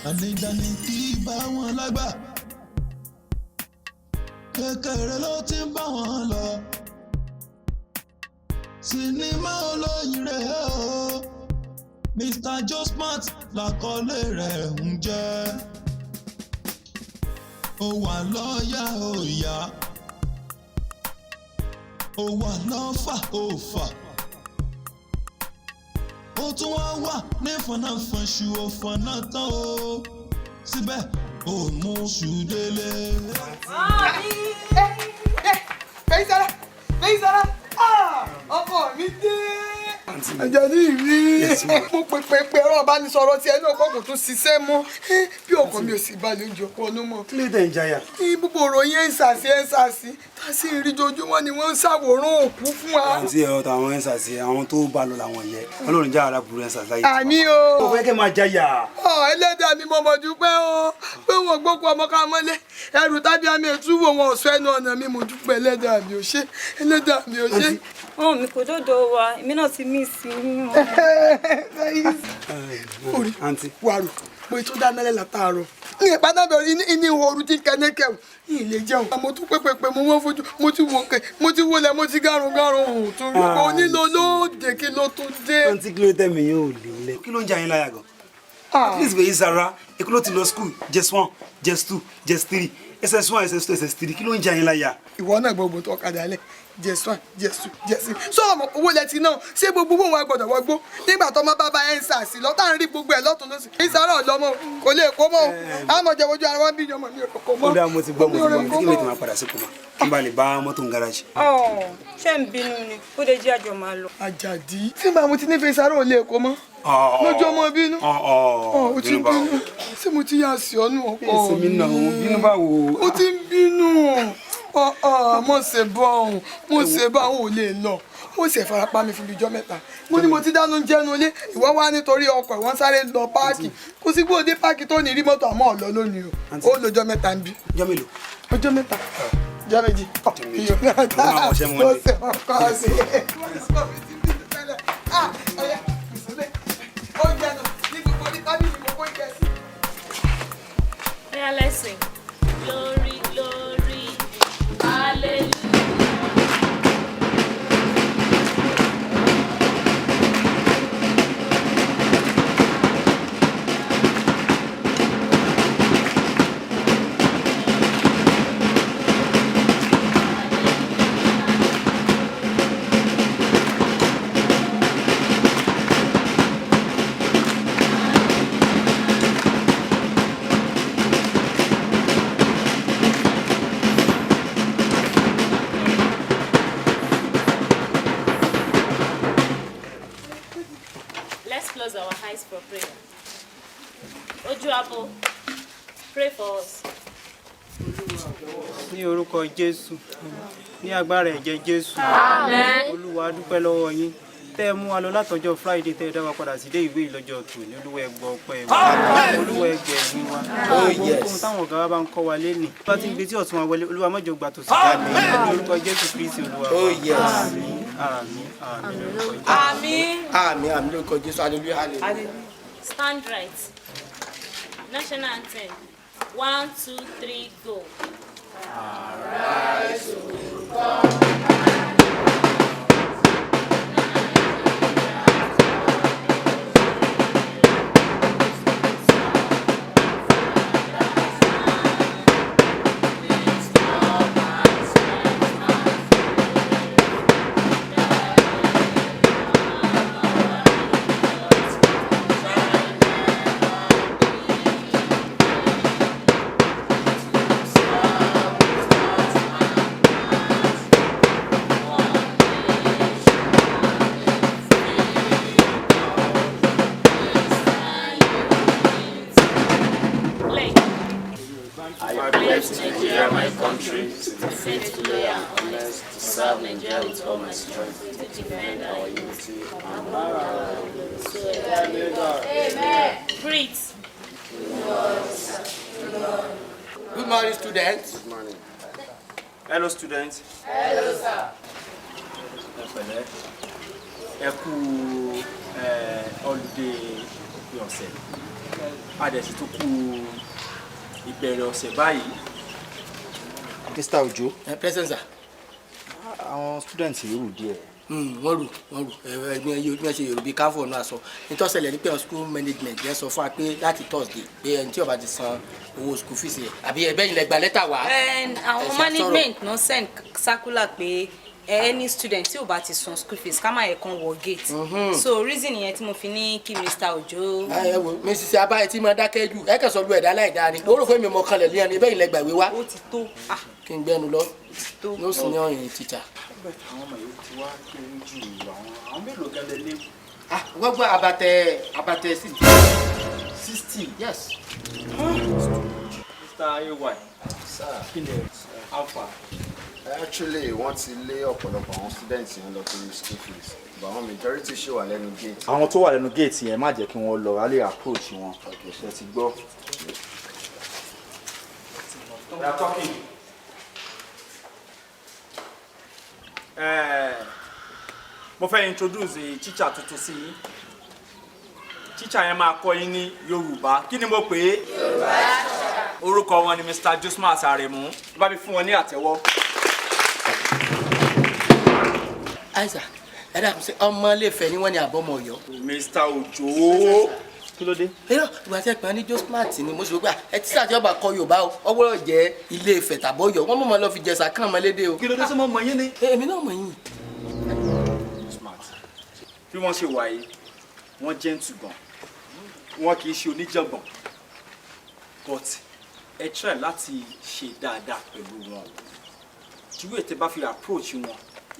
Ànídàní kì í bá wọn lágbà. Kékeré ló ti ń bá wọn lọ. Sinimá olóyin rẹ̀ o. Mr. Josmat làkọlé rẹ̀ ń jẹ́. Ó wà lọ́ọ̀yà ó yá. Ó wà lọ́fà ó fà. Ó tún wá wà ní fọnáfọnṣu ó fọná tán o. Síbẹ̀ ó mú ṣù délé. Fẹ́yìsára, Fẹ́yìsára, ọkọ mi dé. Àjàní mi, mo pè pè pè ẹ̀rọ ìbánisọ̀rọ̀ tí ẹni ọkọ kò tún ṣiṣẹ́ mọ́. Bí ọkọ mi ò sì balẹ̀ oúnjẹ ọkọ ọdún mọ́. Kí ló dé ń jayà? Ní gbogbo ọ̀rọ̀ yẹn ń sàṣì ẹ̀ ń sàṣì, tá a sì ń rí jojúmọ́ ni wọ́n ń ṣàwòrán òkú fún wa. Àǹtí ẹ̀ ọ̀tọ̀ àwọn ẹ̀ ń sàṣì, àwọn tó bá lọ làwọn yẹ. Ọlọ́run já ara burú ẹ̀ ń sàṣì láyé. Àmín o. Ó fẹ́ kẹ́ máa jayà. Ọ ẹlẹ́dàá mi mo mọ̀ dúpẹ́ o pé wọn gbókù ọmọ ká mọ́lé ẹrù tábí àmì ètúwò wọn ọ̀sọ́ ẹnu ọ̀nà mi mo dúpẹ́, ẹlẹ́dàá mi ò ṣe, ẹlẹ́dàá mi ò ṣe. Ọmọ mi kò dọ́dọ̀ wa, èmi náà ti mí sí i. Orí Àǹtí. Wàrò mo tún dáná lẹ́ látàárọ̀ ní ìpàdánù ní ìhòòrù tí kẹ́nẹ́kẹ́ ní ilé jẹun. Mo tún pépèpè mo wọ́n fojú mo ti wò kẹ́ mo ti wọlé mo ti gárun gárun òun tún rí pé onílò lóde kí ló tún dé. Àǹtí, kí ló tẹ̀ mí yóò lè lẹ̀? Kí ló ń jẹ yín láyà gan? At least Fẹ́yìsára, Èkó ló ti lọ school, JS 1, JS 2, JS 3, SS 1, SS 2, SS 3, kí ló ń jẹ yín láyà? Ìwọ náà gbogbo tó ọ̀kadà lẹ̀, JS 1, JS 2, JS 3, sọ ọmọ owó lẹ́tí náà ṣé gbogbo owó wa gbọ́dọ̀ wọgbó nígbà tó ọmọ bàbá ẹ̀ ń sàṣì lọ́tà ń rí gbogbo ẹ̀ lọ́tún lọ́sì. Ìsàrọ̀ ọ̀lọ́mọ kò lè kó mọ́ o, àmọ́ jẹ́ ojú ara wọn bí ọmọ mi ò kó mọ́. Ó dáa, mo ti gbọ́, mo ti gbọ́, kí mi ti máa padà sí kùmà kí n bá lè bá mọ́tò ń gáràjì. Ọ̀ ṣé ń bínú ni, ó lè jẹ́ àjọ máa lọ. Àjàdí tí màá mo ti nífẹ̀ẹ́ Ìsàrọ̀ ò lè kó mọ́ lójú ọmọ bínú. Ọ̀ o ti ń bínú, ṣé mo ti yà sí ọ́nù ọkọ Èsì mi náà, òun bínú báwo? O ti ń bínú ọ, mo ṣe bọ́ ọ̀hún, mo ṣe bá òun ò lè lọ, ó sì farapa mi fún bíi ijọ́ mẹ́ta. Mo ní mo ti dáná jẹ́nu ilé, ìwọ wá nítorí ọkọ̀ ìwọ́n sáré lọ páàkì, kò sí gbòde páàkì tó ní rí mọ́tò àmọ́ ọ̀lọ́ lónìí o, ó lọ́jọ́ mẹ́ta ń bí. Ọjọ́ mélòó? Ọjọ́ mẹ́ta, ọjọ́ 2. Ọjọ́ méjì. Ó ṣe ọkọ sí i. Oya, let's sing. Glory, glory, hallelujah. Let's close our eyes for prayer. Ojuabo, pray for us. Ní orúkọ Jésù, ní agbára ẹ̀jẹ̀ Jésù, Olúwa, a dúpẹ́ lọ́wọ́ yín tẹ́ ẹ mú wa lọ látọjọ́ Friday, tẹ́ ẹ dá wa padà sí ilé ìwé ìlọ́jọ́ tòní. Olúwa, ẹ gbọ́ ọpẹ́ wa, Olúwa, ẹ gbẹ̀ ẹ̀yìn wa. Ohun táwọn ọ̀gá wa bá ń kọ́ wa lénìí bá ti ń gbé tí ọ̀tún wa wọlé, Olúwa, má jẹ́ ó gbà tòsí jáde. Ní orúkọ Jésù Kristi Olúwa wa. Oh, yes. Àmín, àmín, àmín lórúkọ Jésù. Àmín. Àmín, àmín lórúkọ Jésù, hallelujah, hallelujah. Stand right. National anthem. One, two, three, go. Arise, Play. I pledge Nigeria, my country, to be faithful, loyal, and honest, to serve Nigeria with all my strength, To defend our unity, and So help me God. Amen. Breathe. Good morning, students. Good morning. Hello, students. Hello, sir. Ẹ pẹ̀lẹ́, ẹ kú Holiday òpin ọ̀sẹ̀, a dẹ̀ sì tún kú ìbẹ̀rẹ̀ ọ̀sẹ̀ báyìí. Mr. Ojo. Present, sir. Àwọn students yìí rù díẹ̀. Wọ́n rù, wọ́n rù. Ẹgbẹ́ yìí bí wọ́n ṣe Yorùbá káfọ̀ náà sọ nítòsẹ̀lẹ̀ ní pé àwọn school management yẹn sọ fún wa pé láti Thursday pé ẹni tí ó bá ti san owó school fees yẹn, àbí ẹbẹ́ yìí lẹ gba lẹ́tà wá. And àwọn Ẹ ṣe management náà send circular pé any student tí ò bá ti san school fees, ká má yẹ kán wọ gate. So reason yẹn tí mo fi ní kí Mr. Ojo. Ẹ wo, Mrs. Abaye tí mo dákẹ́ jù, ẹ kàn sọ lu ẹ̀dá láì dáa ni. Ó rò pé mi mọ kanlẹ̀ lé ẹni ẹbẹ́ yìí lẹ gbàgbé wá. Ó ti tó. Kí n gbẹ́nu lọ, no senior in teacher. Àwọn ọmọ yìí ti wá kéré jù. Àwọn mélòó gan lẹ lé? Ah, gbogbo abatẹ 60. 60? Yes. Mr. Ay, Sir. Kí ni alpha? Actually, wọ́n ti lé ọ̀pọ̀lọpọ̀ àwọn students yẹn lọ torí school fees, but àwọn majority ṣì wà lẹ́nu gate. Àwọn tó wà lẹ́nu gate yẹn, má jẹ́ kí wọ́n lọ, á lè approach wọn. Ṣe ti gbọ́? We are talking. Mo fẹ́ introduce teacher tuntun sí yín. Teacher yẹn máa kọ́ yín ní Yorùbá. Kí ni mo pè é? Orúkọ wọn ni Mr. Josmas Aremu. Bá mi fún wọn ní àtẹ́wọ́. Aisa, ẹ dàkún, sí ọmọ Ilé-Ifẹ̀ ni wọ́n ní àbọ̀mọ̀ Ọ̀yọ́? Mr. Ojo. Kí ló dé? Irọ́, ìgbà tí ẹ pè é ní Josmat ni mo sì gbà ẹ tí sàtì ọba kọ Yorùbá o, ọwọ́ jẹ́ Ilé-Ifẹ̀ tàbọ̀ Ọ̀yọ́, wọ́n mọ̀ mọ́ lọ fi jẹ̀sà kàn mọ́ lédè o. Kí ló dé, sọ́mọ́ mọ̀ yín ni? Èmi náà mọ̀ yín. Smart. Bí wọ́n ṣe wà yìí, wọ́n gentle gan. Wọ́n kì í ṣe oníjàngbọ̀n. But ẹ try láti ṣe dáadáa pẹ̀lú wọn. Ju ètè bá fi approach wọn,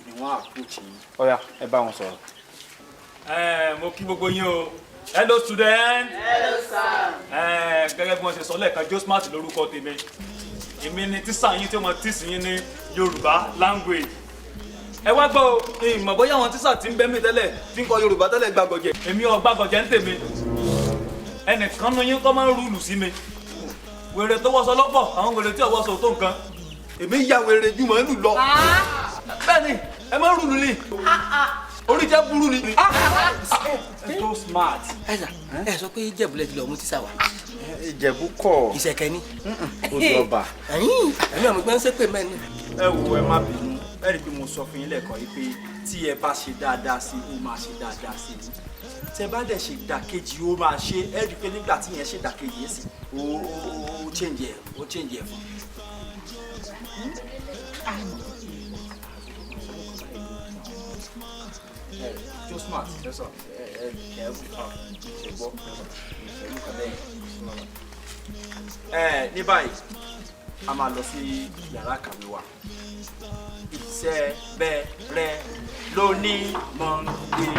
ni wọ́n approach yín. Ó yá, ẹ bá wọn sọ̀rọ̀. Ẹ mo kí gbogbo yín o. Hello, student. Hello, sir. Ẹ gẹ́gẹ́ bí wọ́n ṣe sọ lẹ́ẹ̀kan, Josmat lórúkọ tèmi. Èmi ni tíṣà yín tí ó mọ tíṣì yín ní Yorùbá language. Ẹ wá gbọ́ o, ìmọ̀ bóyá àwọn tíṣà tí ń bẹ́ mi tẹ́lẹ̀ tí ń kọ Yorùbá tẹ́lẹ̀ gbàgọ̀jẹ̀. Èmi ò gbàgọ̀jẹ̀ ń tèmi. Ẹnìkan nu yín kọ́ máa ń rúlù sí mi. Wèrè tó wọṣọ lọ́pọ̀, àwọn wèrè tí ò wọṣọ tó nǹkan. Èmi ya wèrè ju màálù lọ. Bẹ́ẹ̀ni, ẹ máa ń rúlù ni. Orí jẹ́ burú ni. So smart. Aisa, ẹ sọ pé Ìjẹ̀bú lẹ ti lọ mú tíṣà wa. Ìjẹ̀bú kọ́. Ìṣẹ̀kẹ́ ni. Odò Ọba. Ẹ̀mí ọmọ ìgbẹ́ ń ṣépè mẹ́ni. Ẹ wo, ẹ má bínú. Ẹ rí i pé mo sọ fún yín lẹ́ẹ̀kan yìí pé tí ẹ bá ṣe dáadáa sí, ó máa ṣe dáadáa sí i. Tẹ bá dẹ̀ ṣe ìdàkejì, ó máa ṣe. Ẹ rí i pé nígbà tí yẹn ṣe ìdàkejì yẹn sí, ó change ẹ̀, ó change ẹ̀ fún. Joe Smart, ẹ ẹ ṣe gbọ́ ẹ. Ní báyìí, a máa lọ sí yàrá kàwé wa. Iṣẹ́ bẹ̀rẹ̀ lónìí Monday.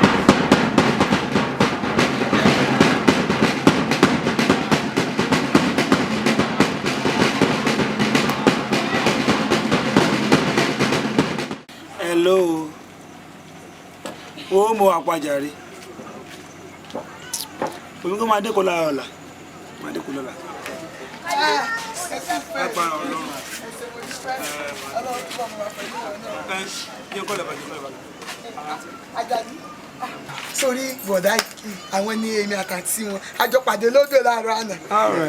Hello, wo, mo wà pàjáre. Omi kò máa dẹ́kun lára ọ̀la, máa dẹ́kun lọ́la. Agbára Ọlọ́run. Ẹ yẹ kọ́ lẹ́bàá, jẹ́ kọ́ lẹ́bàá. Àjàdí, sórí bọ̀dá yìí, àwọn ní èmi àtàntí wọn àjọ pàdé lódò láàárọ̀ àná.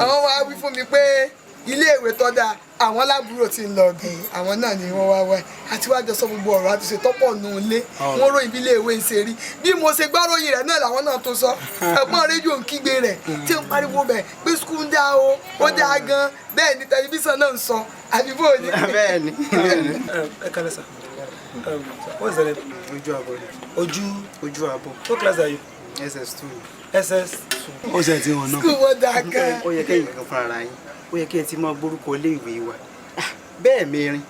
Àwọn wá wí fún mi pé iléèwé tó dáa, àwọn lábúrò ti ń lọ bẹ̀, àwọn náà ni wọ́n wá wá àti wá jọ sọ gbogbo ọ̀rọ̀ àti ṣètọ́pọ̀ nù ilé. Wọ́n ròyìn bí iléèwé ń ṣe rí. Bí mo ṣe gbọ́ ròyìn rẹ̀ náà làwọn náà tó sọ. Ẹ̀gbọ́n rédíò ń kígbe rẹ̀ tí ń pariwo bẹ̀ pé school ń dá o, ó dáa gan. Bẹ́ẹ̀ ni tẹlifíṣàn náà ń sọ, àbí bó ni. Bẹ́ẹ̀ni, bẹ́ẹ̀ni. Ẹ kálẹ̀ sà. What's the name? Ojú àbọ̀ ni. Ojú. Ojú àbọ̀. What class are you? SS2. SS2. Ó ṣe ti wọn náà. School wọn dáa gan. Ó yẹ kẹ́yìn kankan fúnra ara yín, ó yẹ kí ẹ ti máa gbórúkọ iléèwé wa. Bẹ́ẹ̀ mẹ́rin,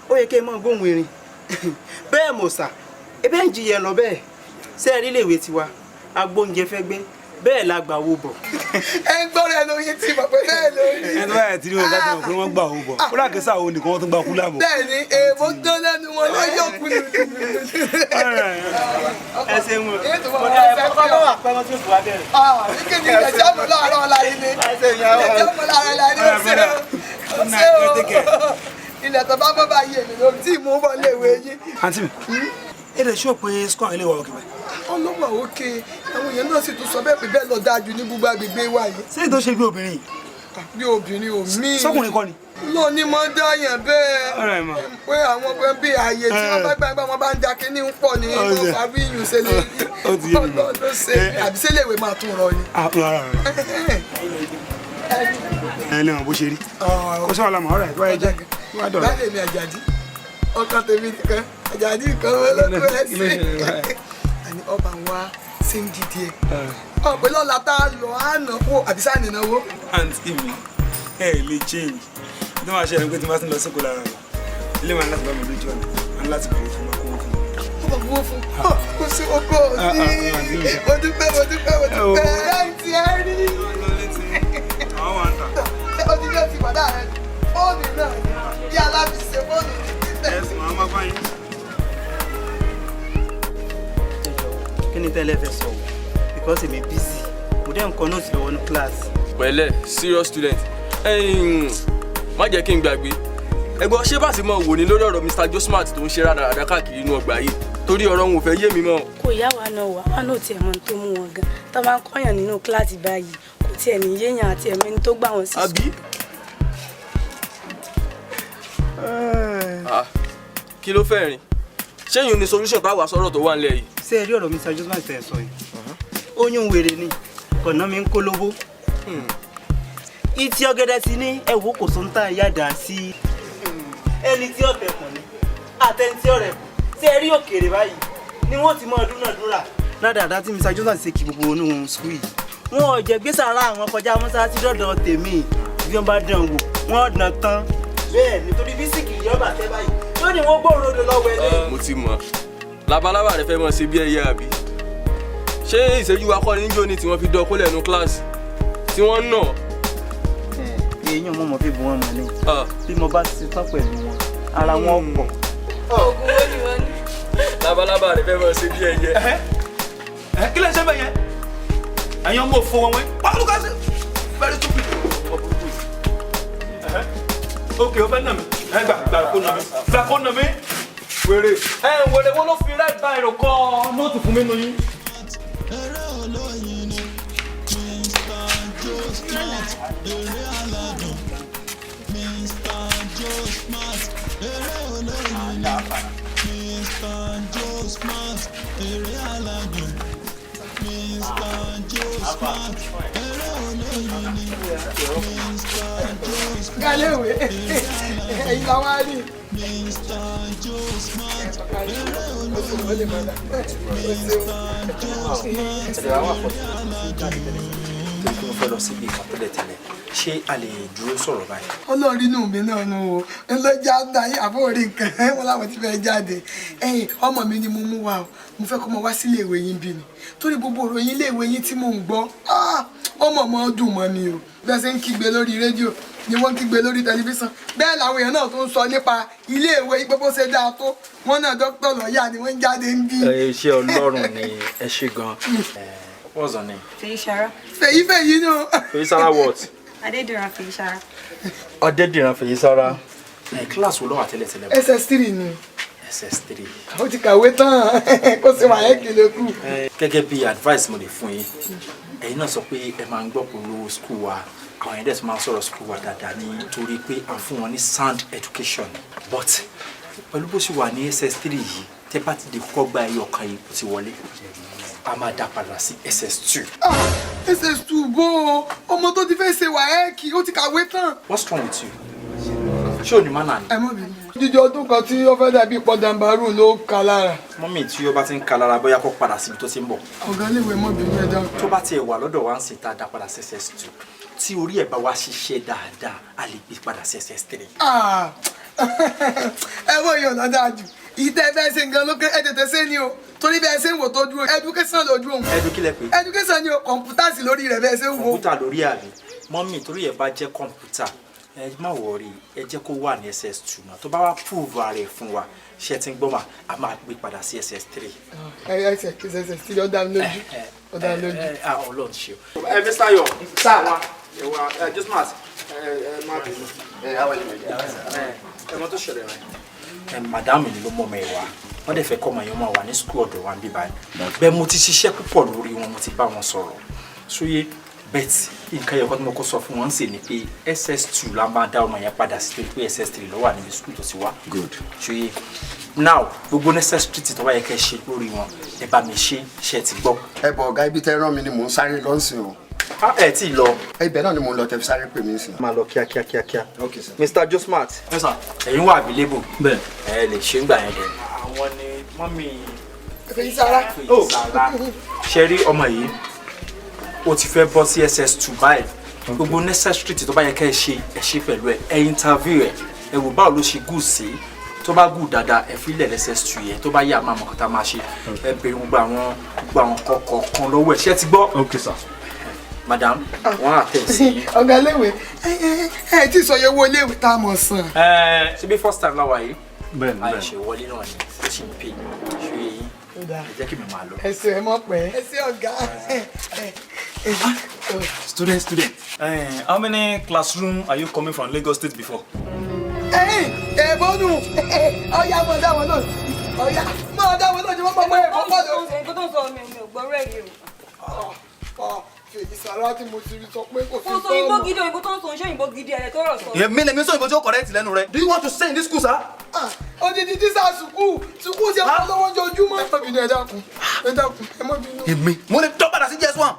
ó yẹ kí ẹ máa gbóhùn erin bẹ́ẹ̀ mọ̀sà ebe ń jiyàn lọ bẹ́ẹ̀. Ṣé ẹ rí iléèwé tiwa, agbóúnjẹ fẹ́ gbé bẹ́ẹ̀ la gbà wo bọ̀. Ẹ ń gbọ́rọ̀ ẹ lóye tí mo pé bẹ́ẹ̀ lórí. Ẹni tó bá yẹ tí wọn bá ti mọ̀ pé wọ́n gbà owó bọ̀, ó dà kí sáà òun nìkan wọ́n tún gba kú láàbọ̀. Bẹ́ẹ̀ ni, èèmọ̀ dán lẹ́nu wọn lọ́yọ̀ kúlù. Ẹ ṣeun o. Ètò mo ní ẹ kọ́kọ́ bá wà pẹ́ wọn tí ó fi wá bẹ̀rẹ̀. Kíkẹ́ ni ilẹ̀ jẹ́ mọ́ láàárọ̀ ọ̀la yìí ni ilẹ̀ jẹ́ mọ́ láàárọ̀ ọ̀la yìí ni. Ó ṣe o, ó ṣe o. Ilẹ̀ tó bá mọ́ bá yé mi lórí tí mò ń bọ̀ léèwé yín. Àǹtí mi, ẹ lè ṣó pé sukọ àwọn ilé wa òkè báyìí. Ọlọ́wà òkè àwọn èèyàn náà sì tún sọ bẹ́ẹ̀ pé bẹ́ẹ̀ lọ dáa jù ní gbogbo agbègbè wa yìí. Ṣé èyí tó ṣe bí obìnrin yìí? Bí obìnrin ò mí. Sọ́kùnrin kọ́ ni. Lóní mọ́ dáyàn bẹ́ẹ̀. All right, ma. Pé àwọn kan bí ààyè tí wọ́n bá gbàgbà wọn bá ń da kínní ń pọ̀ ní wọ́n fa bí iyùn ṣe lè rí. Ó ti yé mi ma. Ọlọ́run ló ṣe àbí ṣe léèwé máa tún rọ ni. Ah, rárá rárá. Ẹ náà bó ṣe rí. Kò sí wàhálà mọ́, all right, wáyé jẹ́. Wá dọ̀rọ̀. Báyìí mi Àjàdí, ọkàn tèmi nìkan, Àjàdí nǹkan wọn ló kó ẹ sí. Àní ọba wa ṣe ń dìde ẹ̀. Ọ̀pẹ lọ́la tá a lọ á nà kó àbí sáà nìnáwó. Àǹtí mi, ẹ lè change. Tó máa ṣe ẹni pé tí n bá ti ń lọ sóko lára rẹ̀, ilé wa ní láti bá mi lójú ọ̀nà, a ní láti bọ̀wọ̀ fún wa kó wọ́n fún mi. Ó bọ̀ fún fún kò sí oko ní. Mo dúpẹ́, mo dúpẹ́, mo dúpẹ́. Ẹ ti ẹ rí. Àwọn wà ń tà. Ó ti dé ti bàdá rẹ. Fóònù náà ni bí alábìsẹ̀ fóònù ní títẹ̀. Ẹ sì máa má bá yín. Kí ni tẹ́lẹ̀ fẹ́ sọ o? Because èmi busy, mo dẹ́ ń kọ notes lọ́wọ́ ní class. Pẹ̀lẹ́, serious student. Ẹ̀yin, má jẹ́ kí n gbàgbé. Ẹ̀gbọ́n, ṣé bá ti mọ wò ní lórí ọ̀rọ̀ Mr. Josmat tó ń ṣe rádaràda káàkiri inú ọgbà yìí torí ọ̀rọ̀ òun ò fẹ́ yé mi mọ́. Kò yá wa náà wà wá náà tiẹ̀ mọ tó mú wọn gan tó máa ń kọ́yàn nínú kíláàsì báyìí kò tiẹ̀ ní yéèyàn àti ẹ̀mẹ́ni tó gbà wọ́n sí. Àbí? Ah, kí ló fẹ́ rìn? Ṣé yìí ni solution bá wà sọ̀rọ̀ tó wà nílẹ̀ yìí? Ṣé ẹ rí ọ̀rọ̀ Mr. Josmat tẹ̀ sọ yìí? Oyún wèrè ni, kọ̀nà mi ń kó lówó. Ìtì ọ̀gẹ̀dẹ̀ sí ní ẹ̀wò kò sóńtà tà yàdá sí. Ẹni tí ọ̀tẹ̀ kùn ni, àtẹni tí ọ̀rẹ́ kù. Ṣé ẹ rí òkèèrè báyìí ni wọ́n ti mọ dúnàdúrà? Ládàdá tí Mr. Josmat ṣe kí gbogbo inú skul yìí. Wọn ò jẹ́ gbé sàrà àwọn kọjá mọ́sáàsì dọ̀dọ̀ tèmi. Bí wọ́n bá dán wò, wọ́n dán tán. Bẹ́ẹ̀ nítorí bí sìkì yọ̀bà tẹ́ báyìí, yóò ní wọ́n gbóòrò odò lọ́wọ́ ẹ. Mo ti mọ̀, labalábá rẹ fẹ́ mọ̀ ṣe bí ẹyẹ àbí? Ṣé ìṣẹ́jú wa kọ́ ni níjó ni tí wọ́n fi dán kólẹ̀ nu kíláàsì tí wọ́n ń nà? Èèyàn mọ̀ mọ̀ fi bu wọn mọ̀ ni. Bí mo bá ti tán pẹ̀lú wọn, ara wọn pọ̀. Oògùn wo ni wọ́n ní? Labalábá rẹ fẹ́ mọ̀ ṣe bí ẹyẹ. Kí lè ṣe bẹ́ẹ̀ yẹn? Ẹ̀yin ọmọ òfò wọn wọ́n pàlùkà sí very stupid. Ok, o fẹ́ nà mí. Ẹ gbà gbà kó nà mí. Gbà kó nà mí. Wèrè. Ẹ wèrè wo ló fi red biro kọ nóòtù fún mi nù yín? Eré olóyin ni Mr. Josmat, eré aládùn. Mr. Josmat, eré olóyin ni Mr. Josmat, eré aládùn. Mr. Josmat, eré olóyin ni Mr. Josmat. Gàléwé, ẹ̀yin làwọn á rí. Mr. Josmat, eré olóyin ni Mr. Josmat, Ẹ̀rọ àwọn àfọ̀tún torí pé mo fẹ́ lọ síbi ìkan tẹ́lẹ̀tẹ́lẹ̀, ṣé a lè dúró sọ̀rọ̀ báyìí? Ọlọ́run inú mi náà nù o, ńlọ́jà ń da yín àbúrò rí nǹkan wọn láwọn ti fẹ́ jáde. Ẹ̀yin ọmọ mi ni mo mú wa o, mo fẹ́ kó mọ wá sílé ìwé yín bí ni torí gbogbo ìròyìn ilé ìwé yín tí mò ń gbọ́, ọmọ ọmọ dùn mọ́ mi o. Bí wọ́n ṣe ń kígbe lórí rédíò ni wọ́n ń kígbe lórí tẹlifíṣàn, bẹ́ẹ̀ làwọn èèyàn náà tó ń sọ nípa ilé ìwé yín pé bó ṣe dáa tó, wọ́n náà dókítà lọ́ọ̀yà ni wọ́n ń jáde ń bí. Ẹ ṣé Ọlọ́run ni, ẹ ṣé gan. What's her name? Fèyíṣará. Fèyí Fèyí nù. Fèyíṣará what? Adédìran Fèyíṣará. Adédìran Fèyíṣará. Ẹ kíláàsì wo ló wà tẹ́lẹ̀tẹ́lẹ̀? SS3 ni. SS3. Ó ti kàwé tán, kó sì wà ẹ́kì ló kù. Gẹ́gẹ́ bí advice mo lè fún yín, ẹ̀yin náà sọ pé ẹ máa ń gbọ́ polówó school wa, àwọn ẹ̀yin dẹ̀ tún máa ń sọ̀rọ̀ school wa dáadáa nítorí pé à ń fún wọn ní sound education. But pẹ̀lú bó ṣe wà ní SS3 yìí, tẹ́ bá ti di kọ́kọ́ gba ẹyọ kan yìí kó ti wọlé, a máa dá padà sí SS2. SS2 bó o, ọmọ tó ti fẹ́ ṣe wàhẹ́ẹ̀kì ó ti kàwé tán. What's wrong with you? Ṣé o ní mánà ni? Ẹ mọ̀ bínú. Jíjọ ọdún kan tí ó fẹ́ dàbí pọ̀dàǹbarù ló ka lára. Mọ́mì tí ó bá ti ń ka lára bóyá kó padà síbi tó ti ń bọ̀. Ọ̀gá iléèwé mọ̀ bínú ẹ dákun. Tó bá tiẹ̀ wà lọ́dọ̀ wa ń sìn tá a dá padà sí SS2, tí orí ẹ̀ bá wá ṣiṣẹ́ dáadáa, a lè gbé padà sí SS3. Ẹ wọ ìyọ̀nà dáa jù. Ìtẹ́ fẹ́ ṣe nǹkan lókè ẹ tètè ṣe ni o, torí bẹ́ẹ̀ ṣe ń wò tó dúró education lójú òun. Edu kílẹ̀ pé. Education ni o, kọ̀ǹpútà sí lórí rẹ̀ bẹ́ẹ̀ ṣe ń wò. Kọ̀ǹpútà lórí àbí? Mọ́mì torí ẹ̀ bá jẹ́ kọ̀ǹpútà, ẹ má wọrí, ẹ jẹ́ kó wà ní SS2 náà, tó bá wá prove ara ẹ̀ fún wa, ṣé ẹ ti ń gbọ́ mà, a máa gbé padà sí SS3. Ẹ ẹ ṣe SS3 ó dá mi lójú, ó dá mi lójú. Ọlọ́run ṣe o. Ẹ Mr. Ayọ̀, sáà wa, ẹ wá, ẹ Josmat, ẹ má bínú. Ẹ mọ tó ṣẹlẹ̀ rẹ̀. Ẹ madam ni ló mọ̀ mọ́ ẹ wá. Wọ́n dẹ̀ fẹ́ kọ́ ọmọ yẹn máa wà ní school ọ̀dọ̀ wa níbí báyìí. Bẹ́ẹ̀ mo ti ṣiṣẹ́ púpọ̀ lórí wọn, mo ti bá wọn sọ̀rọ̀. Sóyè bet nǹkan yẹn kọ́ tí mo kọ́ sọ fún wọn ń sè ni pé SS2 la máa dá ọmọ yẹn padà sí torí pé SS3 ló wà níbi school tó ti wá. Good. Sóyè now gbogbo necessary tó bá yẹ kẹ́ ṣe lórí wọn, ẹ bá mi ṣe, ṣe ti gbọ́. Ẹ bọ̀ ọ̀gá, ibi tẹ́ rán mi ni mò ń sáré lọ sí o. Ẹ tí ì lọ. Ibẹ̀ náà ni mò ń lọ tẹ́ fi sáré pè mí sí. Máa lọ kíákíá kíákíá. Ok sir. Mr. Josmat. Yes sir. Ẹ̀yin wà available. Bẹ́ẹ̀. Ẹ lè ṣe ń gbà yẹn dẹ̀. Àwọn ni mọ́mì Fèyí Sara. Sara. Ṣe rí ọmọ yìí, ó ti fẹ́ bọ́ sí SS2 báyìí. Gbogbo necessary tó bá yẹ kẹ́ ẹ ṣe, ẹ ṣe pẹ̀lú ẹ. Ẹ interview ẹ. Ẹ wò báwo ló ṣe gùn sí. Tó bá gùn dáadáa, ẹ fi lẹ̀ SS2 yẹn. Tó bá yẹ, àmọ́ àmọ́ kọ́ta máa ṣe. Ẹ béèrè gbogbo àwọn kọ̀ọ̀kan lọ́wọ́ ẹ̀. Ṣé ẹ ti gbọ́? Ok sir. Madam, wọ́n á tẹ̀ sí i. Ọ̀gá iléèwé, ẹ ẹ tí sọ iye owó iléèwé tá a mọ̀ san. Ṣé bí first time láwa yìí? Bẹ́ẹ̀ni, bẹ́ẹ̀ni. Àìṣe wọlé náà ni ó sì ń pè ṣé yín. Ẹ jẹ́ kí mi máa lọ. Ẹ ṣé, ẹ mọ̀ pẹ́. Ẹ ṣé ọ̀gá. Student, student. How many classroom are you coming from Lagos State before? Ẹ̀yin ẹ̀bọ́nù, ọ̀yá mọ̀ dá wọn náà, ọ̀yá mọ̀ dá wọn náà, jẹ́ wọ́n pọ̀ mọ́ ẹ̀bọ́n pọ̀ lọ. Nǹkan tó ń sọ, mi ò gbọ́ rẹ̀ yìí o. Fèyí Sara tí mo ti rí sọ pé kò sí. Kò sọ òyìnbó gidi, òyìnbó tó ń sọ ń ṣe òyìnbó gidi ẹ̀ tó rọ̀ sọ. Èmi lèmi sọ ìbò tí ó correct lẹ́nu rẹ. Do you want to stay in this school, sir? Odidi tíṣà sùkúù sùkúù ṣe fún lọ́wọ́ ojoojúmọ́. Ẹ má bínú, ẹ dákun, ẹ dákun, ẹ má bínú. Èmi mo lè dọ́ padà sí JS1.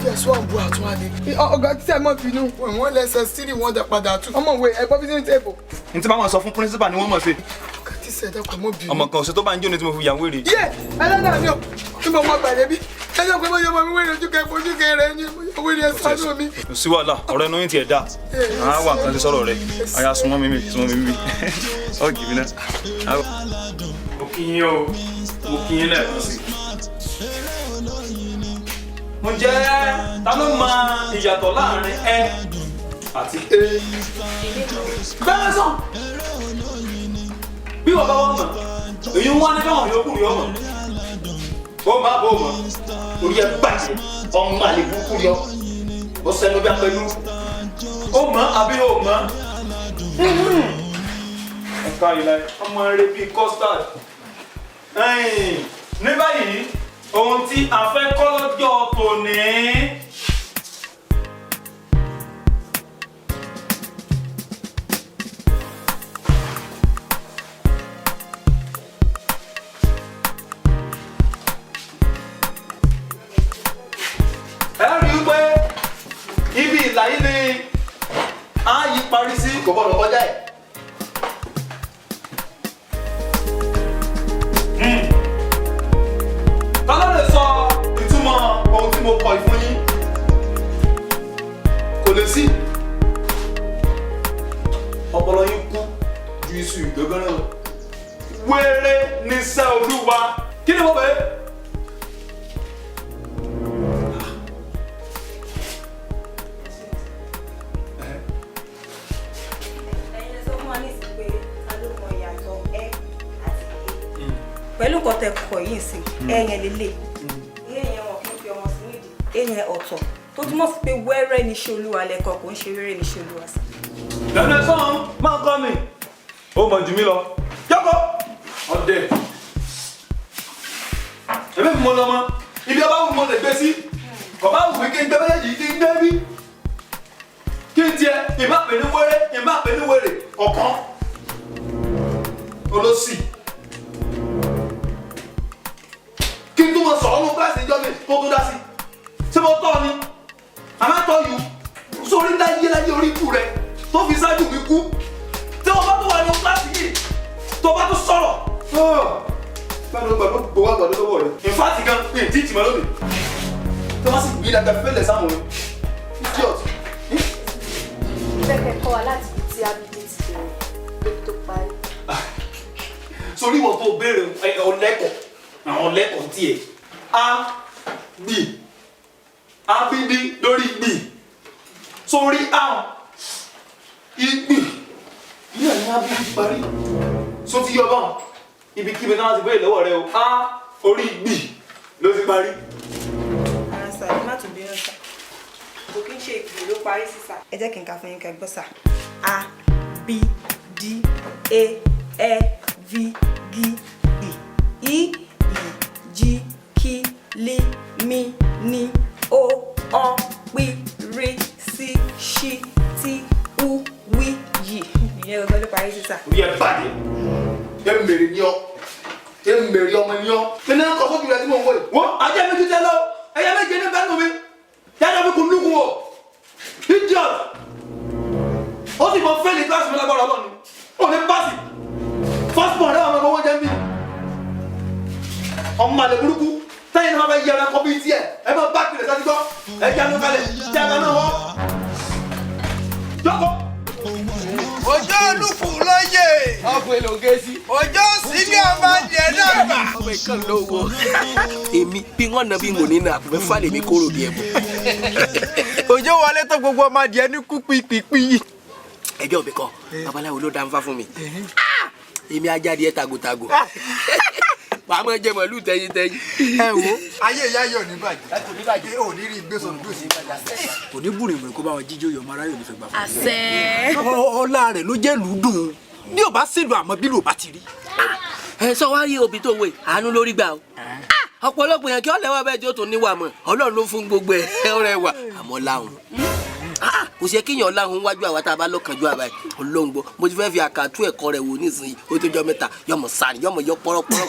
JS1 bu àtúnwá ni. Ọ̀gá tíṣà, ẹ má bínú, wọ́n lẹ́sẹ̀ sírì, wọ́n dẹ̀ padà tù. Ọmọ ìwé ẹ gbọ́ bí ní tèbò. N tí bá wọn sọ fún principal ni wọ́n mọ̀ sí. Ọ̀gá tíṣà, ẹ dákun, ẹ má bínú. Ọmọ kan ọ̀sẹ̀ tó bá ń jó ni tí mo fi yàwó èrè. Yé, ẹlẹ́dàá mi ò tí mo mọ gbàdé bí. Ẹ jẹ́ pé mo yọ ọmọ mi wéèrè ojú kẹ ojú kẹ rẹ ni mo yọ wéèrè, ẹ ṣàánú mi. Kò sí wàhálà, ọ̀rọ̀ ẹnu yín tiẹ̀ dá. Àá wà nǹkan ti sọ̀rọ̀ rẹ̀. Aya súnmọ́ mi mi, súnmọ́ mi mi. Ọ̀ kì í náà. Mo kí yín o, mo kí yín lẹ́ẹ̀kan sí. Ǹjẹ́ ta ló mọ ìyàtọ̀ láàrin ẹ àti e? Bẹ́ẹ̀ sàn. Bí wọ́n bá wọ́n mọ̀, èyí wọ́n ní káwọn yòókù rí ọmọ. Bó máa bó mọ̀, orí ẹ bàjẹ́, ọmọ àlè burúkú yọ. Ó sẹnu bí apẹ̀lú. Ó mọ̀ àbí ó mọ̀? Ẹ̀ka ìlà ọmọ rẹ bíi custard. Ní báyìí, ohun tí a fẹ́ kọ́ lọ́jọ́ tòní. Ẹ rí i pé ibi ìlà yìí ni a yí parí sí, kò gbọ́dọ̀ kọjá ẹ̀. Ta ló lè sọ ìtumọ̀ ohun tí mo kọ ìfún yín? Kò lè sí. Ọpọlọ yín kú ju iṣu ìgbẹ́gbẹ́rẹ́ lọ. Wéré níṣẹ́ Olúwa. Kí ni mo bẹ̀? Ẹ̀yin lẹ sọ fún wa ní ìsìn pé ta ló mọ ìyàtọ̀ ẹ àti e. Pẹ̀lú nǹkan tẹ kọ yìí sí, ẹ yẹn lélẹ̀, e yẹn wọn kì í fi ọmọ sí nídìí, e yẹn ọ̀tọ̀, tó túmọ̀ sí pé wẹ́rẹ́ ní ṣe Olúwa lẹ́kọ̀ọ́, kò ń ṣe wẹ́rẹ́ ní ṣe Olúwa sí. Lẹ́nu ẹ̀ sọ́hún máa kọ́ mi. Ó mọ̀ jù mí lọ. Jókòó! Ọ̀dẹ̀. Èmi mo lọ mọ. Ibi ọba wù mo lè gbé sí. Kọ̀bá wù mí kí n gbé méjèèjì kí n gbé bí. Kí n tiẹ̀, ìbá pè ní wéré, ìbá pè ní wéré, ọ̀kan. Olóṣì. Kí n tún mọ sọ̀rọ̀ nínú kíláàsì ìjọ mi kó tó dá sí. Ṣé mo tọ́ ni? Àmọ́ tọ́ yù. Sórí láyé láyé orí ikú rẹ̀ tó fi ṣáájú mi kú. Tí wọ́n bá tó wà nínú kíláàsì yìí, tó bá tó sọ̀rọ̀. Gbàdúrà gbàdúrà gbowó àgbàdo lọ́wọ́ rẹ̀. In fact gan, mi ì tí ì tì mọ́ lónìí. Tí wọ́n sì gbé dàgbà fẹ́lẹ̀ sáwọn rẹ̀. Idiot. Fẹ́ kẹ́ kọ́ wa láti ibi tí Abídí ti bẹ̀rẹ̀ débi tó parí. Sórí ìwọ tó béèrè ọlẹ́kọ̀ọ́, àwọn ọlẹ́kọ̀ọ́ tiẹ̀. A B A B D lórí B. Sórí A ìgbì. Ilé ní A B D parí. Só ti yọ báwọn. Ibikíbi náà ti béèrè lọ́wọ́ rẹ o. A orí B ló ti parí. Ara sà, ẹ má tún bínú sà, kò kí ń ṣe ìpè ló parí sí sà. Ẹ jẹ́ kí n kà fún yín kẹ́ gbọ́ sà. A B D A E V G B. I, I, J, K, L, M, N, O, Ọ, P, R, S, Ṣ, T, U, W, Y. Ìyẹn gbogbo ló parí sísà. Orí ẹ bàjẹ́. Ẹ mèrè ní ọ. Ẹ mèrè ọmọ ní ọ. Mi náà kọ sójú rẹ tí mò ń wọ yìí. Wọ́n ajá mi jíjẹ lọ, ẹyẹ méje ní bẹ́ẹ̀ nù mi. Yàtọ̀ fi kún lukùn o. Idiot! Ó sì mọ fẹ́ẹ̀lì kíláàsì mi lágbára ọlọ́run. Ó ní pàṣẹ. First born náà ọmọ owó jẹ́ mi. Ọmọ àlè burúkú. Tẹ́yìn náà máa yẹ ẹranko bíi tiẹ̀. Ẹ máa bá kiri sátí gbọ́. Ẹ jẹ́ àánú kalẹ̀. Jẹ́ àánú náà wọ́. Jókòó. Ọjọ́ olùkù lóye. Ọkùnrin ló gé sí. Ọjọ́ sílẹ̀ ọmọ adìẹ dàgbà. Ọmọ ìkan lówó. Èmi bí wọ́n nà bí n kò ní nà àpò mẹ́fà lèmi kóró di ẹ̀bùn. Òjò wọlé tó gbogbo ọmọ adìẹ ní kú pípípí. Ẹjọ́ mi kọ́, babaláwo ló dá ń fá fún mi. Èmi ajáde ẹ̀ tagotago. Wàá mọ̀ jẹ màlúù tẹ́yìn tẹ́yìn. Ẹ wo ayé ìyá yóò ní bàjẹ́. Ò ní rí ìgbésọ̀ bí òsì. Kò ní bùrìbùrì kó bá wọn jíjó yọmọ aráyò ní fẹ́ gbà fún mi. Àṣẹ. Ọlá rẹ̀ ló jẹ́ lùdùn bí ò bá sílùú àmọ́ bí lò bá ti rí. Ẹ sọ wá rí obì tó wé àánú lórí gbà o. Ọ̀pọ̀lọpọ̀ yẹn kí ọ̀lẹ́wà bẹ́ẹ̀ tí ó tún níwà mọ̀ Ọlọ́run ló fún gbogbo ẹ̀ ọ̀rẹ́ wà àmọ́ láhùn. Kò sí kéèyàn láhùn wájú àwa tá a bá lọ́kànjú àbá yìí Ọlọ́run gbọ́ mo ti fẹ́ fi àkàtú ẹ̀kọ́ rẹ̀ wò nísìnyí ó tó jọ mẹ́ta yọmọ sani yọmọ yọ pọ́rọ́pọ́rọ́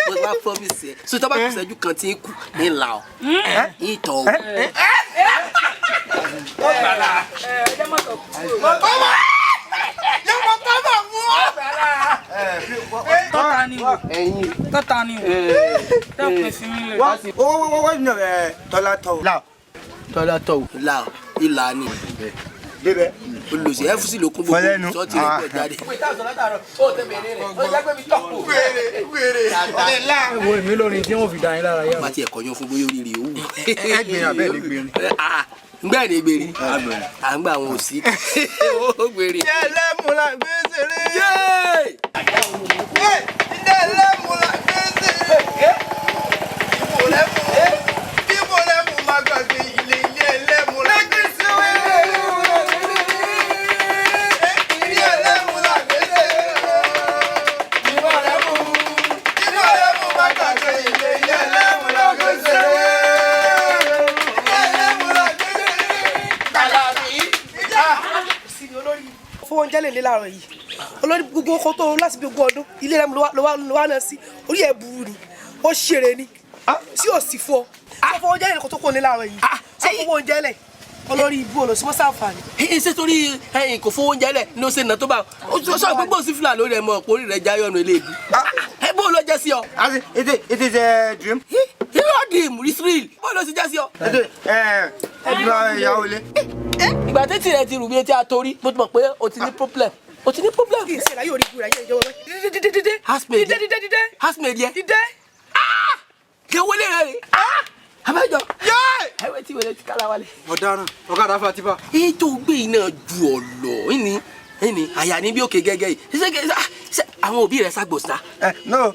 mo bá promise ẹ so tó bá kù sẹ́jú kan tí ń kù ní ńlá ọ ní ìtọ̀ o. Tọ́ta ni o. Tọ́ta ni o. Dákun fi mí lẹ̀. Owó tọ́lá tọ́. Tọ́lá tọ̀ o la ìlà ni. Débẹ̀. Olùsí FC ló kún gbogbo sọ́ọ̀tì rẹ̀ pọ̀ jáde. Wo èmi lórin tí wọ́n fi dá yín lára yá. Bá tiẹ̀ kọyán fún bóyá oríire ó wù. Ẹ gbìyànjú abẹ́ ní gbìyànjú. Ngbẹ́ ni gbèrè. À ń gbà àwọn òsì. Ó gbèrè. Ilé ẹlẹ́mu la gbé ṣeré. Ilé ẹlẹ́mu la gbé ṣeré. Ibo lẹ́mu. Ibo lẹ́mu máa gbàgbé ilé ilé ẹlẹ́mu la gbé ṣeré. Ilé ẹlẹ́mu la gbé ṣeré. Ibo lẹ́mu. Ibo lẹ́mu máa gbàgbé ilé ilé ẹlẹ́mu la gbé ṣeré. Ilé ẹlẹ́mu la gbé ṣeré. Fún oúnjẹ lè lé láàárọ̀ yìí olórí gbogbo oko tó láti bí ogún ọdún ilé rẹ ló wá náà sí orí ẹ burú ni ó ṣeré ni tí ò sì fún ọ sọ fún oúnjẹ lè kó tó kó lé láàárọ̀ yìí sọ fún oúnjẹ lẹ olórí ibú olùsí wọn sàǹfààní. Ṣé torí ẹ̀yin kò fowó oúnjẹ lẹ̀ ló ṣe nà tó bá ọ sọ pé gbòòsì fúlà lórí ẹ mọ ọ̀pọ̀ orí rẹ jáyọ̀nù eléèbú. Ẹ bó ló jẹ́ sí ọ. It is a dream. Irọ́ dream is real bó ló ṣe jẹ́ sí ọ. Ẹ ìyàwó ilé. Ìgbà títì rẹ ti rù bí etí àtorí mo ti mọ̀ pé o ti ní problem o ti ní problem. Kì í ṣe ìráyè orí ibú rẹ ayé ìjọba dídé dídé dídé Housemaid dídé dídé dídé housemaid yẹ. dídé. Kí owó lè rẹ rè. Abájọ. Ẹwẹ́ tí wẹ̀rẹ̀ ti kára wálé. Ọ̀daràn ọ̀kadà fatiba. Ètò gbé iná ju ọ̀lọ́ ìní ìní àyà ní bí òkè gẹ́gẹ́ yìí ṣé ṣé àwọn òbí rẹ̀ ságbó sá. No,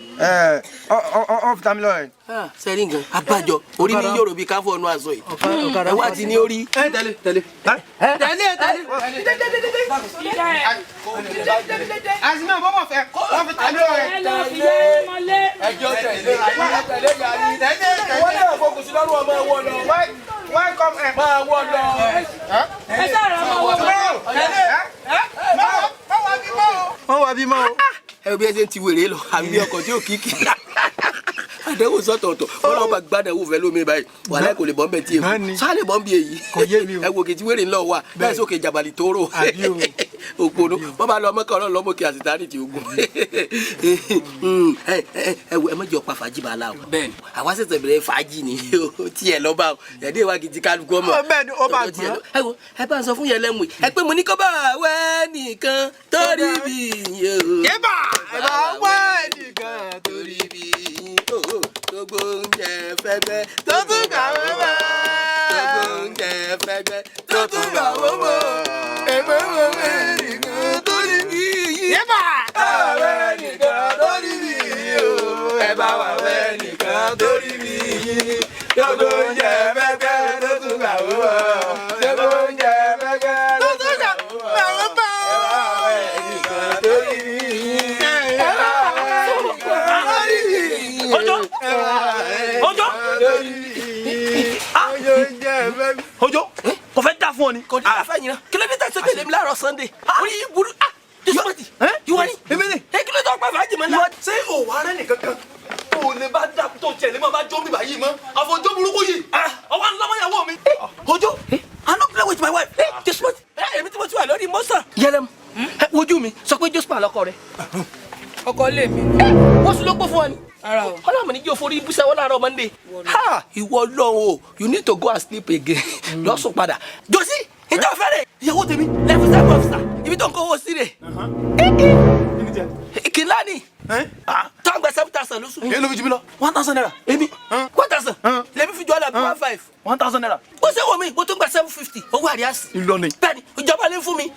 ọ fi tami lọ rẹ. Sẹ́rí nǹkan abájọ orí ní yòrò bíi káfọ́ ọ̀nù àzọ yìí ẹ wá ti ní orí. Ẹ tẹ̀lé tẹ̀lé. Tẹ̀lé tẹ̀lé. Azimẹ bọ́bọ̀ fẹ́ wọ́n fi tami lọ rẹ. Ẹ lọ fi yá ẹ mọ́lé. Ẹjọ́ tẹ̀lé tẹ̀lé yàrá. Tẹ̀lé tẹ̀lé. Wọ́n náà fokùn sí lọ́rùn ọmọ ẹ̀wọ̀ lọ. Welcome. Máa wọ̀ lọ. Ẹ sáà rà máa wọ́ lọ. Wọ́n wá bí mọ́ o. Ẹ bí ẹ ṣe ń ti wèrè lọ àbí ọkọ̀ tí ò kíkì. Àdéhùn sọ̀tọ̀ọ̀tọ̀ ọlọ́run bá gbádùn fẹ́ lómi báyìí wàhálà kò lè bọ́ nbẹ tí èkó sáà lè bọ́ nbí èyí ẹ wò kìtì wèrè ńlọ wà láì sókè jàbàlì tóóró òpònú bọ́ bá lọ ọmọkàn ọlọ́run lọ́mọkè àsìtárì ti ogun ẹ wò ẹ má jẹ́ ọ̀pá fàájì bá a la o àwa ṣẹ̀ṣẹ̀ bẹ̀rẹ̀ fàájì ni tiẹ̀ lọ́ bá o ẹ̀dẹ́ ìwà kìtì kálukú ọmọ Bẹ́ẹ̀ni, ó bá gbọ́n. ẹ wo ẹ bá ń sọ fún yẹn lẹ́mú yìí ẹ pé mo ní kó bá wẹ́ nìkan torí bí yìí o. Kébà ẹ bá wẹ́ nìkan torí bí yìí o gbogbo oúnjẹ fẹ́gbẹ́ tó tún gbà wọ́n mọ́. Gbogbo oúnjẹ fẹ́gbẹ́ tó tún gbà wọ́n mọ́. Èmi ò wẹ́ nìkan torí bí yìí. Kébà ẹ bá wẹ́ nìkan torí bí yìí o. Ẹ bá wà wẹ́ nìkan torí bí yìí. Gbogbo oúnjẹ fẹ́gbẹ́ tó tún gbà wọ́n mọ́. Gbogbo oúnjẹ fẹ́gbẹ́ tó tún gbà wọ́n mọ́. Ẹ bá wà wẹ́ nìkan torí bí yìí. Ẹ bá wà wẹ́ nìkan torí bí yìí. fún ọ ni. Kò ní ká fẹ́yìn náà. Kí ló dé tẹ̀ sókè lèmi láàárọ̀ Sunday? Orí yìí burú. Ah, Joseph, ìwọ ni. Èmi ni. Ẹ kí ló tó pa fàájì mọ́ ńlá? Ṣé òwò ara nìkan kan tó lè bá dà tó tiẹ̀ lè má bá jó mi báyìí mọ́? Àfọ̀jọ́ burúkú yìí. Ọwọ́ ńlọ́mọ́yàwó mi. Ojo, I no play with my wife. Joseph, èmi tí mo ti wà lórí mọ́sán. Yẹlẹmu, wojú mi, sọ pé Joseph lọkọ rẹ. Ọkọ lè mi. Wọ́n sún ló gbó fún ọ ni. Ara o. Ọlọ́run ní kí o forí ibùsẹ̀ wọ́n láàárọ̀ Monday. Ha! Ìwọ lọ́hùn o, you need to go and sleep again. Lọ́sùn padà. Josi, ìjọ fẹ́rẹ̀. Ìyàwó tèmi, lẹ́fù sẹ́gun ọ̀fíìsà, ibi tó ń kówó sí rè. Kìlá ni. Tó ń gba 7,000 lóṣù. Èyí ló fi jù mí lọ, ₦1,000. Èmi, 1,000. Lèmi fi jọ ọ́ làbí 1,500. ₦1,000. Ó ṣe wò mí, mo tún gba 750. Owó àríyá sí. Ìlọrin. Bẹ́ẹ̀ni, ìjọba ní fún mi.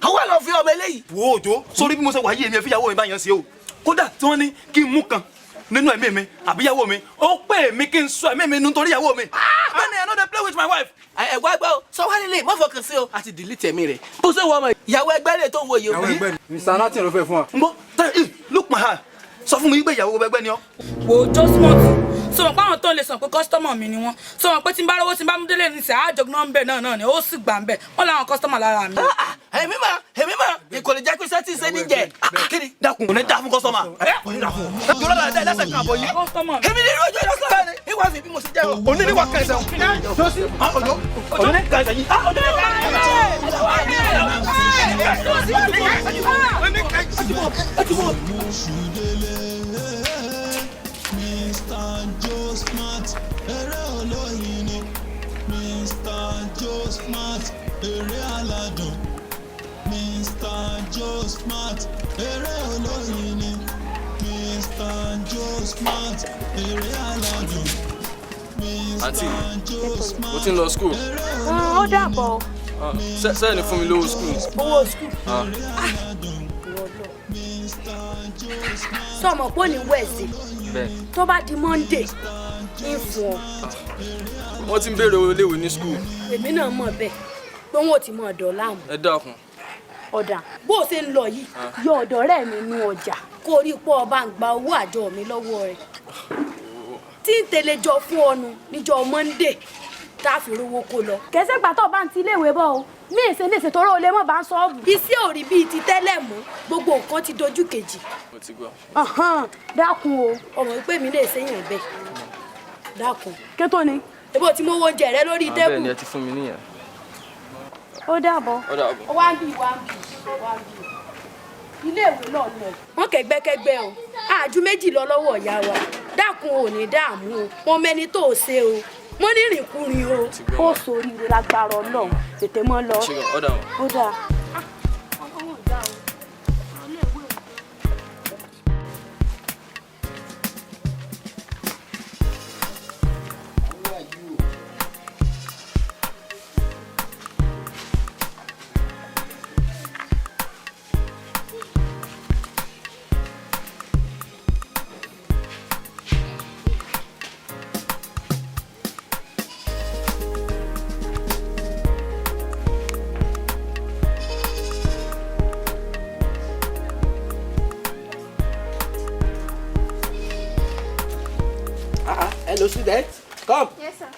Àwọn àlọ́ fi ọmọ eléyìí. Wo Òjó, sórí bí mo ṣe wà yìí, èmi ẹ fi ìyàwó mi bá yẹn ṣe o. Kódà tí wọ́n ní kí n mú kan nínú ẹ̀mí mi àbí ìyàwó mi, ó pè mí kí n sọ ẹ̀mí mi nù nítorí ìyàwó mi. Bẹ́ẹ̀ni, I no dey play with my wife. Ẹ wá gbọ́ o, sọ wá lélẹ̀, má fọkàn sí o, àti delete ẹ̀mí rẹ̀. Bó ṣe wọ ọmọ ìyàwó ẹgbẹ́ rẹ̀ tó ń wo yìí o. Ìyàwó ẹgbẹ́ ni. Mr. Nathan ló fẹ́ fún wa. Ń gbọ́, tell look my eye, sọ fún mi pé ìyàwó ẹgbẹ́ ni ọ́. Wo Josmot, sọ wọn pé àwọn tó ń lè sọ pé kọ́sítọ́mọ̀ mi ni wọ́n, sọ wọn pé tí n bá rówó tí n bá mú délé ní sẹ́ àjọgbọ́n ń bẹ̀ náà ni ó sì gbà ń bẹ̀ wọ́n làwọn kọ́sítọ́mọ̀ lára mi. Èmi mà, èmi mà, kò lè jẹ́ pé sẹ́tì ṣe ní jẹ. Kíni? Dákun, kò ní dá fún kọ́sítọ́mà. Kò ní dá fún ọ. Jọlá dá ẹlẹ́sẹ̀ kan àbọ̀ yìí. Èmi ní ìrọ̀jọ́ ìlọsọ̀rọ̀ ìwà fi bí mo ṣe jẹ́ o. Òní ní wà kẹsẹ̀ o. Òjò, òní ní kẹsẹ̀ yìí. Òjò ní Oṣù délé, Mr. Joe Smart, eré olóyin ni. Mr. Joe Smart, eré aládùn. Mr. Joe Smart, eré olóyin ni. Mr. Joe Smart, eré aládùn. Àǹtí, Mr. Joe Smart, mo ti ń lọ school. Ó dàbọ̀. Sẹ́ẹ̀ ni fún mi lówó school. Owó school. Ah. Sọmọ pé ní Wednesday Bẹ́ẹ̀. tó bá di Monday ń fún ọ. Wọ́n ti ń béèrè owó iléèwé ní school. Èmi náà mọ̀ bẹ́ẹ̀ pé wọn ò ti mọ̀ ọ̀dọ̀ láàmú. Ẹ dákun. Ọ̀dà bó o ṣe ń lọ yìí, yọ ọ̀dọ̀ rẹ̀ mi nú ọjà kó o rí pé ọba ń gba owó àjọ mi lọ́wọ́ rẹ̀ tí ń tẹ̀lé jọ fún ọnu níjọ́ Monday tá a fi rówó kó lọ. Kẹsẹ̀ gbà tó bá ń ti iléèwé bọ̀ o ní ìṣe ní ìṣe toró olè mọ̀ bá ń sọ́ọ̀bù. Iṣẹ́ ò rí bíi ti tẹ́lẹ̀ mọ́, gbogbo nǹkan ti dojú kejì. Mo ti gbọ́. Ọ̀hán, dákun o, ọmọ wípé mi lè ṣèyàn bẹ́ẹ̀, dákun. Kétó ni. Ebo tí mo wo oúnjẹ rẹ lórí tébù. Bẹ́ẹ̀ ni ẹ ti fún mi níyẹn. Ó dàbọ̀. Ó dàbọ̀. Wá ń bì, wá ń bì, wá ń bì. Iléèwé náà lọ. Wọ́n kẹ́gbẹ́kẹ́gbẹ́ o, àjù méjì lọ lọ́wọ́ ìyá wa. Dákun ò ní dààmú o, wọ́n mẹ́ni tó o ṣe o, wọ́n ní rìnkúrin o. Ó ṣoríire lágbára Ọlọ́run, tètè mọ́ lọ. Ṣé ó dàbọ̀. Ó dáa. Hello, student. Come. Yes, sir.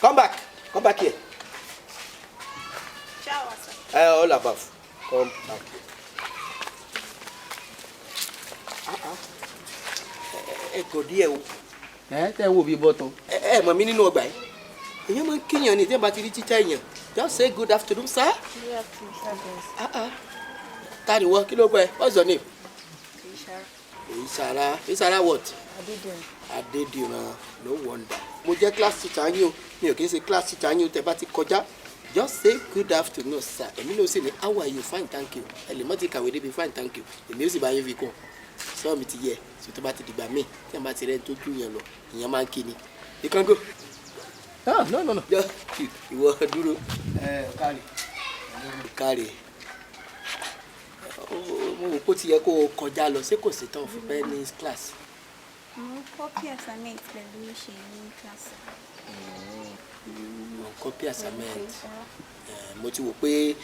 Come back. Come back here. Shower, sir. All above. Come back here. Ẹ kò díẹ̀ o. Ẹ tẹ́ wo bí bọ́tọ̀. Ẹ mọ̀ mí nínú ọgbà yìí. Èèyàn máa ń kíyàn ní tí wọ́n bá ti rí tíṣà èèyàn. Just say good afternoon, sir. Good afternoon, sir. Ta ni wọ́n? Kí ló gbọ́ ẹ? What's your name? Ìsara. Ìsara what? Adédìran. Adédìran, no wonder. Mo jẹ́ class teacher yín o, mi ò kì í ṣe class teacher yín o, tẹ́ bá ti kọjá. Just say good afternoon, sir. Èmi ló sì ní how are you? Fine, thank you. Ẹ lè mọ́ ti kàwé débi fine, thank you. Èmi ó sì bá yín fi kún. Sọ mi ti yẹ, sọ tó bá ti dìgbà míì, tí wọ́n bá ti rẹ́ tó jù yẹn lọ, ìyẹn máa ń kí ni. You can go. Ah, no, no, no. Just ìwọ dúró. Ẹ káre. Káre. Mo wò kó ti yẹ kó o kọjá lọ, ṣé kò sí tán fún bẹ́ẹ̀ ní class? Mo copy assignment pẹ̀lú ṣe ní class. Mo copy assignment. Mo ti wò pé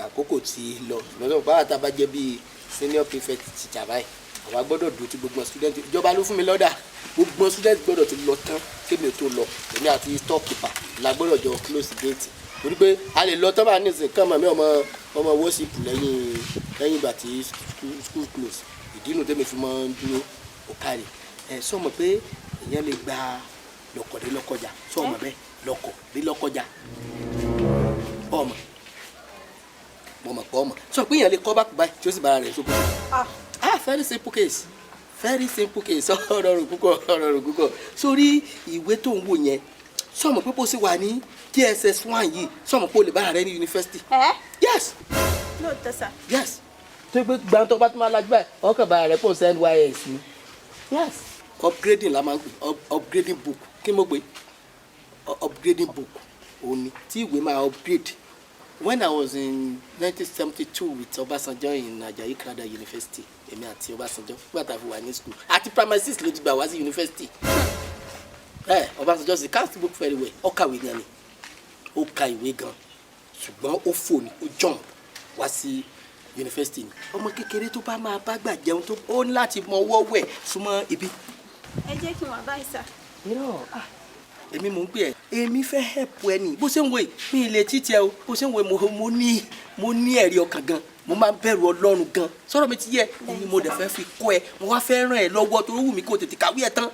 àkókò ti lọ. Lọ́dọ̀ báwa tá a bá jẹ́ bíi senior prefect teacher báyìí, àwa gbọ́dọ̀ dúró tí gbogbo student. Ìjọba ló fún mi lọ́dà. Gbogbo student gbọ́dọ̀ ti lọ tán kémi ò tó lọ. Èmi àti storekeeper la gbọ́dọ̀ jọ close gate. Torí pé a lè lọ tọ́ba nísìnyí kàn mọ́ mi ọmọ ọmọ worship lẹ́yìn lẹ́yìn ìgbà tí school close. Ìdí inú tẹ́mi fi máa ń dúró. Ó kárí ẹ sọmọ pé èèyàn lè gba lọkọ̀dé lọ́kọjà, sọmọ bẹ́ẹ̀ lọkọ̀dé lọ́kọjà, ọmọ mọ̀mọ̀ pọ̀ ọmọ sọ pé èèyàn lè kọ́ bá kú báyìí tí ó sì bára rẹ̀ sókè. Ah, very simple case, very simple case. Ọ̀rọ̀ púpọ̀, ọ̀rọ̀ púpọ̀. Sórí ìwé tó ń wò yẹn, sọmọ pé bó ṣe wà ní JSS 1 yìí, sọmọ pé o lè bára rẹ ní yunifásitì? Yes. Lóòótọ́ sà? Yes, tó pé gbàǹtọ́ bá tún máa lajú báyìí, ọkàn bára rẹ pọ̀ sí NYS ni. Yes, upgrading la máa ń pè, upgrading book. Kí mo pè? Upgrading book òní tí ìwé máa upgrade. When I was in 1972 with Ọbásanjọ́ in Ajayi Crowther University, èmi àti Ọbásanjọ́, nígbà tá a fi wà ní school àti primary six ló ti gbà wá sí university. Ẹ Ọbásanjọ́ sì cast book very well. Ó kàwé gan ni, ó ka ìwé gan, ṣùgbọ́n ó fò ní, ó jump wá sí university ni. Ọmọ kékeré tó bá máa bá gbà jẹun tó, ó ní láti mọ ọwọ́ wẹ̀ súnmọ́ ibi. Ẹ jẹ́ kí n wà báyìí sà. Irọ́, ah, èmi mò ń pè ẹ́, èmi fẹ́ help ẹ ní bó ṣe ń wo yìí, mi ì lè títí ẹ o. Bó ṣe ń wo yìí, mo ní ẹ̀rí ọkàn gan, mo máa ń bẹ̀rù Ọlọ́run gan. Sọ̀rọ̀ mi ti yẹ ni mo dẹ̀ fẹ́ fi kọ́ ẹ. Mo wá fẹ́ ràn ẹ́ lọ́wọ́ tó wù mí kó tètè kàwé ẹ tán,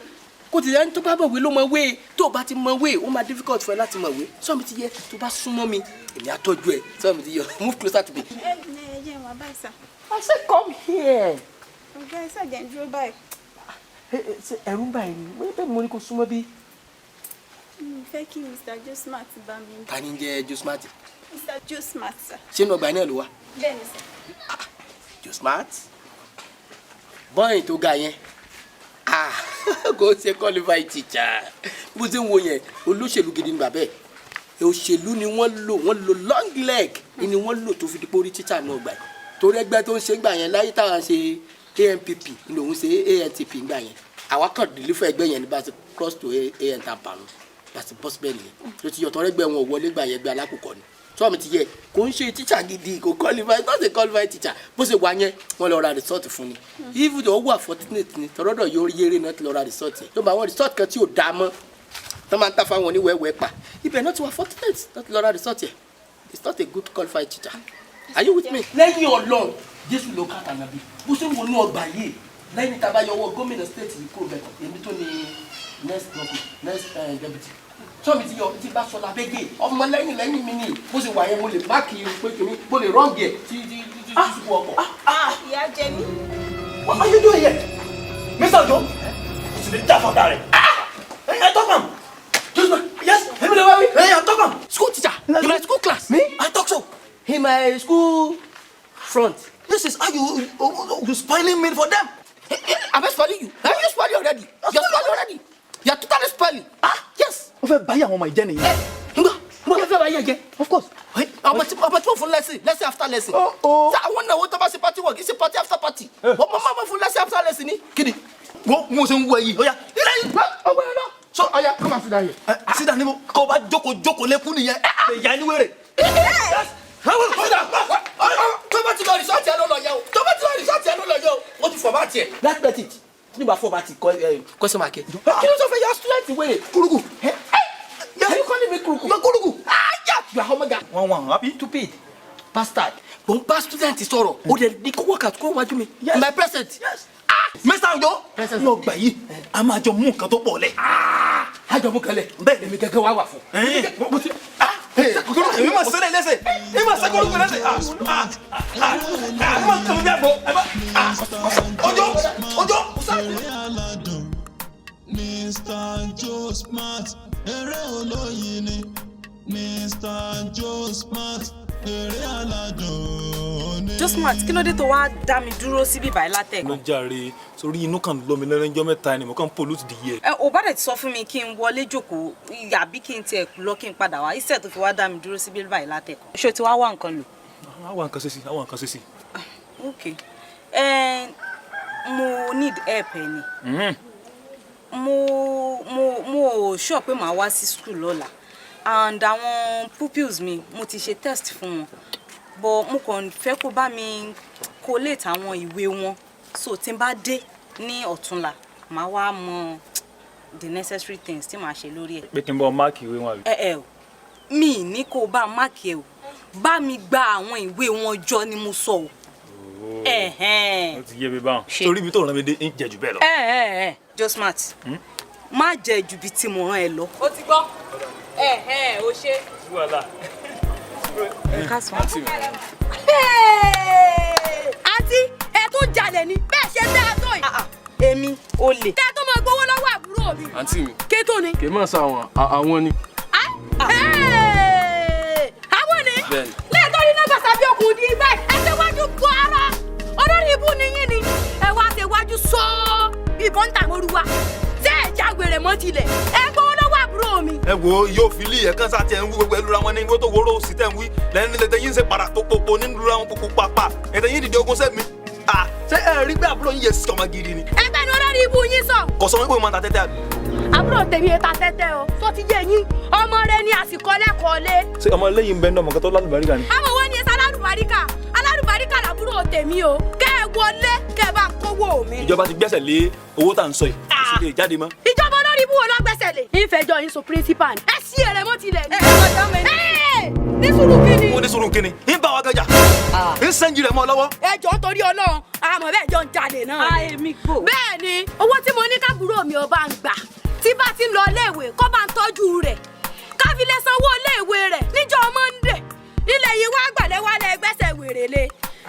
kó tètè. Ẹni tó bá mọ̀wé ló mọ̀ wé. Tó o bá ti mọ̀ wé, ó máa difficult fún ẹ láti mọ̀ wé. Sọ̀rọ̀ mi ti yẹ, tó bá súnmọ́ mi, èmi á tọ́jú ẹ. Sọ̀rọ̀ mi ti yẹ, move closer to me. Ẹ jẹ́ n wà báyìí sà. I said come here. Ọ̀gá, ẹ ṣàjẹ́ ń dúró báyìí. Ẹ̀rù ń bà ẹ́ ni wọ́n bẹ́ẹ̀, mo ní kó súnmọ́ bí. Mi ò fẹ́ kí Mr. Josmat bá mi. Ta ni ń jẹ́ Josmat? Mr. Josmat sà. Ṣé inú ọgbà náà ló wà? Bẹ́ẹ̀ ni sà. Josmat bọ́yìn tó ga yẹn, ah, kò ṣe qualified teacher. Bó ṣe ń wo yẹn, olóṣèlú gidi ni bàbá ẹ̀. Òṣèlú ni wọ́n lò, wọ́n lò long leg ni wọ́n lò tó fi di pé orí teacher náà gbà yìí, torí ẹgbẹ́ tó ń ṣe gbà yẹn láyé táwọn ṣe ANPP ni òun ṣe ANTP gbà yẹn. Àwa kàn dìlífọ̀ ẹgbẹ́ yẹn ní bá ti cross to ANTP nù, bá ti bọ́ síbẹ̀ nìyẹn tó ti yọ. Tọrẹ ẹgbẹ́ wọn ò wọlé gbà yẹn, gbé alákòókò ni. Sọ́ọ̀ mi ti yẹ, kò ń ṣe teacher gidi, kò qualify, not a qualified teacher. Bó ṣe wà yẹn, wọ́n lọ ra result fún ni. Even though ó wà fortunate ni, tọ́lọ́dọ̀ yóò yéré náà ti lọ ra result yẹn tó bá àwọn result kan tí ò dáa mọ́ tó máa ń tà fáwọn oníwẹ̀wẹ̀ pa ibẹ̀ náà, ti wà fortunate náà ti lọ ra result yẹn. It's not a good qualified teacher. Are you with me? Lẹ́yìn Ọlọ́run, Jésù ló kàtà nàbí. Bó ṣe wọnú ọgbà yìí, lẹ́yìn tá a bá yọwọ́ gómìnà state yìí kúrò bẹ́ẹ̀, èmi tó ní next governor, next deputy. Sọ́mi ti yọ tí bá sọ lábẹ́gẹ́ ọmọ lẹ́yìn lẹ́yìn mi ni. Bó ṣe wà yẹn, mo lè máàkì pé kìíní, mo lè rọ́ǹgì ẹ̀ tí tí tí tí tí ọkọ̀. Ìyá jẹ mí. What are you doing here? Mr. Ojo, o sì lè dá fọ́tà rẹ̀. I talk am. Yes, èmi lè wá wí. Hey, I talk am. School teacher in my school class. Me? I talk so. In my school front. This is how you spoiling me for them. Am I spoiling you? Are you spoiling already? You are spoiling already. You are totally spoiling. Ah, yes. Ó fẹ́ báyìí àwọn ọmọ ìjẹ́ nìyẹn. Ngbọ́, mo fẹ́ bá yẹ jẹ. Of course. Ọmọ tí mo fún lesson, lesson after lesson. Oh. Ṣé àwọn náà wọ́n tó bá ṣe party work, ṣe party after party. Ọmọ máa ma fún lesson after lesson ni. Kí ni? Wo mo ṣe ń wọ yìí. Ó yá. Ilé yìí, ọgbọ́n yẹn lọ. So, ọya, come and sit down here. Sit down níbo? Kó o bá jókòó jókòó lẹ́kún nìyẹn. Lè ya ẹni wèrè. Tó bá ti lọ result ẹ ló lọ yẹ o. Tó bá ti lọ result ẹ ló lọ yẹ o. O ti format ẹ. Let's bet it. Nígbà format question mark ẹ. Kí ló sọ fẹ́ yà student wèrè? Kúrúkù. Are you calling me kúrúkù? Ma kúrúkù. Ah, yeah, you are omega. Wọ́n wọ́n happy. Stupid bastard. Mo ń bá student sọ̀rọ̀. O dẹ̀ ní kó wákàtí kó wájú mi. In my present. Yes. Mr. Ojo, ní ọgbà yìí, a máa jọ mú nǹkan tó pọ̀ lẹ̀. A jọ mú kan lẹ̀. Bẹ́ẹ̀ èmi gẹ́gẹ́ wá wà fún. Mo ti kúrúkù, èmi máa sẹ́lẹ̀ lẹ́sẹ̀, èmi máa sẹ́ kúrúkù lẹ́sẹ̀. Èmi máa kàn mí bí àgbọ̀. Ojo, Ojo. Eré aládùn, Mr. Joe Smart, eré olóyin ni Mr. Joe Smart, eré aládùn ni. Josmat, kí ló dé tó wá dá mi dúró síbí báyìí látẹ̀kọ́? Ló jàre, sórí inú kan lọ mi lẹ́nu ọjọ́ mẹ́ta ni mo kàn ń pollute the year. Ẹ ò bá dẹ̀ ti sọ fún mi kí n wọlé jókòó, àbí kí n tiẹ̀ lọ kí n padà wá, iṣẹ́ tó fi wá dá mi dúró síbí báyìí látẹ̀kọ́. Ṣé o ti wá wá nǹkan lò? Àwọn nǹkan ṣe sí, àwọn nǹkan ṣe sí. Ok, ẹ mo need help ẹ ni. Mo ò sure pé màá wá sí school lọ́la, and àwọn pupils mi, mo ti ṣe test fún wọn, but mo kàn fẹ́ kó bá mi collate àwọn ìwé wọn, so tí n bá dé ní ọ̀túnla, màá wá mọ the necessary things tí màá ṣe lórí ẹ̀. Pé kí n bọ́ mark ìwé wọn àbí? Ẹ ẹ o, Mi ní kó o bá mark ẹ o, bá mi gba àwọn ìwé wọn jọ ni mo sọ o. Ó ti yé mi báwọn. Torí ibi tó rán mi dé ń jẹ jù bẹ́ẹ̀ lọ. Ẹ Josmat, má jẹ ju ibi tí mo rán ẹ lọ. O ti gbọ́, o ṣe. Ẹ káàsán. Àǹtí, ẹ tún jalè ni bẹ́ẹ̀ ṣe dáa tó yìí. Èmi ò lè. Tẹ́ tó máa gbowó lọ́wọ́ àbúrò mi. Àǹtí mi. Kí tó ni. Kì í mọ̀ sá àwọn ni. Àwọn ni. Bẹ́ẹ̀ni. Lẹ́ẹ̀tọ́ ní náà gbàsá bí okùn di báyìí. Ẹ ṣe wájú gbọ́ ara. Olórí ibú ni yín ni. Ẹ wá ṣe wájú sọ́ọ́ bí bọ́ńtà mọ́rúwa. Ṣé ẹ jágbèrè mọ́ tilẹ̀? Ẹ gbowó lọ́wọ́ àbúrò mi. Ẹ wo yóò fi lé ẹ̀kan sá tiẹ̀ ń wí gbogbo ẹlúra wọn ní wọ́n tó wóró sí tẹ̀ ń wí lẹ́nu lẹ́tẹ̀ yín ń ṣe para pópópó nínú lura wọn pópó pàpà ẹ̀tẹ̀ yín dìde ogun sẹ́mi. Ṣé ẹ rí pé àbúrò yín yẹ sí ọmọ gidi ni? Ẹgbẹ́ ni olórí ibú yín sọ. Kò sọ wípé mo máa ta tẹ́tẹ́ àbí. Àbúrò tèmi ẹ ta tẹ́tẹ́ o, tó ti yé yín, ọmọ rẹ ní àsìkò lẹ́kọ̀ọ́ lé. Ṣé ọmọ lẹ́yìn bẹ́ẹ̀ ní ọmọ kan tó lálùbáríkà ni? Àwọn wo ni ẹsẹ alálùbáríkà? Alálùbáríkà làbúrò tèmi o, kẹ́ ẹ wọlé kẹ́ ẹ bá ń kówó mi. Ìjọba ti gbẹ́sẹ̀ lé owó tá à ń sọ yìí, kò sì lè jáde mọ́. Ìjọba olórí ibú wo ló gbẹ́sẹ̀ lé? Ìfẹ̀jọ́ yín sọ principal ni. Ẹ sí èrè mọ́ tilẹ̀ ni. Ẹ ní sùúrù kí ni? Mo ní sùúrù kí ni? Ń bá wa gàjà. Ń sẹ́ńjì rẹ̀ mọ́ ọ lọ́wọ́. Ẹ jọ̀ọ́ nítorí Ọlọ́run, àmọ́ bẹ́ẹ̀ jọ ń jalè náà. Èmi gbò. Bẹ́ẹ̀ ni, owó tí mo ní kábúrò mi ọba ń gbà tí bá ti ń lọ iléèwé kó bá ń tọ́jú rẹ̀ káfí lè sanwó iléèwé rẹ̀ níjọ́ Monday. Ilẹ̀ yìí wá gbàlẹ́ wálẹ̀ gbẹ́sẹ̀ wèrè lé.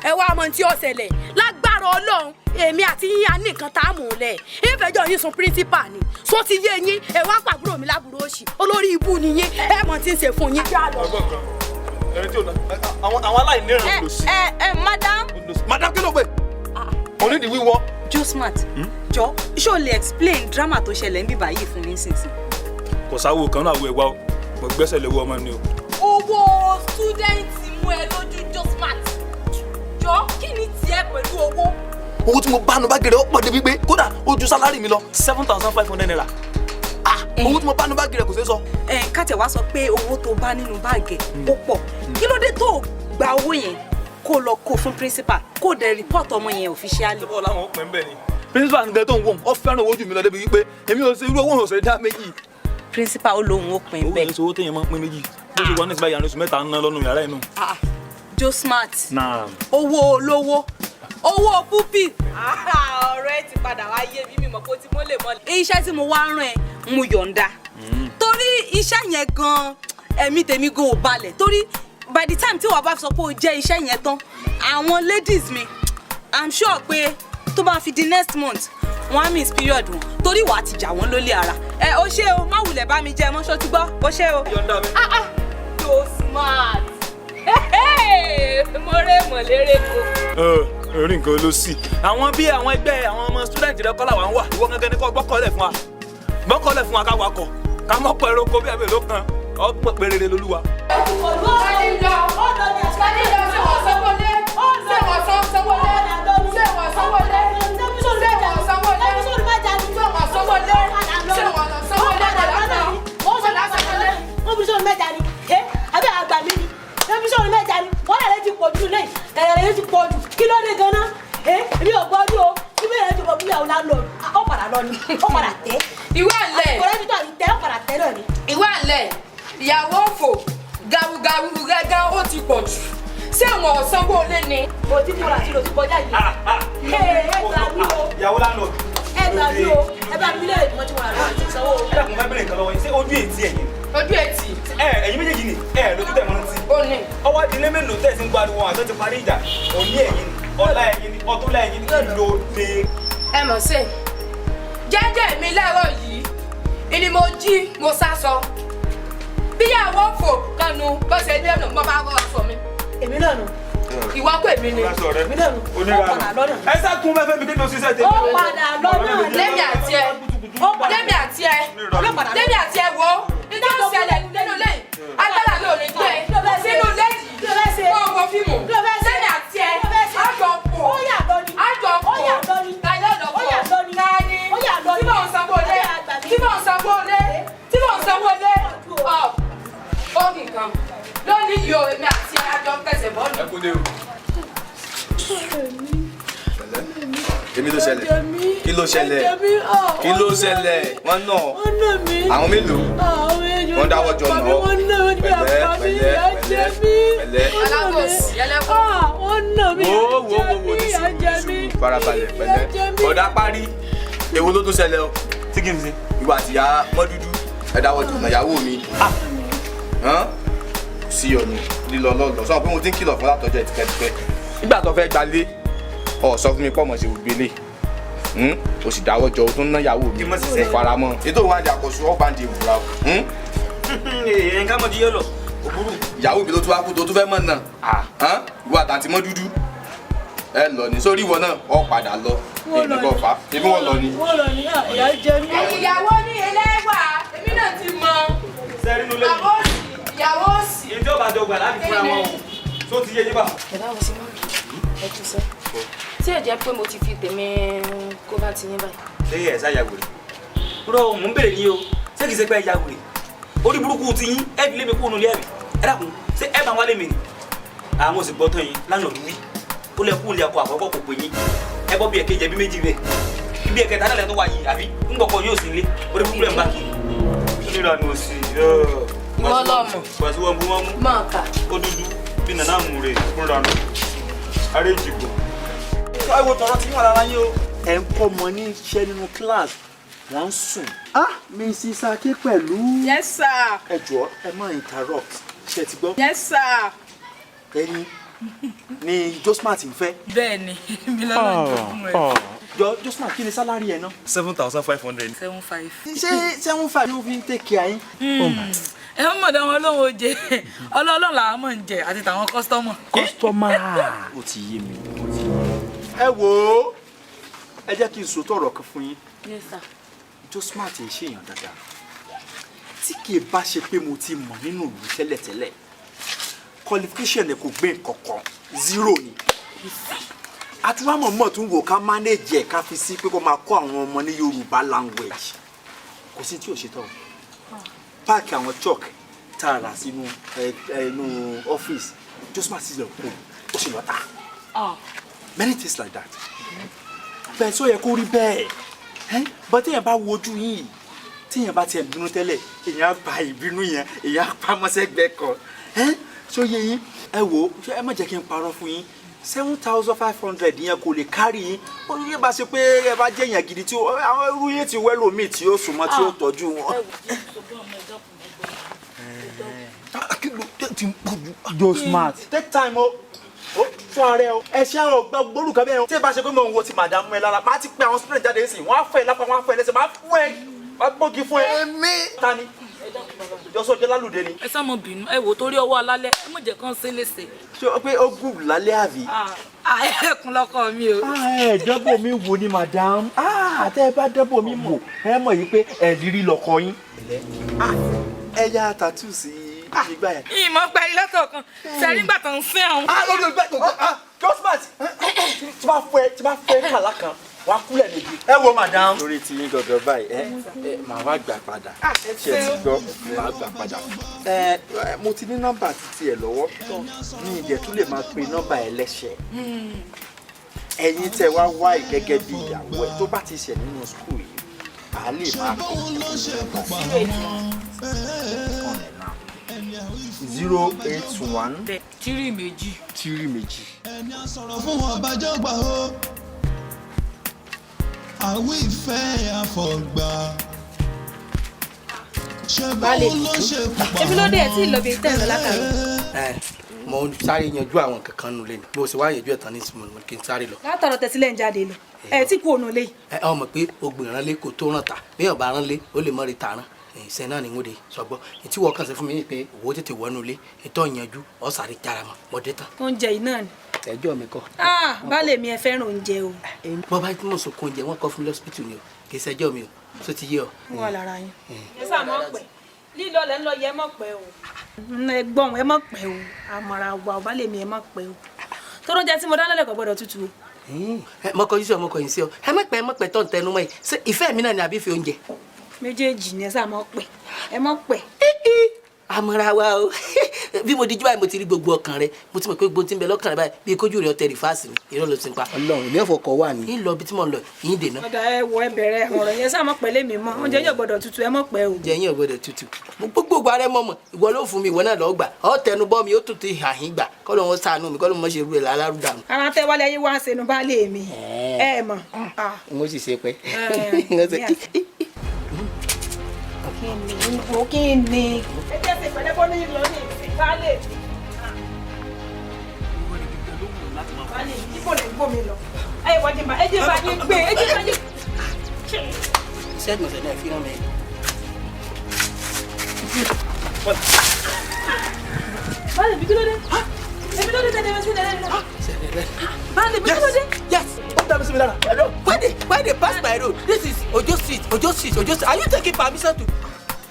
Ẹ wá mọ tí ó ṣẹlẹ̀ lágbára Ọlọ́run, èmi àti yín á ní nǹkan tá a mú un lẹ̀. Ìfẹ̀jọ́ yín sun principal ni, sọ ti yé yín, ẹ wá pàbúrò mi lábúrò òṣì, olórí ibú ni yín, ẹ mọ tí ń ṣe fún yín. Àwọn aláìníran lò sí. Ẹ madam. Madam kí ló pè? Onídìí wíwọ́. Josmat, jọ ṣé o lè explain drama tó ṣẹlẹ̀ ń bíbá yìí fún mi nísinsìnyí? Kò sáwó kan náà àwọ̀ ẹ̀wá o, mo gbẹ́sẹ̀ lé owó ọmọ ni o. Owó student mú ẹ lójú Josmat, jọ kí ni tiẹ̀ pẹ̀lú owó? Owó tí mo bá nu báàgì rẹ̀ ó pọ̀ débi pé kódà ó ju sálárì mi lọ 7,500 naira. Owó tí mo bá nu báàgì rẹ̀ kò ṣeé sọ. Ẹ ká tẹ̀ wá sọ pé owó tó bá nínú báàgì ó pọ̀, kí ló dé tó gba owó yẹn kó lọ kó fún principal kó dẹ̀ report ọmọ yẹn officially? Ṣé bọ́ọ̀lù àwọn ò pín bẹ́ẹ̀ ni? Principal nǹkan tó ń wò ó fẹ́ràn owó jù mí lọ débi wípé èmi ò ṣe irú owó òṣèré dá méjì. Principal ó lóun ó pín bẹ́ẹ̀. Owó yẹn sọ owó téèyàn máa ń pín méjì. Bó ṣe wà ní ìsìnbáyà oṣù mẹ́ta ń ná lọ́nu yàrá inú. Josmat, Naam. owó olówó, owó púpì. Ọ̀rọ̀ ẹ ti padà wá yé mi, mi mọ̀ pé ó ti mọ́lẹ̀ mọ́lẹ̀. Iṣẹ́ tí mo wá rán ẹ, mo yọ̀ǹda. Torí iṣẹ́ yẹn gan-an, ẹ̀mí tèmi gan ò balẹ̀. Torí by the time tí wàá bá sọ pé o jẹ́ iṣẹ́ yẹn tán, àwọn ladies mi, I'm sure pé tó bá fi di next month, wọ́n á miss period wọn. Torí wàá ti jà wọ́n lólè ara. Ẹ o ṣé o, má wulẹ̀ bá mi jẹ mọ́, ṣó ti gbọ́? O ṣé o. Yọ̀ǹda mi. Josmat, mo rẹ́ mọ̀lérè ko. Orí nǹkan ló sì. Àwọn bí àwọn ẹgbẹ́ àwọn ọmọ student rẹ kọ́ làwọn wà. Ìwọ gangan ni kò gbọ́kọ̀ọ́lẹ̀ fún wa. Gbọ́kọ̀ọ́lẹ̀ fún wa ká wakọ̀. Ká mọ̀ pẹ̀rọ oko bí abẹ́ ló kan. Ọgbọ̀n pérére lolúwa. Kí ló dé gan-an? Èmi ò gbọ́dún o, kí bẹ́ẹ̀ rẹ̀ ti bọ̀ búyàwó lánàá, ó padà lọ ni, ó padà tẹ́. Ìwé àlẹ́. Ọ̀rẹ́ mi tó àti tẹ́, ó padà tẹ́ náà ni. Ìwé àlẹ́, ìyàwó òfò, garugaru gángan ó ti pọ̀ jù. Ṣé àwọn ọ̀sánwó lé ni? Mo ti múra sí lóṣù kọjá yìí. Ẹ gbà mí o. Ìyàwó lánàá. Ẹ gbà mí o, ẹ bá mi lé ìmọ̀ tí mo rà lọ́wọ́ àti ìsanwó. Ẹ dàkún fẹ́ bẹ̀rẹ̀ nǹkan lọ́wọ́ yín, ṣé ojú ètí ẹ̀yìn? Ojú ètí. Ẹ ẹ̀yin méjèèjì ni ẹ lójú tẹ̀ mọ́ ti. Ó ní. Ọwọ́ adilé mélòó tẹ̀ sí ń pariwo àti ti parí ìjà, òní ẹ̀yin ni, ọ̀la ẹ̀yin ni, ọ̀túnla ẹ̀yin ni, kí ló dé? Ẹ mọ̀ sí, jẹ́jẹ́ mi láàárọ̀ yìí, ìní mo jí mo sá sọ. Bíyàwó fò kanu bó ṣe ní ẹnu mo bá rọ aṣọ mi. Èmi náà nù. Ìwọ kò èmi ni. Èmi náà nù. Ó padà lọ́nà. Ẹ sá kún fẹ́fẹ́ mi débi òṣìṣẹ́ tèmi. Ó padà lọ́nà. Lémi àti ẹ, lémi àti ẹ, lémi àti ẹ wo, nítorí ó ṣẹlẹ̀ nínú ilé yìí, agbára mi ò ní gbé sínú ilé yìí, kó o wo fíìmù, lémi àti ẹ, àjọ pò, àjọ pò, tàyẹ̀ lọ́pọ̀, tani, tí mò ń sanwó lé, tí mò ń sanwó lé, tí mò ń sanwó lé, ọ̀ ó nìkan, lónìí yìí o, èmi àti ẹ àjọ kẹsẹ̀ bọ́ọ̀lù. Ẹ kú dé o. Èmi ló ṣẹlẹ̀. Kí ló ṣẹlẹ̀? Kí ló ṣẹlẹ̀? Wọ́n nà. Àwọn mélòó? Àwọn méjì Wọ́n dáwọ́ jọ nà ọ́. Wọ́n nà mí, Pẹ̀lẹ́, àpá mi, pẹ̀lẹ́, ìyà jẹ mí. pẹ̀lẹ́. Alábòsí ẹlẹ́kọ̀ọ́. Wọ́n nà mí, Wo ìyà wo jẹ wo wo mí, ní ìyà sùúrù jẹ ní mí. sùúrù farabalẹ̀ pẹ̀lẹ́. Ìyà jẹ mí. Bọ̀dá parí èwo ló tún ṣẹlẹ̀ o? Tí kì í ṣe. Ìwà àtìyá mọ́dúdú ẹ dáwọ́ jọ nà ìyàwó mi. Hàn? Kò sí ọ̀nà lílọ lọ́lọ́ sọ pé mo ti ń kìlọ̀ fún látọjọ́ ẹ̀ tipẹ́tipẹ́. Nígbà tó fẹ́ gbalé ọ̀ sọ fún mi pọ̀ mọ̀ ṣe gbélé o sì dáwọ́ jọ o tún ná ìyàwó mi mo fara mọ́ ètò ìwádìí àkóso ọ̀bàǹdì ìwúra o. Nǹkan mọ̀ ju yẹ lọ òbúrú. Ìyàwó mi ló tún wá kú tó tún fẹ́ mọ̀ náà ìwọ àtàntí mọ́ dúdú ẹ lọ ní sórí ìwọ náà ọ padà lọ èmi kò fà á èmi wọ́n lọ ní. Wọ́n lọ ní ìyà jẹ mí. Ẹ̀yin ìyàwó ní ẹlẹ́wà èmi náà ti mọ. Sẹ́rí nulẹ̀ Bàbá òsì ìyàwó òsì. Ìjọba àjọgbà láti fúnra wọn o. Tó ti yé yín bá. Ẹ bá wọn sí mọ́ ẹ tún sẹ́. Tí ẹ jẹ́ pé mo ti fi tèmi kó bá ti yín báyìí. Ṣé ẹ ṣá ya wèrè? Rọ mò ń bèrè ní o, ṣé kìí ṣe pé ẹ ya wèrè? Orí burúkú ti yín, ẹ fi lé mi kúrò nílé ẹ̀mí. Ẹ dákun, ṣé ẹ máa wálé mi ni? Àwọn òsì gbọ́ tán yín lánàá wí. Ó lẹ kú ilé ọkọ àkọ́kọ́ kò pè yín. Ẹ bọ́ bí ẹ̀kejì ẹbí méjì rẹ̀. Ibi ẹ̀kẹta náà lẹ tó wá yìí àbí ń gbọ́kọ yóò sí ilé. Orí burúkú rẹ̀ ń bá kiri. Onírànù òsì. Ìwọ lọ́mọ. Pàṣẹ wọn bú wọn mú. Máa kà. Ó dúdú bí nàná mú rè fúnranù. Aré ìjìgbò. Ẹ wo tọrọ tí yín wà lára yín o. Ẹ ń kọ́ ọmọ ní iṣẹ́ nínú class, wọ́n ń sùn. Ah, Mrs. Ake pẹ̀lú. Yes sir. Ẹ jọ̀ọ́ ẹ má interrupt. Ṣé ẹ ti gbọ́? Yes sir. Ẹyin ni Josmat ń fẹ́. Bẹ́ẹ̀ni, mi lọ́nà ìjọba ẹ̀. Jọ Josmat, kí ni salary ẹ náà? 7,500. 7,500. Ṣé 7,500 ló fi ń take care yín? Ẹ ń mọ̀dọ̀ wọn lóhun oje, ọlọ́ọ̀lọ́ làwọn mọ̀ ń jẹ àti tàwọn kọ́sítọ́mọ̀. Kọ́sítọ́mà. Ó ti yé mi. Ẹ wò ó, ẹ jẹ́ kí n sòótọ́ ọ̀rọ̀ kan fún yín. Yes sir. Josmat ń ṣèyàn dáadáa. Tí kì í bá ṣe pé mo ti mọ̀ nínú ìlú tẹ́lẹ̀tẹ́lẹ̀, qualification ẹ̀ kò gbé nǹkan kan, zero ni. Àtiwámọ̀ mọ̀ tún wò ká manage ẹ̀ ká fi sí pé kó máa kọ́ àwọn ọmọ ní Yorùbá language. Kò sí tí ò ṣe tán o. Páàkì àwọn chalk tá a rà sínú inú ọ́fíìsì, Josmat sì lọ kó o sì lọ tà. Many things like that. Bẹ́ẹ̀ sọ yẹ kó rí bẹ́ẹ̀. Bọ́ téèyàn bá wojú yìí, téèyàn bá tiẹ̀ bínú tẹ́lẹ̀, èèyàn á pa ìbínú yẹn, èèyàn á pa mọ́sẹ́gbẹ́ kan. Ṣó yé yín? Ẹ wò ó, ẹ má jẹ́ kí n parọ́ fún yín. 7,500 yẹn kò lè kárí yín. Ó yẹ bá ṣe pé ẹ bá jẹ́ èèyàn gidi tí àwọn irú yín ti wẹ́lò míì tí ó súnmọ́ tí ó tọ́jú wọn. Josmat, take time o. Ó fún ara ẹ o. Ẹ ṣe àwọn ọgbà gbórùkọ bẹ́ẹ̀ o. Tí ẹ bá ṣe pé mò ń wo ti màdàmú ẹ lára, máa ti pe àwọn student jáde sí i. Wọ́n á fẹ́ lápá, wọ́n á fẹ́ lẹ́sẹ̀, máa fún ẹ, máa gbógi fún ẹ. Èmi. Ta ni? Jọ́sọ̀ jẹ́ lálùdé ni. Ẹ sá mọ bínú, ẹ wò ó torí ọwọ́ alálẹ̀, ẹ mọ̀ jẹ́ kán ṣe léṣe. Ṣé o pé ó gùn lálẹ́ àbí? Ẹkùn lọkọ mi o. Ẹ dọ́bọ̀ mi wò ni madam. Tẹ́ ẹ bá dọ́bọ̀ mi wò, ẹ mọ̀ yìí pé ẹ rírí lọkọ yín. Ẹ yá tattoo sí ìgbà yẹn. Ìmọ̀ pẹ̀lú lọ́tọ̀ọ̀kan, sẹ́rí gbà tó ń sín àwọn. Lórí ìgbà tó Josmat, tí bá fẹ́ tí bá fẹ́ kàlá kan, wàá kúlẹ̀ méjì. Ẹ wo madam. Lórí ti yín gangan báyìí, ẹ màá wá gbà padà. Ṣé ẹ ti gbọ́? Màá gbà padà. Ẹ mo ti ní nọ́mbà títí ẹ lọ́wọ́. Mi ìdẹ̀ tún lè máa pe nọ́mbà ẹ lẹ́sẹ̀. Ẹ̀yin tẹ wá wá ì gẹ́gẹ́ bí ìyàwó ẹ̀ tó bá ti ṣẹ̀ nínú school yìí, à lè máa pè 081 3 2. 3 2. Ẹni a sọ̀rọ̀ fún ọba jọgbà o, àwí ìfẹ́ àfọ̀gbà. Ṣé bóun ló ṣe pupa? Èmi ló dé ẹ̀ tí ì lọ bí tẹ́ ẹ̀ lọ látàrí. Ẹ mo sáré yanjú àwọn kankan nù lẹ́nu bó ṣe wá yanjú ẹ̀ tán ní ìsinmi mo kí n sáré lọ. Látọ̀rọ̀ tẹ̀sílẹ̀ ń jáde lọ. Ẹ tí kú òun lé. Ẹ ọ mọ̀ pé ogbìn ránlé kò tó ràn ta bí ọba ránlé ó lè mọ̀ rí ta rán ìṣe náà ni n ó de sọgbọ́ ètí wọ́n kàn sí fún mi pé owó tètè wọnú ilé ètò ìyanjú ọ sáré jára mọ́ mo dé tán. Oúnjẹ yìí náà ni. Ẹjọ́ mi kọ́. Baálé mi ẹ fẹ́ràn oúnjẹ o. Bọ́ bá tí mo sọ kó oúnjẹ wọn kọ́ fún mi lọ́sibítù ni o, kì í ṣẹjọ́ mi o, tó ti yé ọ. Wọ́n wà lára yín. Ẹ sá mọ̀ pẹ́, lílọ lẹ́ ń lọ yẹ mọ̀ pẹ́ o. Ẹ gbọ́n ẹ mọ̀ pẹ́ o, àmọ̀ra wà o, baálé mi ẹ mọ̀ pẹ́ o. Tóró oúnjẹ tí mo dáná lẹ́kọ̀ọ́ gbọ́dọ̀ tútù o. Mọ kọjú sí ọ, mọ kọyìn sí ọ, ẹ mọ̀ pẹ́, ẹ mọ̀ pẹ́ tó ń tẹnu mọ́ yìí, ṣé ìfẹ́ mi náà ni àbí ìfẹ́ oúnjẹ? Méjèèjì ni ẹ sá mọ̀ pẹ́, ẹ mọ̀ pẹ́. Àmọ̀ra wa o, Bí mo dijú báyìí mo ti rí gbogbo ọkàn rẹ, mo ti mọ̀ pé gbogbo tí ń bẹ lọ́kàn rẹ báyìí bí kójú rẹ ọtẹ rìfáàsì ni, irọ́ ló ti ń pa. Ọlọ́run ilé ọ̀fọ̀ kọ wà ní. Ń lọ ibi tí mò ń lọ yín dènà. Ọ̀dà ẹ wọ ẹ bẹ̀rẹ̀ ọ̀rọ̀ yẹn sáà mọ̀ pẹ̀lẹ́ mi mọ́, oúnjẹ yóò gbọ́dọ̀ tutù, ẹ mọ̀ pẹ́ o. Jẹ yín ò gbọ́dọ̀ tutù. Gbogbo ìgbà rẹ mọ̀mọ̀, ìwọ ló fún mi, ìwọ náà lọ́ọ́ gbà. Ọ tẹnu bọ́ mi, ó tún ti hàhín gbà. Kọ́ ló ń ṣàánú mi, kọ́ ló ń mọ̀ ṣe rú ẹ̀ lálárúdànù. Ara tẹ wálé ayé wá ń ṣẹnu bá lè mi. Ẹ mọ̀. N ó sì ṣe pẹ́. Kí ni? Ẹ jẹ́ ṣe pẹ̀lẹ́ bọ́ ní ìlọ ní ìsìn baálé mi. Baálé mi, ibo lè gbó mi lọ. Ẹ wá jẹ́ bá ẹ jẹ́ bá yín gbé, ẹ jẹ́ bá yín. Iṣẹ́ ìgbọ̀nsẹ̀ náà fi rán mi. Baálé mi, kí ló dé? Èmi ló dé tẹ̀lé mi sí tẹ̀lé mi. Baálé mi, kí ló dé? Yes. Why they pass my road? This is Ojo Street, Ojo Street, Ojo Street. Are you taking permission to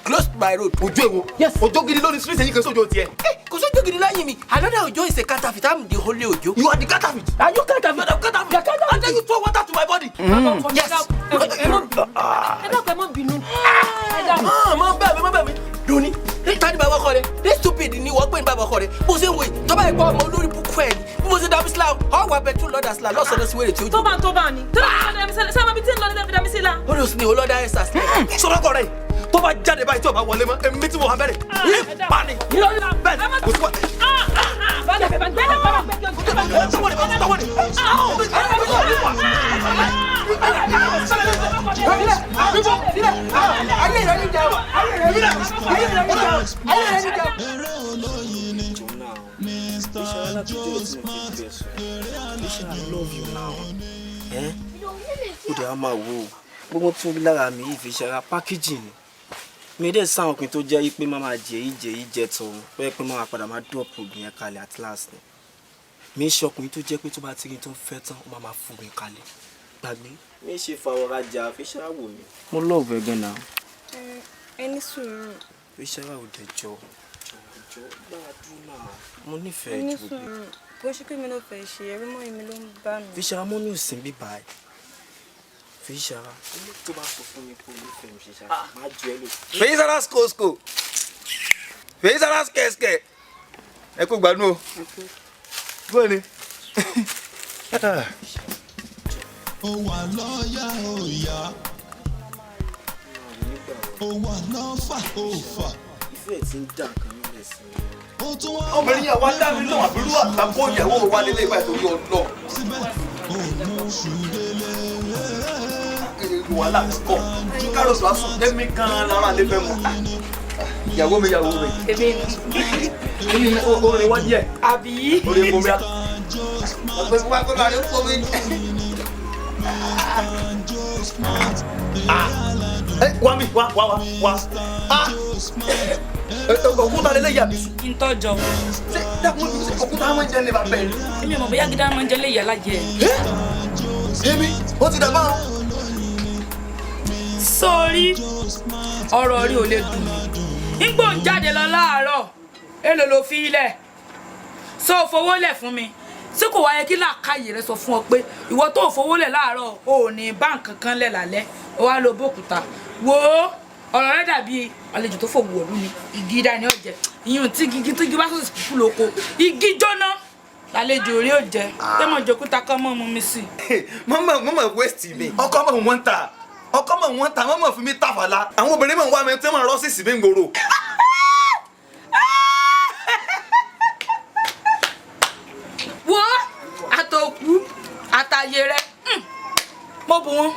close my road? Ojo èwo? Yes. Ojo gidi lórí street èyí kan sójo tiẹ̀. Kò sójo gidi lẹ́yìn mi. Another Ojo is a counterfeit. I'm the holy Ojo. You are the counterfeit. Are you counterfeit? You are the counterfeit. How dare you throw water to my body? Yes. Ẹ dákun, ẹ má bínú. Má bẹ̀ mí, má bẹ̀ mí. Doni, ta ni bàbá ọkọ rẹ? This stupid ni wọ́n pè ní bàbá ọkọ rẹ. Bó ṣe ń wòye, tọ́ba ẹ̀kọ́ ọmọ olórí búkú ẹ̀ ni. Bí mo ṣe dá Bísílà, ọ̀ wà bẹ̀tú lọ́dà sílá lọ́sọ̀dọ̀ sí wèrè tí ó jù. Tó bá ń tó bá ní. Tó bá ń tó bá ní. Sábà bí tí ń lọ nílẹ̀ fi dá mi sí la. Ó lọ sí ni olọ́dà ẹ̀ sàṣẹ. Sọ̀rọ̀ kọ̀ rẹ̀ tó bá jáde báyìí tí o bá wọlé mọ́, èmi tí mo wà bẹ̀rẹ̀. Yí pa ni. Bẹ́ẹ̀ ni, kò sí wá. I love you now. Ó dẹ̀ á máa wò ó. Gbogbo tí ó rí lára mi yìí fi ṣara pákéjì ni. Mi dẹ̀ sáwọn ọkùnrin tó jẹ́ pé máa máa jẹ ìjẹ ìjẹ tọ̀hún pé pé máa padà máa dọ̀pù obìnrin kalẹ̀ at last ni. Mi ṣe ọkùnrin tó jẹ́ pé tó bá ti rí tó ń fẹ́ tán ó máa máa fún mi kalẹ̀. Gbàgbé. Mi ṣe fàwọ̀rajà fi ṣara wò mí. Mo love ẹ gan náà. Ẹ ní sùúrù. Fi ṣara ò dẹ̀ jọ. Jọ gbára dúró náà. Mo nífẹ̀ẹ́ Ẹ ní ju gbogbo. sùúrù. Bó ṣe pé mi ló fẹ́ ṣe, ẹ̀rí mọ́ èmi ló ń bá mi. Fi ṣara mọ́ mi ò sìn bíbá ẹ̀. Fi ṣara. Tó bá sọ fún mi pé o nífẹ̀ẹ́ mi ṣe ṣara, máa ju ẹ lò. Fèyísára skosko. Fèyísára skẹ̀skẹ̀. Ẹ kú gbádùn o. Bóyá ni. Ó wà lọ́yà ó yá. Ó wà lọ́fà ó fà. Ìfẹ́ ti ń dà nǹkan nílẹ̀ sí mi. Ó tún wá. Obìnrin yẹn wá dá mi lóhùn àbúrò àtàkó ìyàwó wa lélẹ̀ ìgbà ìtòrí ọlọ́. Síbẹ̀ ó mú ṣù délé. Wàhálà kọ̀ kárọ̀tù asùn èmi gan-an lára lè fẹ́ mọ̀. Ìyàwó mi, ìyàwó mi. Èmi ni. Èmi ni orin wá díẹ̀. Àbí. Orin bomi á. Ọ̀pẹ fún wa kó lọ àrí fún mi. Wá mi, wá wá wá wá. Òkúta lélẹ̀ yà bí sùn. Kí n tọ́jọ. Ṣé dákun ṣe òkúta máa ń jẹ ní bàbá ẹ̀? Èmi ò mọ̀ bóyá gídá máa ń jẹ lé ìyá lájẹ. Èmi, ó ti dàgbà o. Sórí ọ̀rọ̀ rí ò lè dùn mí. Ngbò ń jáde lọ láàárọ̀, èlò ló fi ilẹ̀. Sọ fowó lẹ̀ fún mi. Ṣé kò wáyé kí làákàyè rẹ sọ fún ọ pé ìwọ tó fowó lẹ̀ láàárọ̀ o ò ní bá nǹkan kan lẹ̀ lálẹ́, o wá lo bókúta. Wò ó, ọ̀rọ̀ rẹ dàbí àlejò tó fòwò òru ni, igi dání ọ̀jẹ̀. Ìyún tí igi tí igi bá sọ̀sì kúkú lóko, igi jóná lálejò rí òjẹ́. Tẹ́mọ̀ jòkúta kọ́ mọ́ mu mi sí. Mọ́mọ́ mọ́mọ́ waste mi. Ọkọ mọ̀ wọ́n ta. Ọkọ mọ̀ wọ́n ta. Mọ́mọ́ fi mi tàfàlà. Àwọn obìnrin mọ̀ ń wá mi tí wọ́n rọ́ sí ìsìnmí gbòòrò. Wo àtòkù àtàyè rẹ, mo bù wọn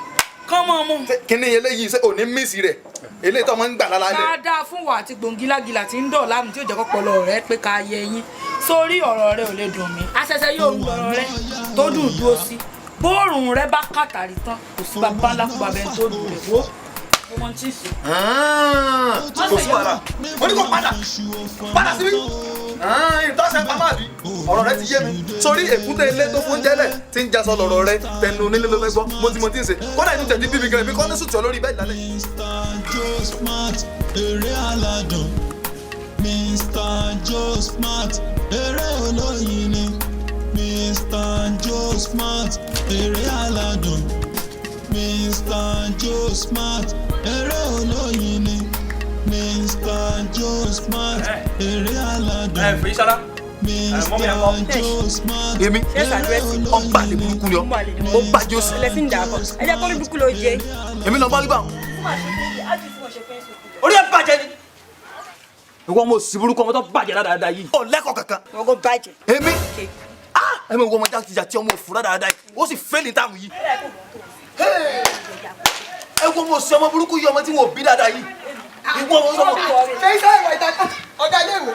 kán mọ́ mu. Kí ni eléyìí ṣé ò ní mísì rẹ̀? Eléyìí tó máa ń gbà lálálẹ̀. Dáadáa fún wa àti gbòǹgìlágìlà tí ń dọ̀ láàmú tí ò jẹ́ kọ́pọlọ rẹ pé ká yẹ yín. Sórí ọ̀rọ̀ rẹ ò lè dùn mí. Aṣẹ̀ṣẹ̀ yóò ń lọ̀rọ̀ rẹ tó dùn dúró sí. Bóòrùn rẹ bá kàtàrí tán, kò sí bàbá ńlá fún bàbá ẹni tó dùn rẹ̀ wó. Mo mọ tí ì sè. Kò sí wàhálà. Mo ní kó padà. Padà síbí. Ìtọ́sẹ̀ pamọ́ àbí? Ọ̀rọ̀ rẹ ti yé mi. Sórí èkúté ilé tó fún jẹ́lẹ̀ tí ń jaṣọ lọ̀rọ̀ rẹ tẹnu onílé ló fẹ́ gbọ́. Mo ti mọ tí ń ṣe. Kódà inú tẹ̀jú bíbí gan-an èmi kọ́ ní sùtì ọ lórí bẹ́ẹ̀ lálẹ́. Mr. Joe Smart, eré aládùn. Mr. Joe Smart, eré olóyin ni. Mr. Joe Smart, eré aládùn. Mr. Joe Smart, eré olóyin ni. Mr. Joe Smart, Eré aládùn. Ẹ fi sára. Mọ́mí ẹ̀ kọ́. Èmi ọ̀nba lè burúkú ni ọ ó bàjẹ́ òsì. Ẹlẹ́sìn dàbọ̀ ẹ jẹ́ kó ní burúkú ló jẹ. Èmi lọ bá wíwá. Orí ẹ bàjẹ́ ni. Ìwọ ọmọ òsì burúkú ọmọ tó bàjẹ́ dáadáa yìí. Ọ̀ lẹ́kọ̀ọ́ kankan. Wọ́n kò bàjẹ́. Èmi ẹ mọ̀ ìwọ ọmọ jáde tí ọmọ òfurá dáadáa yìí ó sì fẹ́ẹ̀lì táàmù yìí. Ẹ wo ọmọ òsì ọmọ burúkú yìí ọmọ tí wọn ò bí dáadáa yìí. Ìwọ ọmọ sọmọ. Ṣé iṣẹ́ ìwà ìtajà ọ̀gá ilé ìwé?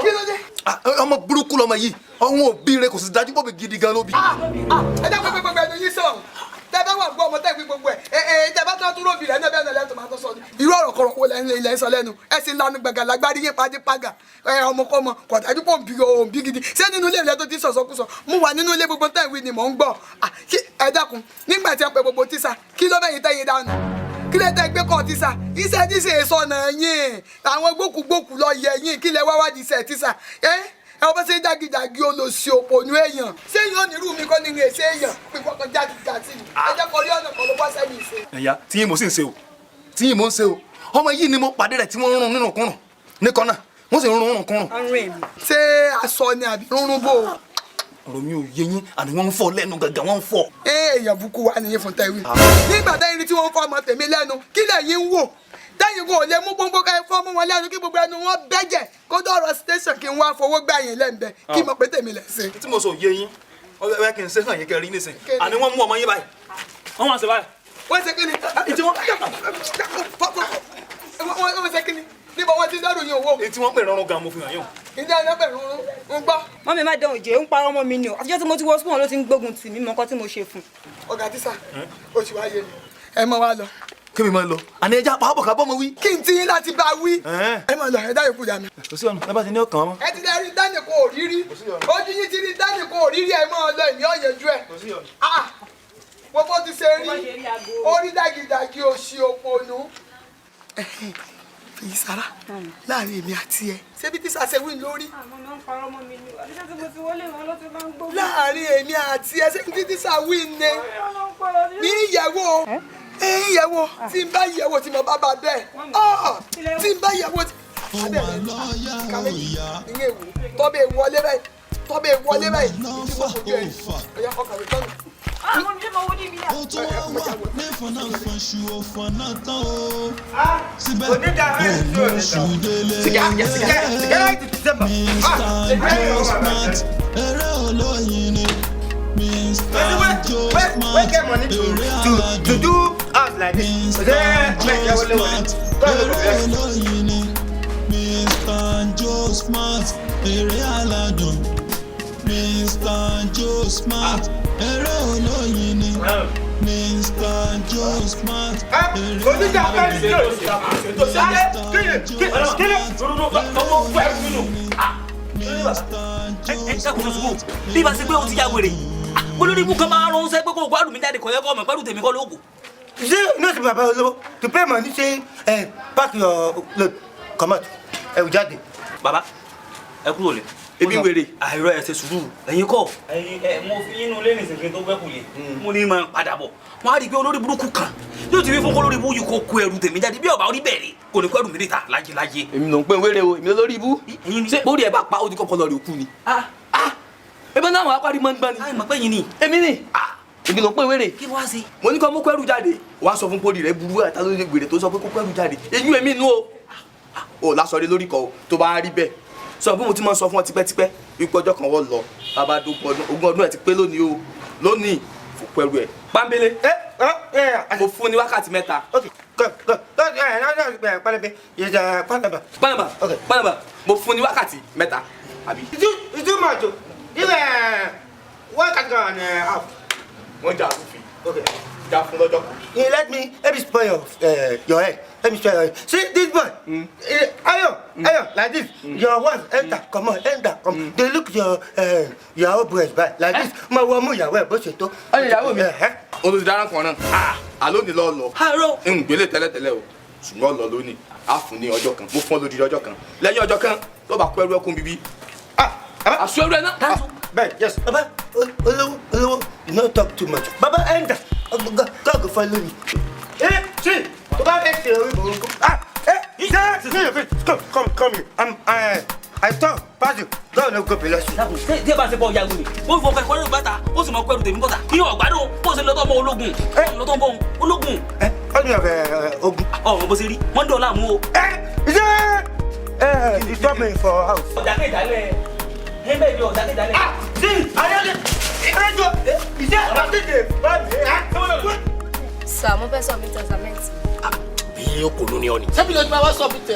Kí ló dé? Ọmọ burúkú lọmọ yìí, ọ̀hún òbí rẹ kò sì dájú pọ̀ bí gidi gan ló bí. Ẹ jẹ́ pé gbogbo ẹnu yín sọ̀rọ̀. Tẹ́ bá wà gbọ́ ọmọ tẹ́ wí gbogbo ẹ̀ ẹ̀ tẹ́ bá tún tún róbì rẹ̀ náà bẹ́ẹ̀ náà lẹ́tọ̀ máa tó sọ ni. Irú ọ̀rọ̀ kọ̀rọ̀ wo lẹ́ ń sọ lẹ́nu? Ẹ sì lanu gbàgà lágbárí yín padì-pagà. Ẹ ọmọkọ́mọ kò dájú pọ̀ nbí òǹbí gidi. Ṣé nínú ilé ìlẹ́ tó ti sọ̀sọ́kúsọ? Mo wà nínú ilé gbogbo tẹ́ wí ni mò ń gbọ́. Ẹ dákun, nígbà tí ẹ pè gbogbo tíṣà, kí ló bẹ̀yìn tẹ́yìn dànù? Kí lẹ tẹ́ gbé kọ́ tíṣà? Iṣẹ́ tíṣà sọ̀nà yín. Àwọn gbókùgbókù lọ yẹ yín. Kí lẹ wá wádìí iṣẹ́ tíṣà? Ẹ ọba ṣe jágijàgi olóṣì òpònú èèyàn ṣé yóò nírú mi kọ́ nínú èsì èèyàn pípọ́ kan jágijàgi ni ẹ jẹ́ kọ́ rí ọ̀nà kan ló bọ́ sẹ́yìn ìṣe. Ẹ̀yà tí yín mo sì ń ṣe o tí yín mo ń ṣe o ọmọ yìí ni mo pàdé rẹ̀ tí wọ́n ń rún nínú kúrùn ní kọ́nà wọ́n sì ń rún rún kúrùn. Ṣé aṣọ ni àbí rúnrún bò? Ọ̀rọ̀ mi ò yé yín àní wọ́n ń fọ́ lẹ́nu gàgà wọ́n ń fọ́. Èèyàn bukú wa nìyẹn fún tẹ̀wé. Nígbà tẹ́yìn rí tí wọ́n ń fọ́ ọmọ tèmi lẹ́nu kí lẹ̀yin ń wò? Tẹ́yìn kò lè mú pọ́npọ́n ká fọ́ mọ́ wọn lẹ́nu kí gbogbo ẹnu wọn bẹ́jẹ̀ kó dọ̀rọ̀ station kí n wá fowó gbà yín lẹ́nbẹ̀ kí mo pé tèmi lẹ̀ ṣe. Tí mo sọ yé yín ọ̀rẹ́ kì í ṣe hàn yín kẹrin nísìn àní wọ́n mú ọmọ yín báyìí. Wọ́n wá ṣe báyìí. Wọ́n ṣe kí ni? Ìtí wọ́n wọ́n ṣe kí ni? Níbo wọ́n ti dẹ́rù yín owó? Ìtí wọ́n pè rọrùn gan mo fi hàn yín o. Ìdí ẹni pè rọrùn ń gbọ́. Mọ́mí má dán òjé ń parọ́ mọ́ mi ni o. Àtijọ́ tí mo ti wọ sùn wọn ló ti ń gbógun tì mí mọ́ nǹkan tí mo ṣe fún. Ọ̀gá tíṣà, ó ti wá yé mi. Ẹ mọ wá lọ. Kí mi máa lọ àní ẹja pàápàá ká bọ́mọ wí. Kí n ti yín láti bá wí. Ẹ máa lọ ẹ dá yòókù dà mí. Kò sí ọ̀nà ẹ bá ti ní ọkàn wọn. Ẹ ti lè rí dání kò rírí ojú yín ti rí dání kò rírí ẹ máa lọ ìmí ọ̀yẹ́jú ẹ. Gbogbo ti ṣe rí orí dàgídàgí òṣì òpònú. Fèyí Sara láàrin èmi àti ẹ ṣebí tí sàṣẹ wí lórí. Láàrin èmi àti ẹ ṣebí tí sà wí ni ní ìyẹ̀wò ìyẹ̀wò tí n bá yẹ̀wò tí mo bá bá bẹ́ẹ̀ tí n bá yẹ̀wò tí. Abẹ́rẹ́ kàmé ìyẹn èwò tọ́bẹ̀ wọlé báyìí tọ́bẹ̀ wọlé báyìí tí mo fojú ẹ̀ ọ̀yà ọkàwé tọ́nu. Àwọn ọmọdé máa wọ́n ní ibi náà. Ó tún wá wà ní fọnáfọnṣu òfòàná tán o. Síbẹ̀ òun délé. Mr. Joe Smart eré olóyin ni. Mr. Joe Smart eré aládùn. Mr. Joe Smart eré olóyin ni. Mr. Joe Smart eré aládùn. Mr. Joe Smart eré olóyin ni. Mr. Joe Smart eré Bí ba ṣe pé o ti ya wèrè, olórí ibú kan máa ń ránṣẹ́ pé kó o gbádùn mi jáde kọ̀yẹ́ kọ́ ọmọ ìpẹ́rù tèmi kọ́ lóògùn. Ṣé no be baba olówó to pay money say pack your load comot ẹ jáde. Bàbá ẹ kúrò lẹ. Ebi wèrè. Àìrọ ẹ ṣe sùúrù ẹ̀yin kọ́. Ẹ̀yin ẹ mo fi inú ilé nìsín kí n tó gbẹ́kù lé. Mo ní máa padà bọ̀. Wọ́n á rí i pé olórí burúkú kan yóò ti fi fún olórí ibú yìí kó kó ẹrù tèmi jáde bí ọba orí bẹ̀rẹ̀ kò ní kó ẹrù mi níta láyé láyé. Èmi ló ń pè wéré o, èmi lórí ibú. Ṣé bórí ẹ bá pa ó ti kọ́kọ́ lọ rí òkú ni? Ebi náà àwọn apárí máa ń gbani. Àì mọ̀ pé yín ni. Èmi ni. Èmi ló ń pè wéré. Kí wá sí. Mo ní kó mú kẹ́rù jáde. Wàá sọ fún pólì rẹ burú àtàló wèrè tó sọ pé kó kẹ́rù jáde. Eyín èmi nú o. O lásọ rí lórí kọ o tó bá rí bẹ́ẹ̀. Sọ bí mo ti máa sọ fún ọ tipẹ́tipẹ́ wípé ọjọ́ kan wọ́n lọ bàbá dógún ọdún ogún ọdún ẹ̀ ti pé lónìí o lónìí fò pẹ̀lú ẹ̀. Pambele. Mo fún ní wákàtí mẹ́ta. Panaba. Panaba mo fún ní wákàtí mẹ́ta àbí. It's too much o. Give wákàtí kan and a half. Wọ́n jà àrùfin. Jà fún lọ́jọ́ kan. You let me spoil your head. Let me spoil your head. See this boy. Ayo, ayo, like this. Your wife enter, come on, enter, come. They look your your breast by like this. Ma wo mu ìyàwó ẹ̀ bó ṣe tó. Ọyọ ìyàwó mi. Olùdarí kan náà. Àló ni lọ́ọ́ lọ. Àárọ̀. Ń gbélé tẹ́lẹ̀tẹ́lẹ̀ o. Ṣùgbọ́n lọ lónìí. A fún ní ọjọ́ kan. Mo fún ọ lódìdí ọjọ́ kan. Lẹ́yìn ọjọ́ kan, tó bá kó ẹrú ẹkún bíbí. Àṣọ ẹrú ẹ náà. Bẹ́ẹ̀ yes. Baba olówó olówó you no talk too much. Baba enter. God go follow you. Eh, see, tó bá fẹ́ ṣe orí burúkú. Ah, eh, Come, come, come here. I talk, pass you. God no go bless you. Tí ẹ bá ṣe bọ́ ọ̀yà wèrè, ó fi ọkọ̀ ẹ̀kọ́ lórí bàtà, ó sì mọ ọkọ̀ ẹrù tèmi bọ́tà. Kí ọ̀gbádùn bó ṣe lọ́tọ̀ ọmọ ológun, lọ́tọ̀ ọmọ ológun. Ọdún ọ̀fẹ́ ogun. Ọ̀run bó ṣe rí, wọ́n dọ̀ láàmú o. Ṣé you stop me for house. Ọ̀dà kéjàlẹ̀, ẹ bẹ́ẹ̀ ni ọ̀dà kéjàlẹ̀. Sí, ayọ́lẹ̀, ìrẹ́jọ, ìṣe àtẹ̀jẹ̀ bá mi. Sir, mo fẹ́ submit assignment. Bí o kò ló ní ọ ni. Sẹ́bi ló ti máa wá submit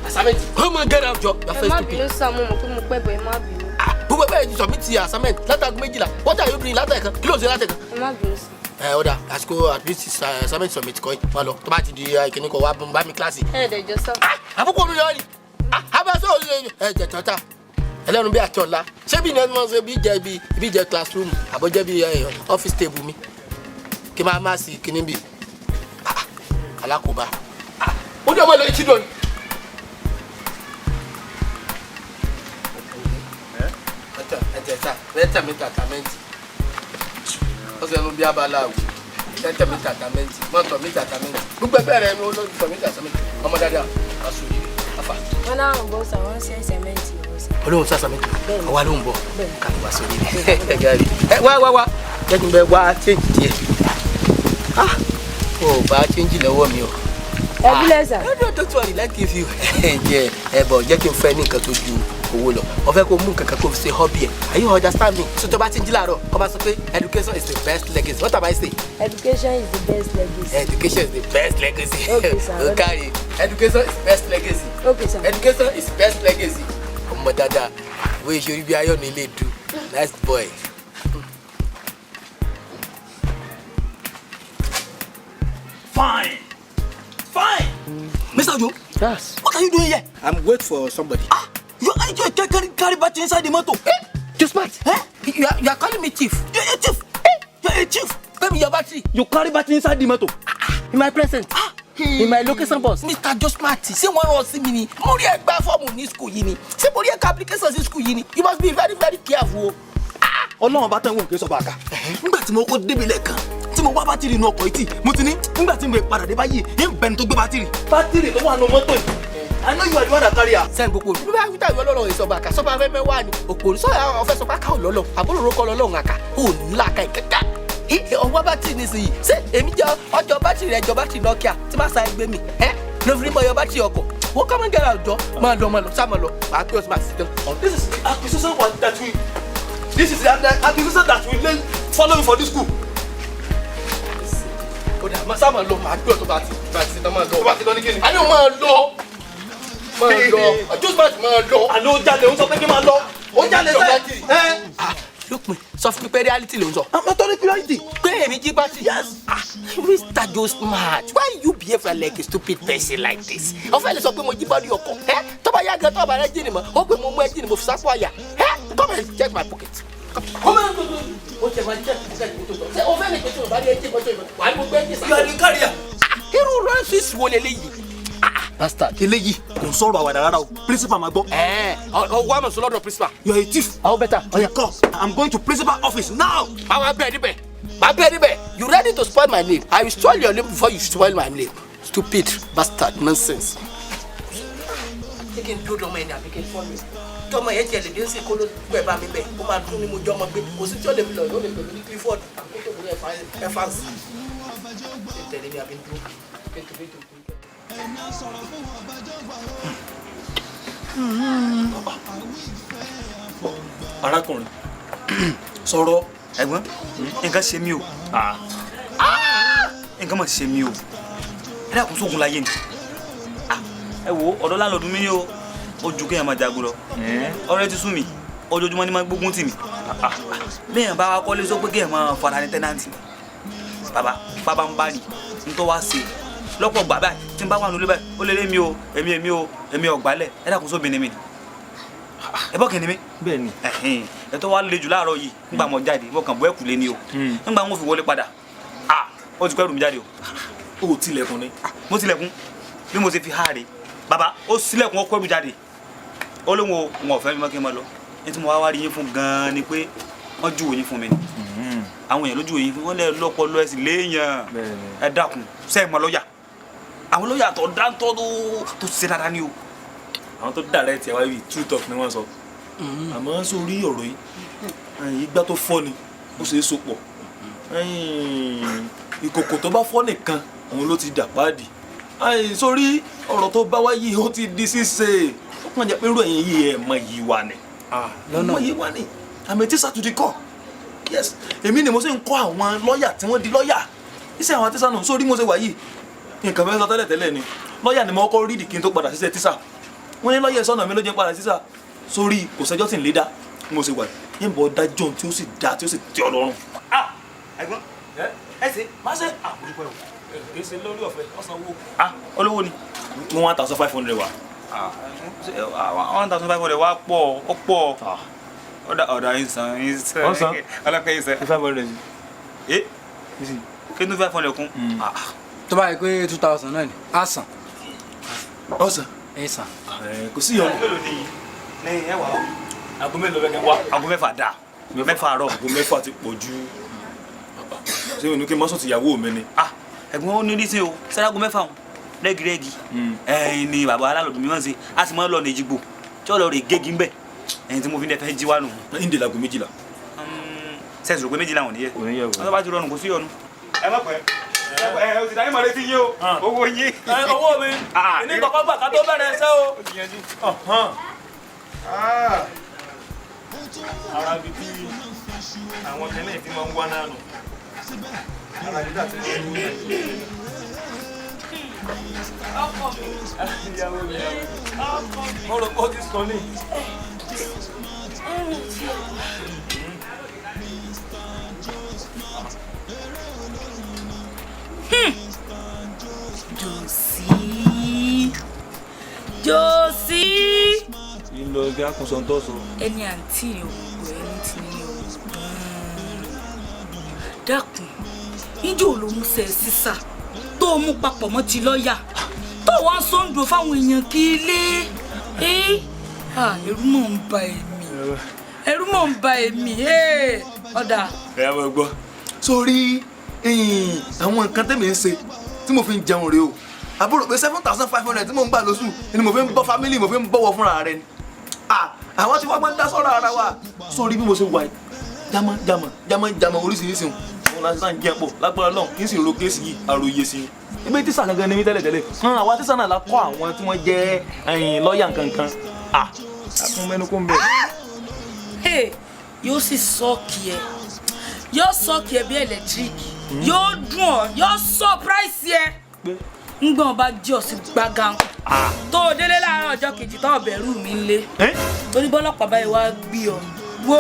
assignment. Come on, get out jọ. Ẹ má bínú sir, mo mọ̀ pé mo pẹ́ bọ̀, ẹ má bínú. Gbogbo ẹgbẹ́ yìí ti submit assignment látago 12. What are you doing látẹ̀kan? Kí ló ń ṣe látẹ̀kan? Ẹ má bínú sir. Ẹ ọ̀dà àsìkò at least assignment submit kọ́ ẹ máa lọ tó bá ti di ìkíní kọ wá bá mi kíláàsì. Ẹ dẹ̀ jọ sir. Àbúkù olú yọ ni. Abẹ́sọ̀ ẹ jẹ tọ́ta ẹlẹ́nu bí àti ọ̀la ṣé bí ní ẹni máa ń ṣe bí jẹ classroom àbọ̀jẹ́ bí office table mi kí máa má sí kíní bí alákòóbá. Ó ní ọmọ ìlú etí dùn. Ẹ̀tẹ̀ mi tàtàmẹ́ǹtì ó sẹ́nu bí abala àwò ẹ̀tẹ̀ mi tàtàmẹ́ǹtì mọ́tò mi tàtàmẹ́ǹtì gbogbo ẹgbẹ́ rẹ̀ ló tọ̀ mi tàtàmẹ́ǹtì ọmọ dáadáa aṣọ yìí afa. Wọ́n náà ń bọ̀ sà, wọ́n ń ṣe sẹ̀mẹ́ǹtì lọ́wọ́ sà. Olóhùn sàṣàmẹ́ǹtì ọwọ́ ló ń bọ̀ kàlù wá sórí rẹ̀. Ẹ wá wá wá jẹ́ kí n bẹ wá change díẹ̀. O bá change lọ́wọ́ mi o. Ẹ bílẹ̀ sà. No, don't worry, let give you. Ẹ ẹ bọ̀ jẹ́ kí n fẹ́ ní nǹkan tó ju owó lọ. Mo fẹ́ kó mú nǹkan kan kó fi ṣe hobby ẹ̀. Are you understand me? So tó bá ti ń jí láàárọ̀, kó bá sọ pé education is the best legacy. What am I saying? Education is the best legacy. Education is the best legacy. Okay, sir. O carry. Education is best legacy. Okay, sir. Education is best legacy. Ọmọ dáadáa, wo ìṣòrí bí ayọ̀ ní ilé du. Nice boy. Fine. Fine. Mr. Ojo. Yes. What are you doing here? I'm waiting for somebody. Ah, you carry battery inside the motor. Eh? You smart. Eh? You are calling me chief. You are a chief. Eh? You are a chief. Tell me your battery. You carry battery inside the motor. In my present. Ah. In my location boss. Mr. Josmart, ṣé wọ́n rán sí mi ni? Mo rí ẹ gba fọ́ọ̀mù ní school yìí ni. Ṣé mo rí ẹ ka application sí school yìí ni? You must be very very careful o. Ọlọ́run bá tẹ̀ wọ́n kì í sọ bàkà. Nígbà tí mo kọ́ débi lẹ́ẹ̀kan tí mo wá bátìrì inú ọkọ̀ yìí tì, mo ti ní nígbà tí mo padà dé báyìí ń bẹni tó gbé bátìrì. Bátìrì tó wà nù mọ́tò yìí. I know you are the one that carry her. Sẹ́yìn gbogbo olú. Bí wọ́n á wíta ìwọ lọ́rọ̀ ìsọ̀bà àkà sọ́ba afẹ́fẹ́ wà ní òpòrò sọ́yà ọ̀fẹ́ sọ pé káwọn lọ́lọ́ àbúrò rókọ lọ́lọ́run àkà ò ní làákà ìkẹ́kẹ́. Ọwọ́ bátìrì nísìnyí ṣé èmi jẹ́ ọjọ́ bátìrì rẹ̀ jọ bátìrì Nokia tí máa sa ẹgbẹ́ mi ẹ́ ló fi mọ ọyọ bátìrì ọkọ̀ wọ́n kọ́ máa ń gẹ́ra ọjọ́ máa lọ máa lọ sá máa lọ màá pé ọtí máa sì tán. This is the accusation that we this is the accusation that we lay following for this school. Ó dà sá máa lọ màá pé ọtí máa sì tán máa lọ. Tó bá ti lọ ní kíni. Àní o máa lọ máa lọ Joseph máa lọ. Àní ó jalè ó sọ pé kí n máa lọ ó jalè sẹ́. Lópin sọ fún mi pé reality ló ń sọ. I'm not talking reality. Pé èmi jí bátìrì. Yes. Ah, Mr. Joe Smart, why you behave like a stupid person like this? Ọ̀fẹ́ lè sọ pé mo jí bọ́ọ̀lì ọkọ̀. Ẹ́ tọ́ba yá gan tọ́ba rẹ jìnnì mọ́, ó pé mo mú ẹ jìnnì mo fi sápò àyà. Ẹ́ come and check my pocket. Come and o tẹ̀ máa check pocket kó tó sọ. Ṣé o fẹ́ lè pèsè òbá rí ẹjì mọ́tò ìmọ̀? Wàá ní mo gbé ẹjì sápò. You are the carrier. Irú ránṣíṣ wo leléyìí? Bastard. Eléyìí kò ń sọ̀rọ̀ àwàdà rárá o. Principal máa gbọ́. Ẹ ọ wá mọ̀ sọ lọ́dọ̀ principal. You are a thief. Àwọn bẹ́tà. Because I'm going to principal office now. Àwọn abẹ́ níbẹ̀. Màá bẹ́ẹ̀ níbẹ̀. You ready to spoil my name? I will spoil your name before you spoil my name. Stupid bastard nonsense. Ṣé kí n dúró dọ́mọ ẹni àbí kí n fọ́ mi? Tọ́mọ yẹn tiẹ̀ lè dé sí kó ló gbẹ̀ bá mi bẹ̀. Ó máa dún ní mo jọ́ ọmọ gbé. Kò sí tí ó lè fi lọ yóò lè pè mí ní Clifford. Àkókò tó ẹ fáǹsì. Ṣé tẹ̀lé mi àbí n dúró? Arákùnrin sọ̀rọ̀. Ẹ̀gbọ́n, nǹkan ṣe mí o. Nǹkan mà ṣe mí o. Ẹ dákun sógun láyé ni. Ẹ wo ọ̀dọ́ láńlọ́ọ̀dù mi ni o. Ó ju kéèyàn máa jagun lọ. Ọ̀rẹ́ ti sú mi. Ojoojúmọ́ ni máa gbógun tì mí. Béèyàn bá wa kọ́lé sọ pé kéèyàn máa fara ní tẹ́nàntì. Bàbá bàbá ń bá ní ń tọ́ wá sí i. Lọ́pọ̀ gbà báyìí tí n bá wà nílé báyìí ó lé lé mi o èmi èmi o èmi ọ̀gbálẹ̀ ẹ dákun sóbi ni mi ni ẹ bọ́ kìnìún mi. Bẹ́ẹ̀ni. Ẹ tó wá le jù láàárọ̀ yìí nígbà mo jáde mo kàn bọ́ ẹ̀kú lé ni o nígbà mo fi wọlé padà ó ti kọ́ ẹrù mi jáde o. O tilẹ̀kùn ni. Mo tilẹ̀kùn bí mo ṣe fi háre bàbá ó sílẹ̀kùn ó kọ́ ẹrù jáde ó lóun o wọn ò fẹ́ mi mọ́ kí n máa lọ ní tí mo wá wá rí yín fún gan-an ni pé wọ́n júwèé yín fún mi ni àwọn èèyàn ló júwèé yín fún wọn lẹ́ lọ́pọlọ ẹ̀ sì léèyàn ẹ dákun sẹ́ẹ̀ mọ́ lọ́ọ̀yà. Àwọn lọ́ọ̀yà tó dáńtọ́ tó ṣe dáadáa ni o. Àwọn tó dàrẹ́ tiẹ̀ wá bíi true talk ni wọ́n sọ. Àmọ́ sórí ọ̀rọ̀ yìí, igbá tó fọ́ ni ó ṣe é so pọ̀. Ìkòkò tó bá fọ́ nìkan òun ló ti dà páàdì. Sórí ọ̀rọ̀ tó bá wáyé ó ti di ṣíṣe. Ó kàn jẹ́ pé irú ẹ̀yin yìí ẹ̀ mọ yìí wà ní. Mọ yìí wà ní. Àmì tíṣà tún ti kọ́. Yes, èmi ni mo sì ń kọ́ àwọn lọ́ọ̀yà tí wọ́n di lọ́ọ̀yà. Iṣẹ́ àwọn tíṣà náà sórí mo ṣe wà yìí. Nǹkan fẹ́ sọ tẹ́lẹ̀ tẹ́lẹ̀ ni. Lọ́ọ̀yà ni mo kọ́ rídì kí n tó padà ṣiṣẹ́ tíṣà. Wọ́n ní lọ́ọ̀yà sọ̀nà mi ló jẹ́ padà tíṣà. Sórí kò sẹ́jọ́ tí ń lé dá mo ṣe wà yìí. Ń bọ̀ dájọ́ tí ó sì dá tí ó sì tẹ́ ọ lọ́rùn. Ẹ̀gbọ́n ẹ ṣe má ṣe àbúrúkọ ẹ̀ kì í ṣe lórí ọ̀fẹ́ ọ̀sán owó. Olówó ni. Mú 1,500 wá. 1,500 wá pọ̀ ó pọ̀. Ọ̀dà ìsàn Ọ̀sán. Ọlọ́pẹ́ ìsàn. 500. Ẹ kí ni 500 kún? Tó bá yẹ pé 2,000 náà ni á san. Ọ̀sán. Ẹ san. Kò sí ìyọnu. Mélòó ni ní ẹ wà ó? Aago mélòó fẹ́ kí n wá? Aago 6 dáa. 6 àárọ̀. Aago 6 ti pọ̀ jù. Ṣé òní kí n má sùn tìyàwó mi ni? Ẹ̀gbọ́n ó ní rí sí o, sẹ́dágun 6 òun rẹ́gírẹ́gì. Ẹ̀yin ni bàbá alálòdù mi máa ń ṣe, a sì máa ń lọ ní Èjìgbò tí ọ̀lọ́ rè gégi ń bẹ̀. Ẹ̀yin tí mo fi ń fẹ́ jí wá nù. Ń dè láago 12. Sẹ́sì rò pé 12 ò ní yẹ. Wọ́n bá ti rọrùn kò sí ọ̀nù. Ẹ má pẹ́ ẹ o ti dá yín mọ̀ létí yín o, owó yín. Owó mi, ní kọ́kọ́ gbà ká tó bẹ̀rẹ̀ ẹsẹ̀ o. Ara bíi tí àwọn kẹ́lẹ́ ti máa ń wá náà nù. Ara bíi tí àti máa ń wá náà nù. Ọkọ mi. Ìyàwó mi. Mo rò pé ó ti sọ ní. Jòsí. Jòsí. Ìlọ ibi àkùnṣe tó sọ. Ẹni àǹtí rẹ̀ ògùn ẹni tí ní o. Dákun, níjó ló mú sẹ sísà tó mú papọ̀ mọ́ ti lọ́ọ̀yà tó wá ń sọ́ńdò fáwọn èèyàn kí ilé. Ẹ̀rù mọ̀ ń ba èmi. Ẹ̀rù mọ̀ ń ba èmi. Ọ̀dà. Ẹ máa gbọ́. Sórí àwọn nǹkan tẹ́mi ń ṣe tí mo fi ń jẹun rèé o. Àbúrò pé 7,500 tí mò ń gbà lóṣù ni mo fi ń bọ́ fámílì mo fi ń bọ̀wọ̀ fúnra rẹ ni. Àwọn tí wọ́n máa ń dá sọ́rọ̀ ara wa. Sórí bí mo ṣe wà yìí, jámọ́ jámọ́ jámọ́ jámọ́ oríṣiríṣi òun láti sáà ń jẹ́ pọ̀ lágbára Ọlọ́run kí n sì ro kéèsì yìí àròyé sí i. Ebi tíṣà gangan ni mí tẹ́lẹ̀ tẹ́lẹ̀. Àwa tíṣà náà la kọ́ àwọn tí wọ́n jẹ́ lọ́ọ̀yà nkankan. Àtún mẹ́nu kó ń bẹ̀. Yóò sì sọ́ọ̀kì ẹ̀, yóò sọ́ọ̀kì ẹ̀ bí ẹ̀lẹ́tíríkì, yóò dùn ọ́, yóò sọ́práìsì ẹ̀. Ngbọ̀n bá jí ọ sí gbàgán tó o délé láàárọ̀ ọjọ́ kejì tó ọ̀bẹ̀rù mi ń lé torí bọ́lọ́pàá báyìí wá gbé ọ wo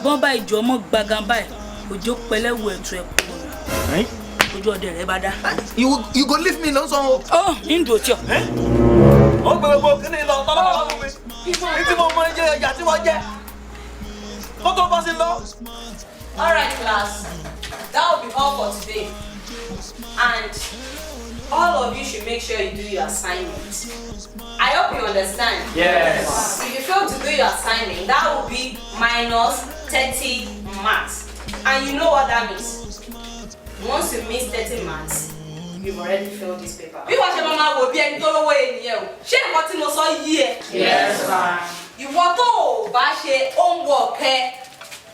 bọ́n bá ìjọ ọmọ gbàgán báyìí òjò pẹlẹ́wù ẹ̀tù ẹ̀ kù ojú ọdẹ rẹ bá dá. You go leave me ló ń sọ o. Ọ ń dùn tí ọ. Ó gbé gbogbo kíní lọ tọ́lọ́pàá fún mi ní tí mo mọ iye ìyà tí wọ́n jẹ́ kó tó bá sí lọ. All right, class. That will be all for today. And all of you should make sure you do your assignment. I hope you understand. Yes. If you fail to do your assignment, that will be minus 30 marks. And you know what that means. Once you miss 30 marks, you've already failed this paper. Bí wàá ṣe máa ma wò bí ẹni tó lówó ènìyàn o, ṣé nǹkan tí mo sọ yí ẹ? Yes, ma'am. Ìwọ tó o bá ṣe homework ẹ,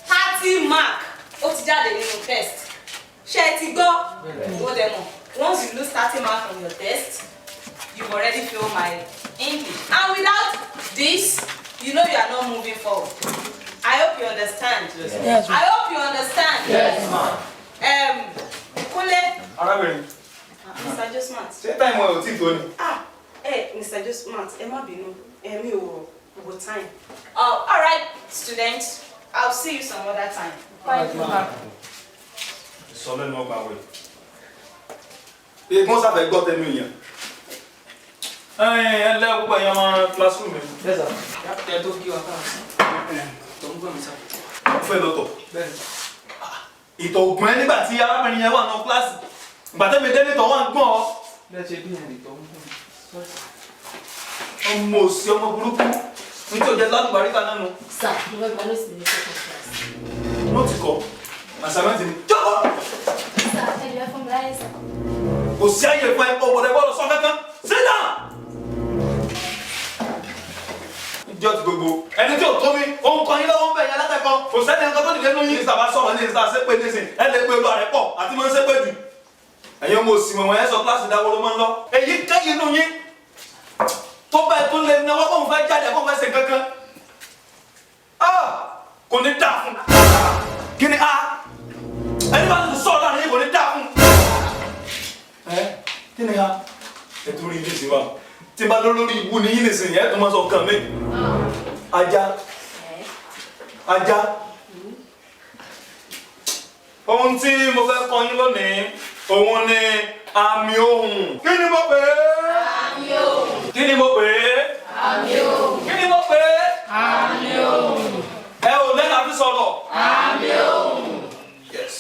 30 mark ó ti jáde nínú test. Ṣé ẹ ti gbọ́? Ìwọ dẹ̀ mọ̀. Once you lose 30 marks on your test, you've already failed my English. And without this, you know you are not moving forward. I hope you understand. Yes, I hope you understand. Yes, ma'am. Kunle. Arábìnrin. Mr. Josmat. Ṣé táìmù ẹ̀ ò tí tó ni? Mr. Josmat, ẹ má bínú, mi ò wo time. All right, students, I'll see you some other time. Bye, ma'am. Sọ lẹ́nu ọgbà wẹ̀. Eégún sáfẹ́ gbọ́ tẹnu èèyàn. Ẹ lẹ́ púpọ̀ ẹ̀yin ọmọ classroom mi. Yes, sir. Ẹ tó kí wa káàsì. Tó ń gbọ́ mi sá. Ó fẹ́ lọ tọ̀. Ìtọ̀ ògùn ẹ nígbà tí arábìnrin yẹn wà nù kíláàsì. Ìgbà tẹ́mi délé tọ̀ wá ń gbọ́n ọ. Bẹ́ẹ̀ ṣe bí ẹnì tó ń gbọ́n mi. Ọmọ òsì ọmọ burúkú ní tí ò jẹ́ lálùbáríkà náà nù. Sir, mo fẹ́ gba nóòtì ní second class. Nóòtì kọ́, àṣàmẹ́ntì ni. Jọ́kọ́! Sir, ẹ jẹ́ fún mi láyé sir. Kò sí àyè fún ẹ ọ̀bọ̀dẹ̀ gbọ́dọ̀ sọ kankan. Sit down. Ìjọ ti gbogbo ẹni tí ò tó mi ó ń kọ yín lọ́wọ́ ń bẹ̀ yín alátẹ̀kọ́ kò sẹ́ni ẹnìkan tó dìde nínú yín. Sábà sọ̀rọ̀ ní ìsà sépè nísìn ẹ lè pe olúwa rẹ̀ pọ̀ àti mọ́ ń sépè jù. Ẹ̀yin ọmọ òsì wọ̀n ẹ̀ sọ kíláàsì dáwọ́ ló máa ń lọ. Èyí kẹ́yìn inú yín tó bẹ́ẹ̀ tó lè náwó kóun fẹ́ jáde kóun fẹ́ ṣe kankan. Kò ní dáa fún. Kí ni a? Ẹni bá ti sọ̀rọ̀ láàrin yìí kò ní dáa fún. Ẹ kí ni a? Ẹ tún rí ilé sí wa. Tí n bá lórí ibú ni yín nìsín yẹn tó máa sọ kàn mí. Ajá. Ajá. Ohun tí mo fẹ́ kọ́ yín lónìí, òun ni àmì ohùn. Kí ni mo pè é? Àmì ohùn. Kí ni mo pè é? Àmì ohùn. Kí ni mo pè é? Àmì ohùn. Ẹ ò lẹ́nu àfi sọ̀rọ̀. Àmì ohùn. Yes.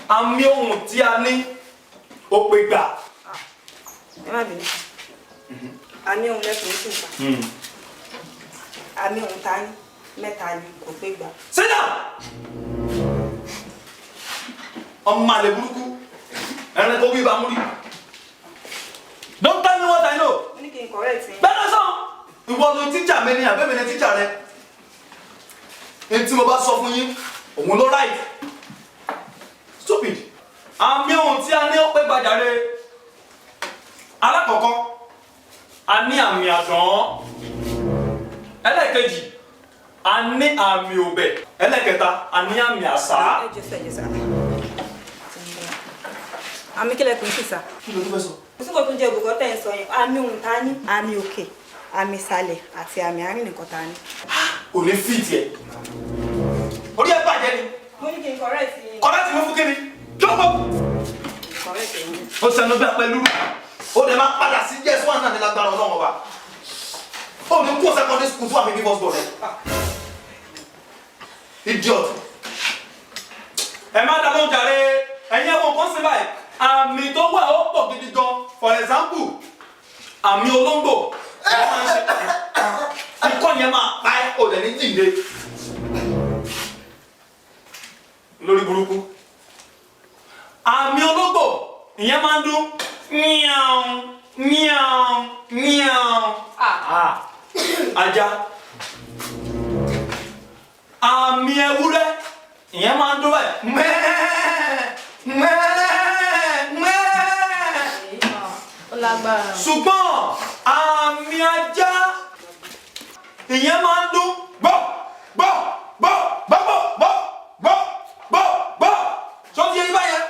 Àmì ohùn tí a ní ó pé gbà. Ẹ má bínú. Àmì ohùn lẹ́kùn sí ìgbà. Àmì ohùn ta ní mẹ́ta ni kò pé gbà. Sit down! Ọmọ àlè burúkú ẹranko wí bá mú rí. Don't tell me what I know. Mo ní kí n correct yín. Bẹ́ẹ̀ sọ. Ìwọ ló tíjà mi ni àbẹ́mi ni tíjà rẹ. Ní tí mo bá sọ fún yín, òun ló right. Stupid. Àmì ohun tí a ní ó pé gbàjáre. Alákọ̀ọ́kọ́, a ní àmì àdán. Ẹlẹ́ẹ̀kejì, a ní àmì òbẹ̀. Ẹlẹ́ẹ̀kẹta, a ní àmì àṣá. Ẹ jẹ́ sọ, ẹ jẹ́ sọ. Àmì kílẹ̀ kò ń sì sá. Kí ló tó fẹ́ sọ? Kò sí nǹkan tó ń jẹ́ òbúkọ tẹ̀ ń sọ yẹn. Àmì ohùn ta ní, àmì òkè, àmì ìsàlẹ̀ àti àmì àárín nìkan ta ní. Kò ní fìtì ẹ̀. Orí ẹ bàjẹ́ ni. Mo ní kí n correct yín. Correct mi fún kíni? Jókòó. Correct yín. Ó sẹnu bí apẹ lúrú. Ó dẹ̀ máa padà sí Jésù àná ní lágbára Ọlọ́run ọba. Ó ní kó secondary school tó wà mí bí first born. Idiot. Ẹ má dá lóhùn jàre. Ẹ̀yin ẹ̀wọ̀n kan sí báyìí. Àmì tó wà ó pọ̀ gidi gan. For example, àmì olóńgbò. Ẹ máa ń ṣe. Ikọ́ yẹn máa pa ẹ́, ó dẹ̀ ní jíǹde. Lórí burúkú. Àmì olóńgbò ìyẹn máa ń dún miau miau miau. Ajá. Àmì ewúrẹ́ ìyẹn máa ń dún báyìí mẹ́ẹ̀ẹ́ mẹ́ẹ̀ẹ́ mẹ́ẹ̀ẹ́. Ó lágbára. Ṣùgbọ́n àmì ajá ìyẹn máa ń dún gbọ́ gbọ́ gbọ́ gbọ́ gbọ́ gbọ́ gbọ́ gbọ́. Ṣó ti yé yín báyẹn?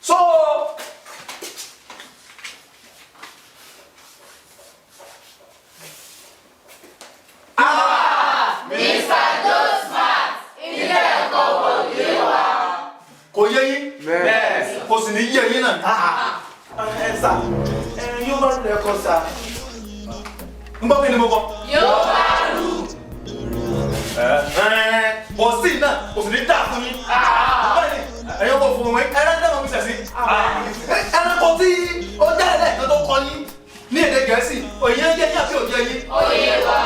So Mr. Joseph, ilé ẹ̀kọ́ wò yé wa. Kò yé yín? Bẹ́ẹ̀. Kò sì ní yé yín náà. Ẹ sà, ẹ yóò bá rú ẹ̀kọ́ sà. Ń gbọ́ kí ni mo kọ? Yóò bá rú. Kò sí náà, kò sì ní dáa fún yín. Bẹ́ẹ̀ni, ẹ̀yin kò fún mi, ẹran dáná mi sẹ̀sí. Ẹranko tí ó jáde lẹ́ẹ̀kan tó kọ yín ní èdè Gẹ̀ẹ́sì, òye yé yín àbí òye yín? Ó yé wa.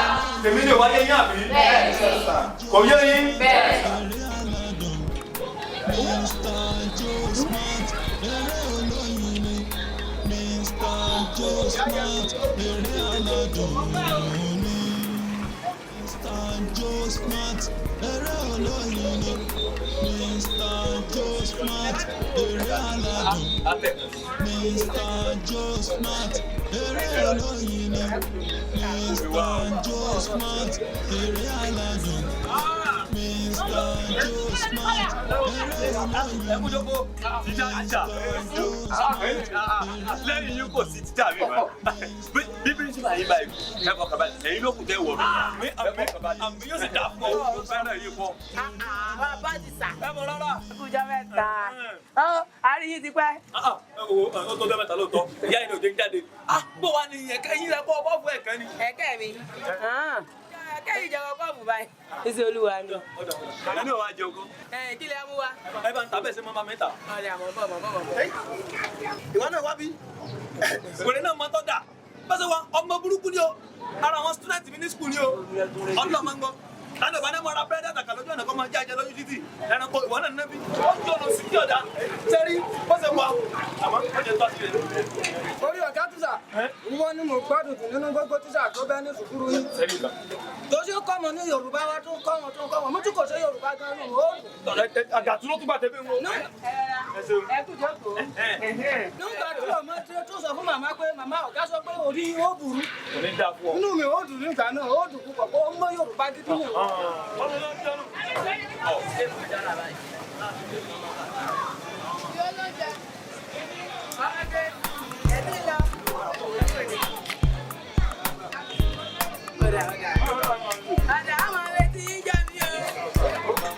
Tèmi ni ò wá yé yín àbí? Bẹ́ẹ̀ni. Kò yé yín? Bẹ́ẹ̀ni. Lẹ́yìn yín kò sí títà mi mọ́. Bí pírísìpà yín báyìí ẹ fọkàn balẹ̀ ẹ̀yin ló kù tẹ́ wọ̀ mí. Àmì yóò sì dà fún ọ fẹ́ràn yín pọ̀. Bàbá ti sà. Ẹ mọ̀ rárá. Kújọ mẹ́ta. Ó àárín yín ti pẹ́. Ó tó jọ́ mẹ́ta lóòótọ́, ìyá yìí ni òjò ń jáde. Bó wa ni ẹ̀kẹ́ yín lẹ kọ́ bọ́ọ̀fù ẹ̀kẹ́ ni. Ẹ̀kẹ́ mi. Ẹ̀kẹ́ yìí jọ̀wọ́ kọ́ọ̀bù báyìí. Iṣẹ́ olúwa ni. Ẹni ò wá jẹun kọ́. Ẹ kí lẹ mú wa? Ẹ bá ń ta bẹ́ẹ̀ ṣe mọ́ bá mi ta. Ọ̀rẹ́ àmọ́ bọ̀ bọ̀ bọ̀ bọ̀. Ìwọ náà wá bí. Wèrè náà máa tọ́ da. Bẹ́sẹ̀ wa ọmọ burúkú ni o. Ara àwọn student mi ní school ni o. Ọlọ́ máa ń gbọ́. Lánàá ìbáná mọ́ra búrẹ́dì àtàkà lójú ọ̀nà. ọ̀nà kọ́ máa jáde lójú títì ẹranko ìwọ náà nẹ́bí ó ń jọ̀nà sí kí ọ̀dà sẹ́rí bọ́sẹ̀ wà àmọ́ ó jẹ́ tó àṣírí rẹ̀. Orí ọ̀gá tíṣà, ìwọ ni mo gbádùn jù nínú gbogbo tíṣà tó bẹ́ ní sùkúrú yín. Sẹ́rí kan. Tó ṣe kọ́ mọ ní Yorùbá wa tó ń kọ́ wọn tó ń kọ́ wọn, mo tún kò ṣe Yorùbá gan nù ó. Àgàtú ló tún bá tẹ̀mí wọn. Ẹ kú jókòó. Nígbà tí ọmọ tí ó tún sọ fún màmá pé màmá ọ̀gá sọ pé orí ó burú. Kò ní dáa fún ọ. Inú mi ó dùn nígbà náà, ó dùn púpọ̀ pé ó mọ Yorùbá gidi nù. Ọ̀dà àwọn retí yín jẹ́ mi o.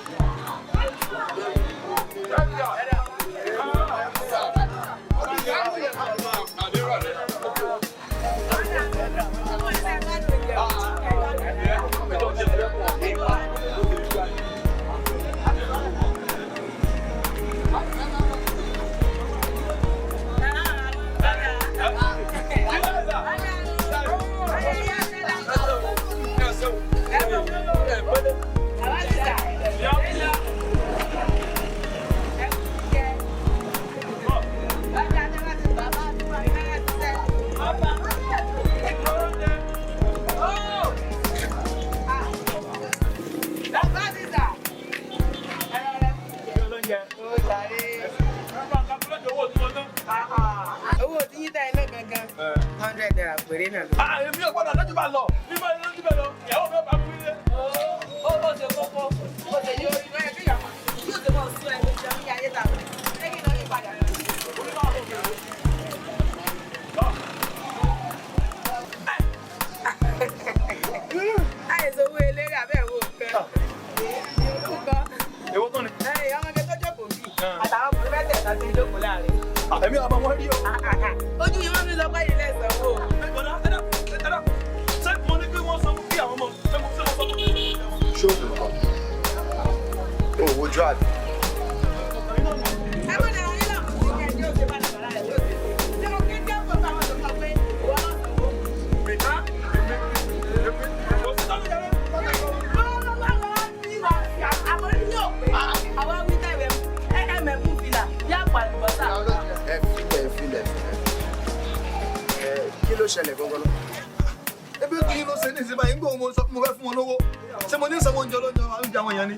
Owó tí yín tá iná gangan ₦100 péré náà ló. Èmi ò gbọ́dọ̀ lójú bá lọ bí mo lójú bá lọ ìyàwó mi ò bá kú ilé. Ó bó ṣe kókó bó ṣe yóò rí lọ́yẹ̀ kéèyàn mọ̀ yóò ṣe mọ̀ sún ẹni jẹun ní ayé tàwọn ṣé kí n lọ yí padà. Àìsàn owó eléré abẹ́ ìwò nǹkan. Nǹkan. Èwo tó ni. Ẹ̀yìn ọmọge tó jókòó bí àtàwọn ọkùnrin mẹ́tẹ̀ẹ̀ta ti ń jókòó láàrin. Èmi ò mọ wọn rí o. Ojú yìí wọ́n fi sọ pé ilé ìsanwó. Ṣé mo ní kí wọ́n sanwó kí àwọn ọmọ ṣé mo sọ fún mi. Ṣóògùn kan. O ò wojú àbí. Ẹ má dara yín láàmú sí ẹjọ́ òṣè bá dàgbà rẹ̀ yóò ṣe. Ṣé mo kí ń jẹ́ òkú àwọn tó sọ pé ìwọ náà sanwó? Ẹ filẹ̀ ẹ filẹ̀ ẹ kí ló ṣẹlẹ̀ gangan náà? Ebi ó kí ló ṣe ní ìsinmi àyín gbóhùn mo sọ pé mo fẹ́ fún wọn lówó. Ṣé mo ní sanwó oúnjẹ lóúnjẹ oúnjẹ àwọn èèyàn ni?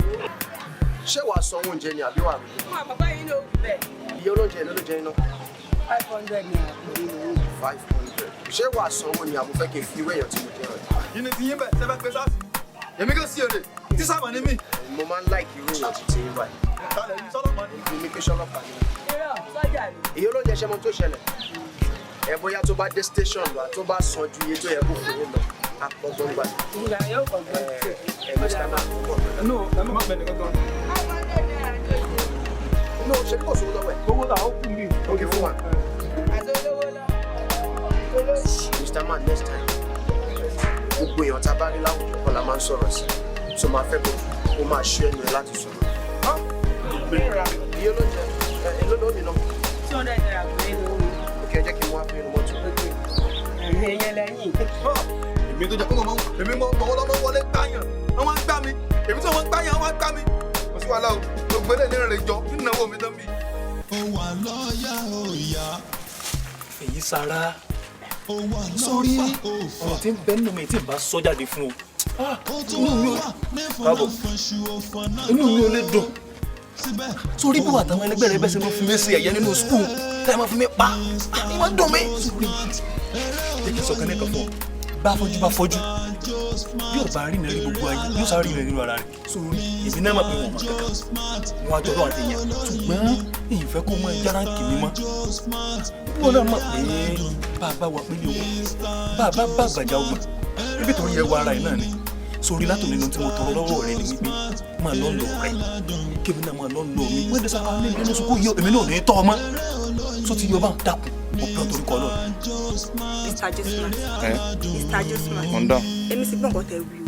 Ṣé wàá san oúnjẹ ni àbí wàá rí? Bàbá yìí ló bẹ̀. Iye olóúnjẹ ló ló jẹ iná. ₦500 péré lówó. 500. Ṣé wàá sanwó ni àbò fẹ́ kí n fi irú èèyàn tí mo jẹ́ rẹ̀? Yìí ni ti yín bẹ̀ ṣe fẹ́ pe sáàsì. Èmi kò sí èrè, tí sáàmù ni mí. Mo máa ń láìkì irú èèyàn tí ti yín báyìí. Talẹ̀ yìí sọ́lọ́pàá ni. Èmi pé sọ́lọ́pàá ni. Irọ́ sọ́jà ni. Iye olóúnjẹ ṣe mọ tó ṣẹlẹ̀. Ẹ bóyá tó bá dé station lọ tó bá san ju iye tó yẹ kó fún yín lọ, àpọ̀gbọ́n gbà. Ìgbà yóò kọ̀ọ̀kan. Ẹ Mr. Man. No, ẹ má bẹ̀ nìkan kan. No, ṣe kò sówó lọ́wọ́ ẹ̀. Owó là ó kù mí. Ok, fún wa. Àti olówó lọ. Olóṣì. Mr. Man, next time. Gbogbo èèyàn tá a bá rí láwùjọ kọ́ la máa ń sọ̀rọ̀ sí. So máa fẹ́ kó o máa ṣí ẹnu ẹ láti sọ̀rọ̀. Iye olóúnjẹ èló ló mi náà. ₦200 péré lówó. Ok, ẹ jẹ́ kí n wá fún inú mọ́tò. Ìyẹn lẹ́yìn. Èmi tó jẹ́ pé mo èmi mọ ọwọ́ lọ́mọ wọlé gbáyàn, wọ́n wá ń gbá mi. Èmi tí wọ́n ń gbáyàn, wọ́n wá ń gbá mi. Kò sí wàhálà o, gbogbo eléyìí ní ìrìn jọ, nínú ìnáwó mi tán bí. Ó wà lọ́yà òyà. Fèyí Sara sórí ọ̀rọ̀ tí ń bẹ nínú mi tí ń bá sọ jáde fún o. Inú mi ò káàbọ̀ inú mi ò lè dùn. Sórí bí wà táwọn ẹlẹgbẹ́ rẹ bẹ́sẹ̀ máa fi mí sí ẹ̀yẹ nínú skul tẹ́ ẹ máa fi mí pa ní máa dùn mí. Sórí jẹ́ kí n sọ kan lẹ́ẹ̀kan fún ọ bá fọ́jú bá fọ́jú yóò bá rí ìrírí gbogbo ayé yóò sáré ìrírí nínú ara rẹ̀. Sórí èmi náà mọ̀ pé wọ́n mọ̀ kankan wọn àjọ lọ́wọ́ àti èèyàn ṣùgbọ́n ìfẹ́ kó máa jára kì mí mọ́. Wọn náà mọ̀ pé bàbá wa pélé owó bàbá bá àgbàjá ọgbọ̀n ibi torí ẹwà ara ẹ̀ náà ni. Sórí látòní ló ti mo tọrọ lọ́wọ́ rẹ ni wípé máa lọ lọ rẹ kébí náà máa lọ lọ mi wọ́n dẹ́sẹ̀ àwọn ilé ìlú sùkú yọ èmi náà ò ní tọ́ ọmọ tó ti yọ bá ń dákun mo bí ọ torí kọ lọ. Mr. Josman. Ẹ? Mr. Josman. Mo ń dán. Èmi sì gbọ́ nǹkan tẹ́ wí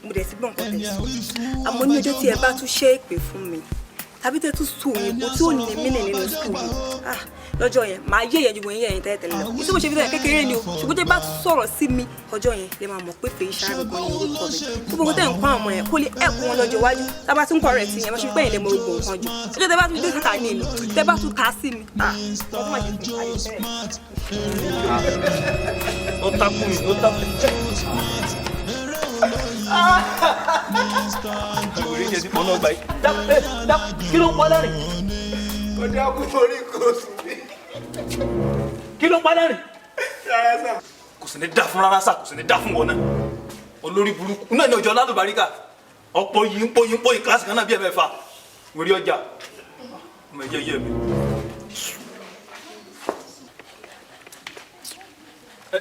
o mo dẹ̀ sì gbọ́ nǹkan tẹ́ sọ àmọ́ ní ọjọ́ tí ẹ bá tún ṣe èpè fún mi tàbí tẹ́ tún sọ òyìnbó tí ò ní mílẹ̀ nínú sùkúl mi ah Lọ́jọ́ yẹn màá yé ìyẹn ju bóyá yẹn tẹ́lẹ̀ tẹ́lẹ̀ lọ. Ìtí mo ṣe fi tẹ́lẹ̀ kékeré ni o, ṣùgbọ́n tẹ́ bá sọ̀rọ̀ sí mi ọjọ́ yẹn lè máa mọ̀ pé fèyí ṣáà gan ni orúkọ mi. Gbogbo tẹ́ ń kọ́ àwọn ọmọ yẹn kó lè ẹ̀kú wọn lọ́jọ́ iwájú. Tá bá tún kọ́ rẹ̀ sí yẹn, máa ṣe pé ẹ̀yin lè mọ gbogbo nǹkan jù. Ọjọ́ tẹ́ bá tún dé kàkà ní mi, tẹ́ bá tún kà á sí mi. Wọ́n tún máa ṣe fún mi, àyè bẹ́ẹ̀. Ó takú mi, ó takú mi. Ìwé ìjẹ́ ti pọ̀ náà gbà yìí. Kí ló ń pa lẹ́rìn? Ó dákú orí kò sùn mí. Kí ló ń pa lẹ́rìn? Rárá sà. Kò sì ní dá fún rárá sà, kò sì ní dá fún wọn náà. Olórí burúkú náà ní ọjọ́ lálùbáríkà. Ọ̀pọ̀ yìí ń pọ̀ yìí ń pọ̀ yìí kíláàsì kan náà bí ẹ̀mẹ́fà. Wèrè ọjà. Ọmọ ẹ̀jẹ̀ yẹ mi.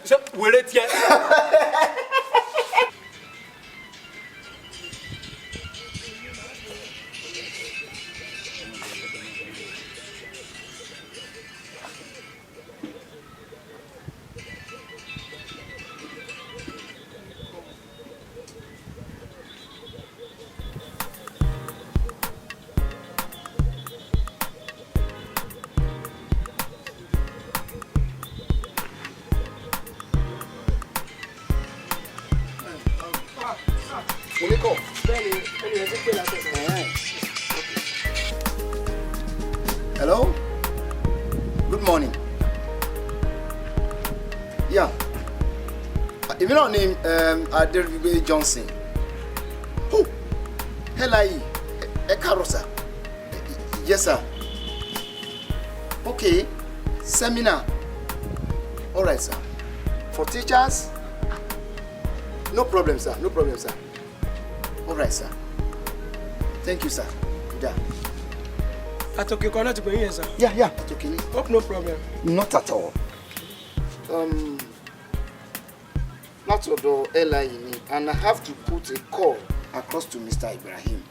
Ṣé wèrè tiẹ̀? Hello? Good morning. Yeah. Èmi náà ni Aderibigbe Johnson. Oh, LIE, ẹ káàárọ̀ sir. Yes sir. Okay, seminar. All right sir. For teachers? No problem sir, no problem sir. All right sir. Thank you sir. Yeah. Àtòkè kan náà ti pè yín yẹn sir. Yeah, àtòkè ni. Hope no problem. Not at all. Látọ̀dọ̀ LIE ni, and I have to put a call across to Mr. Ibrahim.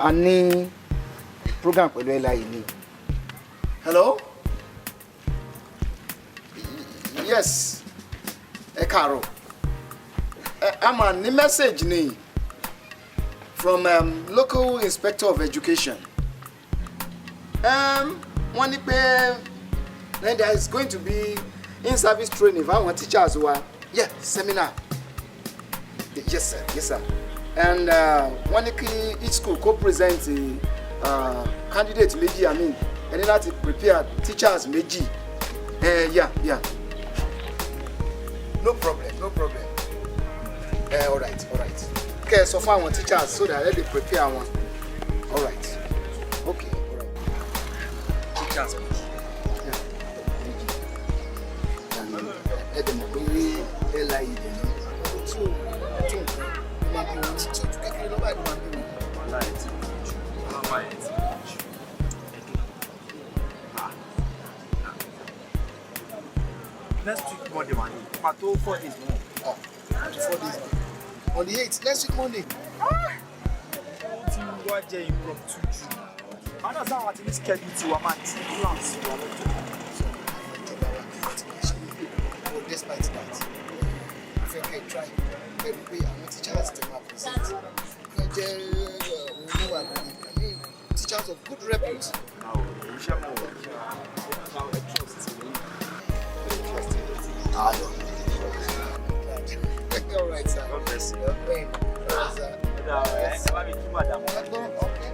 A ní program pẹ̀lú LIE ni. Hello? Yes. Ẹ káàárọ̀. A máa ní message ni from local inspector of education. Wọ́n ní pé then there is going to be in-service training fáwọn teachers wa. Yeah, seminar. Yes sir, yes sir. And wọ́n ní kí each school kó present candidate méjì, I mean, ẹni láti prepare teachers méjì. Yeah. No problem, no problem. All right, all right. Kẹ́ ẹ sọ fún àwọn teachers so that they prepare wọn. All right. Okay. Teachers méjì. Ẹ dẹ̀ mọ̀ pé LIE dẹ̀ ní ọdún tí ó tó nǹkan ló máa bí wọn tí ojú kékeré lọ́ba ìlú máa bí wọn. Wàhálà ẹ̀ ti pọ̀ jù. Wàhálà ẹ̀ ti pọ̀ jù. Next week Monday wà ní pàtó 4 days mọ́. Oh, 4 days on the 8th next week Monday. Ó ti wá jẹ́ impromptu jù. Àná sáwọn àti ní schedule tiwa máa ti plans wa lọ́tọ̀. But despite that, I fẹ́ kẹ́ try kẹ́ rí pé àwọn teachers tẹ̀ máa present kẹ́ jẹ́ oníwà lórí, I mean, teachers of good repute. Iṣẹ́ mọ̀ wọ́n I trust you. Ah, no. All right, sir. God bless you. All right, sir. Ẹ bá mi kí madam. Okay.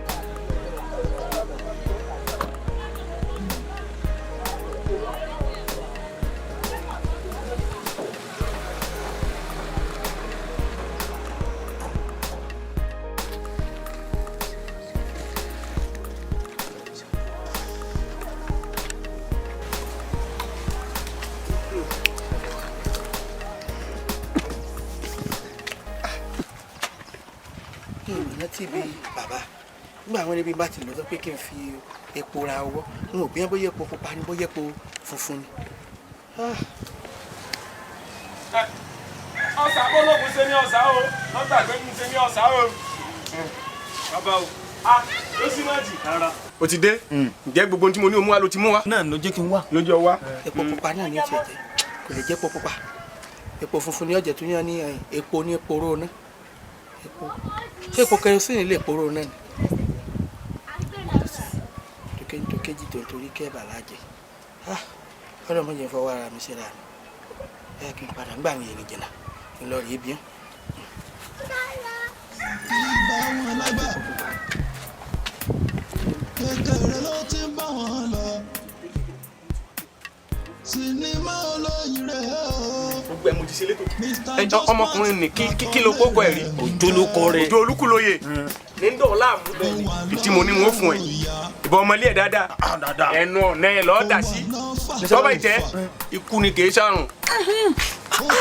Rántí bí bàbá nígbà àwọn ẹni bá ti lọ sọ pé kí n fi epo ra ọwọ́, n ò bí wọn bóyá epo pupa ni bóyá epo funfun ni. Ọ̀sà bọ́lọ́gùn ṣe ní ọ̀sà o, lọ́tà gbẹ́gun ṣe ní ọ̀sà o. Bàbá o, a ló sì máa jì. Rárá. O ti dé? Ǹjẹ́ gbogbo ohun tí mo ní o mú wa ló ti mú wa? Náà ló jẹ́ kí n wá. Lójú ọ wá. Epo pupa náà ní tiẹ̀ jẹ́, kò lè jẹ́ epo pupa, epo funfun ni ọ̀jẹ̀ tó yàn ní epo ní epo ró náà. Epo, ṣé epo kerosene lè poró náà ni? Tókè tókèjì tó ń torí kẹ́ẹ̀bà lájẹ. Ọlọ́mọ jẹ́ fọwọ́ ara mi ṣe ra mi. Ẹ kí n padà ń gbà mí èrè jìnnà kí n lọ rí ibi. Kékeré ló ti ń bá wọn lọ. Sinimá olóyin rẹ̀ o. Gbogbo ẹ mo ti ṣe létò. Ẹjọ ọmọkùnrin ní kí ló kókó ẹ rí. Òjò ló kọ rẹ. Òjò Olúkúlóyè ní ń dọ̀ láàmú. Tí mo ní wọn fún ẹ ìbọn ọmọlé ẹ dáadáa ẹnu ọ̀nà ẹ lọ́ọ́ dà sí. Tọ́ba ìtẹ́ ikú ni kìí sàrùn,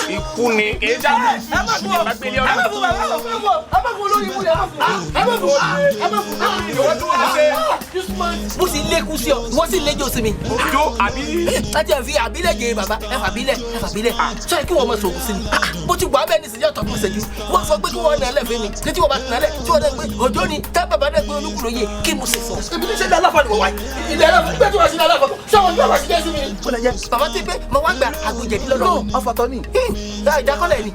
ikú ni kìí sàrùn. Ẹ má fún ọ, ẹ má fún bàbá, ẹ má fún ọ, ẹ má fún olórí ibùdó, ẹ má fún, ẹ má fún, ẹ má fún. Bó sì lékún sí ọ, wọ́n sì léjò sí mi. Òjò àbí. Láti ẹ̀ fi àbílẹ̀ jẹ bàbá, ẹ fàbílẹ̀, ẹ fàbílẹ̀. Sọ yẹ kí wọ́n mọ sògùn sí mi. Bó ti wà bẹ́ẹ̀ ní ìsìnjẹ́ ọ̀tọ̀ fún ìṣẹ́jú. Wọ́n sọ pé kí wọ́n nà lẹ́fẹ̀ẹ́ mi. Létí wọ́n bá ti nà lẹ̀, tí wọ́n dẹ́ pé òjò ni tẹ́ bàbá dẹ́ pé Olúkúlóyè kí mo sì fọ̀. Ebi ní sẹ́ni aláfa ni wọ́n wáyé. Ilé aláfa gbé tí wọ́n sí ní aláfa kọ́. Sọ wọn ní bàbá sí jẹ́ sí mi. Bàbá ti pé mo wá gba àgùnjẹ̀dí lọ́dọ̀. Ọfàtọ́ ni. Ìdákọ́lẹ̀ ni.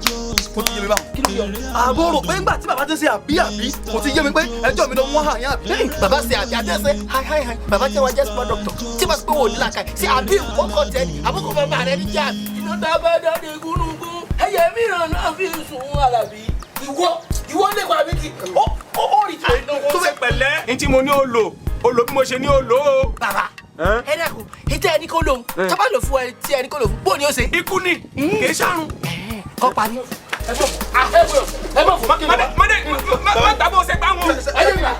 Kò ti yé mi báwọn. Kí ló yọ? Àbò rò pé ńgbà tí bàbá ti ń ṣe àbí àbí kò ti yé mi pé ẹjọ́ mi ló ń wọ́n hàn yín àbí. Bàbá ṣe àbí àtẹ̀sẹ̀ hi hi hi, bàbá jẹ́ wa jẹ́ small doctor tí bá sọ pé wò ní làákàyè ṣe àbí ìkókò tẹ ni àbúkọ bàbá rẹ ní jẹ́ àbí. Iná tá a bá dáde gúnugún ẹyẹ mìíràn náà fi sùn Àlàbí ìwọ ìwọ lè pa mí kí ó ó rí tí. Tó ṣe pẹ̀lẹ́ ní tí mo ní o lò o lò bí mo ṣe ní o lò ó. Bàbá ẹ dẹ́kun ìtẹ́ ẹni kò lóhun tó bá lò fún ẹ tí ẹni kò lò fún bó ni ó ṣe. Ikú ni kì í ṣàrùn. Kọ́ pa ni. Ẹ mọ̀ fún mọ́dé má tàbó ṣe gbá wọn. Ẹ jẹ́ gbà,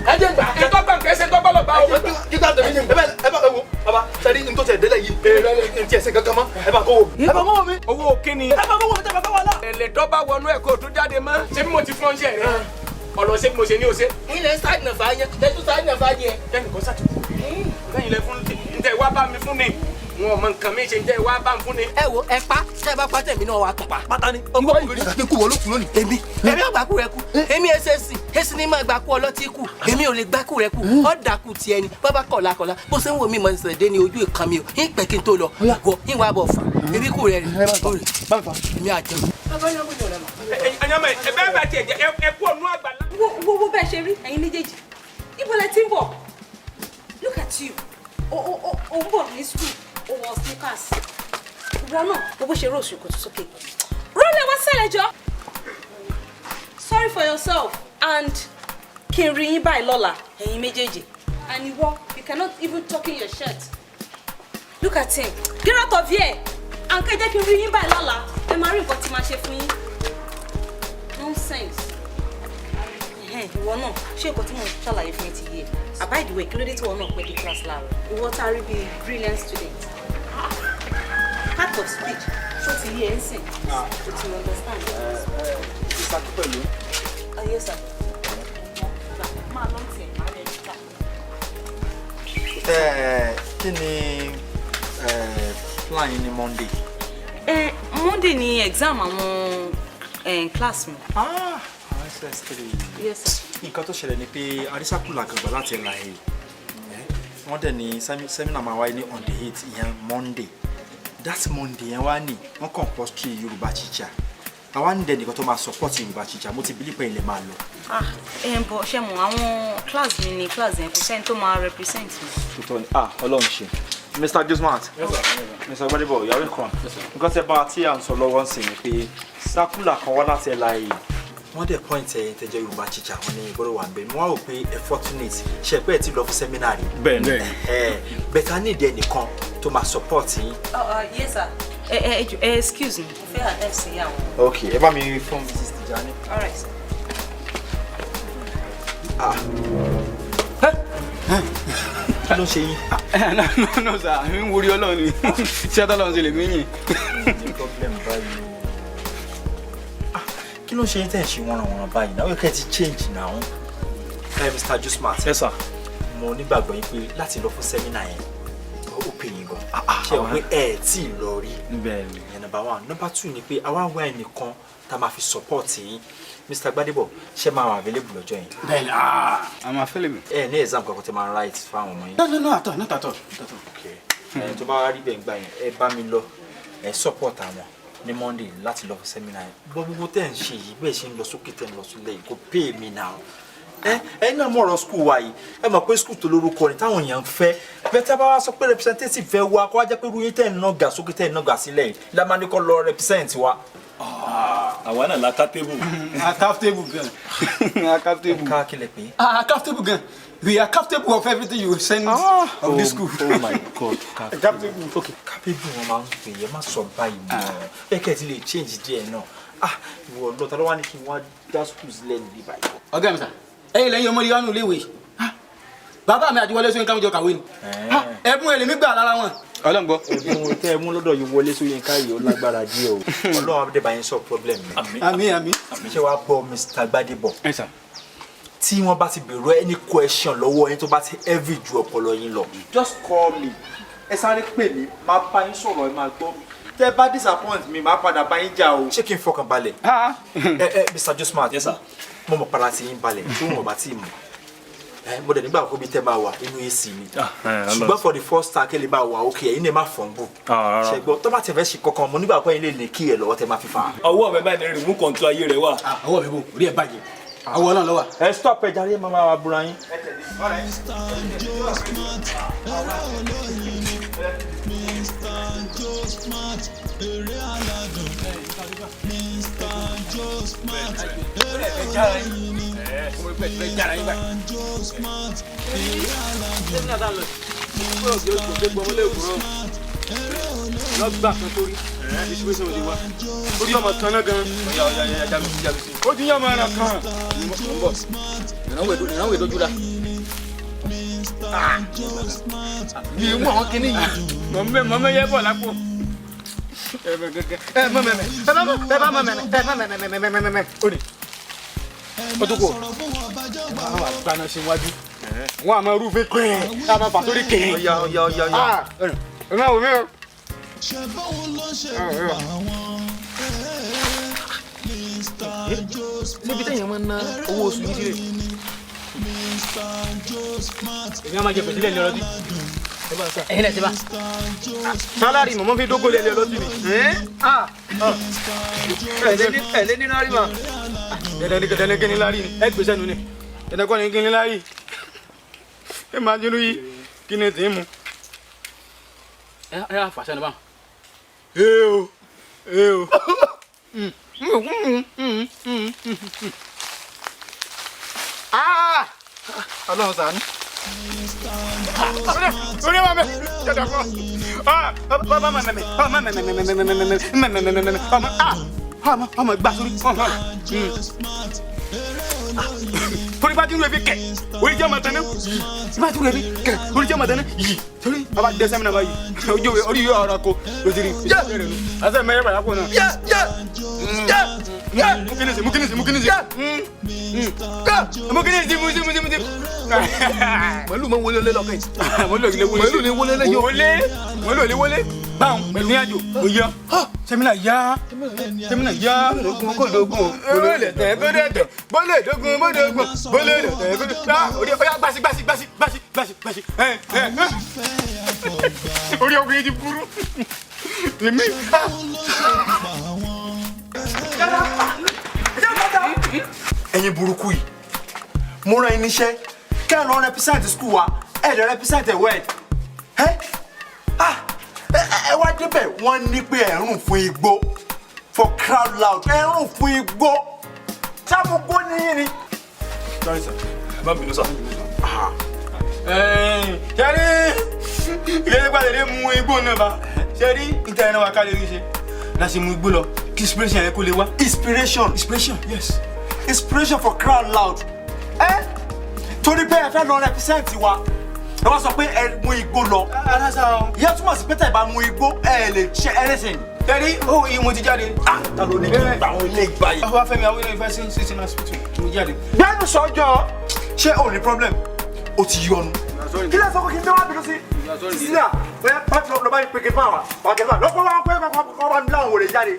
ẹ jẹ́ gbà. Ìtọ́gbà kìí ṣe tọ́gbà lọ gbà o. Kíkà tẹ̀mí ẹ bẹ ẹ bá ẹ wo bàbá sẹ́ni n tó tẹ̀ délẹ̀ yìí ẹ n tiẹ̀ ṣe kankan mọ́ ẹ bá kó wo. Ẹ bá kó wo mi. Owó kíni. Ẹ bá kó wo mi tẹ́ bá fẹ́ wà lá. Ẹ̀lẹ̀ tó bá wọnú ẹ̀ kó tún jáde mọ́. Ṣé bí mo ti fún ọ́nṣẹ́ rẹ? Ọ̀lọ́ ṣé bí mo ṣe ní o ṣe. Ilẹ̀ sáàdì náà fàáyẹ, lẹ́tún sáàdì náà fàáyẹ. Kẹ́nìkan ṣàtìkù. Lẹ́yìn lẹ fún ntẹ̀ wá bá mi fún ni. Wọn ò mọ nǹkan mi ṣe ntẹ̀ wá bá mi fún ni. Ẹ wo ẹ pa tẹ bá pa tẹ̀mí náà wà tún pa. Pátá ni ọgbọ́n kò kú wọ́n ló kú lónìí. Èmi èmi ò gbàkú rẹ kú, èmi ẹsẹ̀ sì èsì ni máa gbàkú ọlọ́tí kú, èmi ò lè gbàkú rẹ kú, ọ̀ dàkú tiẹ̀ ni bàbá kọ̀ọ̀la kọ̀ọ̀la bó ṣe ń wo mi mọ̀ ṣẹ̀ṣẹ̀ dé ni ojú ìkan mi ò ń pẹ́ kí n tó lọ wọ ìwà bọ̀ fà èmi kú rẹ rè èmi àjẹun. Ẹ bẹ́ẹ̀ bá tiẹ̀ jẹ́ ẹ kú ọ̀nù àgbàlá. Wo wo bẹ́ẹ̀ ṣe rí ẹ̀yin méjèèjì, ibo lẹ ti ń bọ̀? Look at you, o ń bọ̀ ní school, o wọ sneakers, ìwọ náà wo bó ṣe rò ṣòkòtò sókè. Rọ́lẹ̀ wá sẹ́lẹ̀ jọ. Sorry for yourself and kí n rí yín báyìí lọ́la ẹ̀yin méjèèjì. And ìwọ, you cannot even tuck in your shirt. Look at him, get out of here. And kẹ́ jẹ́ kí n rí yín báyìí lọ́la, ẹ máa rí nǹkan tí máa ṣe fún yín. Nonsense. Ìwọ náà ṣé nǹkan tí mo ṣàlàyé fún yín ti yé? By the way, kí ló dé tí ìwọ náà pẹ́ dé class láàárọ̀? Ìwọ tá a rí bíi brilliant student. Part of speech ṣó ti yé ẹ ń sìn? O ti understand? Ìsàkú pẹ̀lú. Oh, yes, sir. Máa lọ tiẹ̀, máa rẹ̀ níta. Kí ni plan yín ní Monday? Monday ni exam àwọn class mi. Àwọn SS3. Yes, sir. Nǹkan tó ṣẹlẹ̀ ni pé arísàkùlà àgàgbà láti LIA wọ́n dẹ̀ ní seminar máa wáyé ní on the 8th ìyẹn Monday. That Monday yẹn wá ní wọ́n compulsory Yorùbá teacher. Àwa ní dẹ̀ nìkan tó máa support Yorùbá teacher, mo ti believe pé ilẹ̀ máa lọ. Ẹ ń bọ̀ ṣe mọ̀ àwọn class mi ni class yẹn kò sẹ́ni tó máa represent mi. Tuntun ni Ọlọ́run ṣe. Mr. Josmat. Yes, sir. Mr. Gbadebo, you are welcome. Nǹkan tẹ́ bá tí à ń sọ lọ́wọ́ ń sìn ni pé sákúlà kan wá láti LIA. Wọ́n dẹ̀ point ẹ̀yin tẹ́jọ́ Yorùbá teacher wọn ní ìgbọ́dọ̀ wà ń bẹ̀. Mo wá rò pé ẹ fortunate ṣe pé ẹ ti lọ fún seminary. Bẹ́ẹ̀ni. Bẹ̀tà ní ìdí ẹnìkan tó máa support yín. Yes, sir. Excuse me, mo fẹ́ address sí àwọn. Ok, ẹ bá mi fún Mrs. Tijani. All right, sir. Kí ló ń ṣe yín? No, no, sir, mi ń worí Ọlọ́run ni. Ṣé Ọlọ́run ṣe lè mí yìn? Ní problem báyìí o. Kí ló ń ṣe yín tẹ̀ ń ṣe wọ́nranwọ̀nran báyìí náà? Ó yẹ kẹ́ ẹ ti change now. Mr. Josmat. Yes, sir. Mo nígbàgbọ́ yín pé láti lọ fún seminar yẹn, ó pè yín gan. Ṣé o pé ẹ tí ì lọ rí? Bẹ́ẹ̀ni. Ìyẹn number one. Number two ni pé àwa ń wá ẹnìkan tá a máa fi support yín. Mr. Gbadebo, ṣé máa wà available lọ́jọ́ yẹn? Bẹ́ẹ̀ni, I'm available. Ẹ ní exam kankan tí máa write fáwọn ọmọ yín. No, no, no, at all, not at all. Not at all. Okay. Ẹ tó bá wá rí bẹ́ẹ̀ gbà yẹn, ẹ bá mi lọ, ẹ support àwọn ní Monday láti lọ fún seminar yẹn. Bọ́ gbogbo tẹ́ ń ṣe yìí, bẹ́ẹ̀ ṣe ń lọ sókè tẹ́ ń lọ sílẹ̀ yìí, kò pay me now. Ẹ náà mọ̀ ọ̀rọ̀ school wa yìí, ẹ mọ̀ pé school tó lórúkọ ni táwọn èèyàn ń fẹ́. Bẹ́ẹ̀ tá a bá wá sọ pé representative fẹ́ wá, kó wá jẹ́ pé irú yín tẹ̀ ń nàgà sókè, tẹ̀ ń nàgà sílẹ̀ yìí la máa ní kó lọ represent wa. Àwa náà la capable. A comfortable gan. A comfortable. Ká kílẹ̀ pé. A comfortable gan. We are comfortable of everything you send of this school. Oh my God, capable. Okay, capable wọn máa ń pè é, má sọ báyìí mọ́. Bẹ́ẹ̀ kẹ́ ẹ ti lè change díẹ̀ náà. Ah, ìwọ lọ, ta ló wá ní kí n wá dá school sílẹ̀ níbí báyìí? Ọ̀gá mi sà, ẹ̀yin lẹ́yìn ọmọdé wánú iléèwé. Bàbá mi àti Wọlé Ṣóyínká jọ kàwé ni. Ẹ̀bùn èlé mi gbà lára wọn. Ọlọ́run gbọ́. Ẹ̀bùn tẹ́ ẹ mú lọ́dọ̀ yìí Wọlé Ṣóyínká yìí, ó lágbára díẹ̀ o. Ọlọ́run á dẹ̀ bá yín sọ problem mi. Àmín, àmín. Ṣé wàá gbọ́, Mr. Gbadebo? Tí wọ́n bá ti bèrè any question lọ́wọ́ yín tó bá ti heavy ju ọpọlọ yín lọ, just call me. Ẹ sáré pè mí, máa bá yín sọ̀rọ̀, ẹ máa gbọ́. Tẹ́ bá disappoint mi, máa padà bá yín jà o. Ṣé kí n fọkàn balẹ̀? Ẹ Mr. Josmat. Yes sir. Mo mọ̀ padà tí yín balẹ̀ tí wọ́n bá tí mọ̀. Ẹ mo dẹ̀ nígbà kó bí tẹ́ bá wà inú AC ni. Ṣùgbọ́n for the first time, kẹ́lẹ́ bá wà òkè, ẹ̀yin náà má fọ̀nbù. Ṣẹ̀gbọ́n tó bá ti fẹ́ ṣe kankan, mo nígbà pé yín lè ní kí ẹ lọ́wọ́ tẹ́ máa fi fà á. Ọwọ́ mi báyìí ní remote control ayé rẹ̀ wà. Ọwọ́ mi bò, orí ẹ̀ bàjẹ́. Àwọn náà lọ wà. Ẹ stop ẹ jàre, máa máa búra yín. Mr. Joe Smart, eré aládùn. Mr. Joe Smart, eré olóyin ni. Mr. Joe Smart, eré aládùn. Lọ́gbà kan sórí ìṣúwèsàn òde wa, orí ọmọ kan náà gan. Ó ti yán ọmọ ẹran kan. Mo ń bọ̀, ìrànwọ́ ìdójú la. Mi ò mú àwọn kinní yìí. Mọ̀ mẹ́ yẹ bọ̀ lápò. Ẹ mọ̀ mẹ́mẹ́, ẹ bá mọ̀ mẹ́mẹ́, ẹ mọ̀ mẹ́mẹ́mẹ́mẹ́mẹ́mẹ́. Ó ní. Ó tó kù. Àwọn àgbàna ṣe wájú. Wọ́n á máa rúfin kẹ́ẹ̀, á máa fà sórí kẹ́ẹ̀. Ọ̀ya ọ̀ya ọ̀ya ọ̀ya. Ẹ máa wò mí o. Ṣe báwo ló ṣe pa àwọn? Mr. Joe Smart, Níbi téèyàn máa ń ná owó oṣù yìí sílẹ̀. Mr. Joe Smart, Èmi á máa jẹ pẹ̀sílẹ̀ ní ọlọ́tí. Ẹ̀yin lẹ ti bá. Sálárì mọ̀mọ́ fi dógó lé ọlọ́tí ni. Ẹ lé nínú àríwá. Dandan dandan kí ni lárí ni? Ẹ gbèsè nu ni. Dandan kọ́ ni kí ni lárí? Ẹ máa jẹ́nu yìí, kí ni tì í mu? Ẹ ẹ fàṣẹ ní báwọn. Ee o, ee o. Ọlọ́run ṣàánú. Orí wa mẹ́, jọ̀dọ̀ fún ọ. Ọmọ mẹ́mẹ́, ọmọ mẹ́mẹ́mẹ́mẹ́mẹ́mẹ́mẹ́mẹ́mẹ́mẹ́, ọmọ ọmọ ọmọ gbà sórí ọmọ. Torí bá ti ń rebi kẹ̀, orí jẹ́ ọmọ tẹ̀lé. Bá ti ń rebi kẹ̀, orí jẹ́ ọmọ tẹ̀lé. Yìí torí bàbá dẹ́sẹ̀ mi náà báyìí, ojú orí yóò ọ̀rọ̀ ko, ló ti rí. Àṣẹ mẹ́rẹ́ bàyà kò náà. Mú kíni sí, mú kíni sí, mú kíni sí. Mú kíni sí, mú sí, mú sí, mú sí. Màálù máa ń wọlé lé lọ́kàn yìí. Màálù lè wọlé. Màálù lè wọlé lẹ́yìn. Wọlé. Màálù lè wọlé. Báwọn pẹ̀lú ní àjò. Ó yá. Sẹ́mínà yá. Sẹ́mínà yá. Bólógún kò dógún o. Bólè tẹ̀ bólè tẹ̀. Bólè dógún bólógún. Bólè tẹ̀ bólè tẹ̀. Orí ọ̀yá gbàsí gbàsí gbàsí gbàsí gbàsí gbàsí. Ẹ ẹ. Orí ọkùnrin ti burú. Èmi. Ẹ̀yin burúkú yìí, mo rán yín níṣẹ́ kẹ́ ẹ lọ represent school wa, ẹ lè represent ẹ well. Ẹ ah, ẹ wá débẹ̀, wọ́n ní pé ẹ rùn fún igbó. For crowd loud, ẹ rùn fún igbó. Sábùgbó níyìn ni. Sorry sir. Ẹ má bínú sir. Ṣe rí ìgbésẹ̀ pàdé lè mú igbó náà bá ṣe rí ìta ẹran wa ká lè rí ṣe la ṣe mú igbó lọ kí inspiration yẹn kó lè wá. Inspiration. Inspiration, yes. Inspiration for crowd loud. Ẹ torí pé ẹ fẹ́ lọ represent wa, ẹ wá sọ pé ẹ mú igbó lọ. Ìyẹn túmọ̀ sí pé tẹ̀ bá mú igbó, ẹ lè ṣe anything. Tẹ́rí ó yí mo ti jáde. Ta ló ní kí n gbà àwọn ilé ìgbà yìí? Ọbáfẹ́mi Awólọ́wọ̀ ìfẹ́ sí sí sinna hospital mo jáde. Gbẹ́nu sọ́jọ́, ṣé o ní problem? O ti yọnu. Kí ló sọ pé kí n tẹ́ wá bínú sí? Sísílà bóyá pàtó lọ bá mi pèké fún àwa. Pàtó lọ bá wọn pé kọ́ bá mi láwọn wòlé jáde.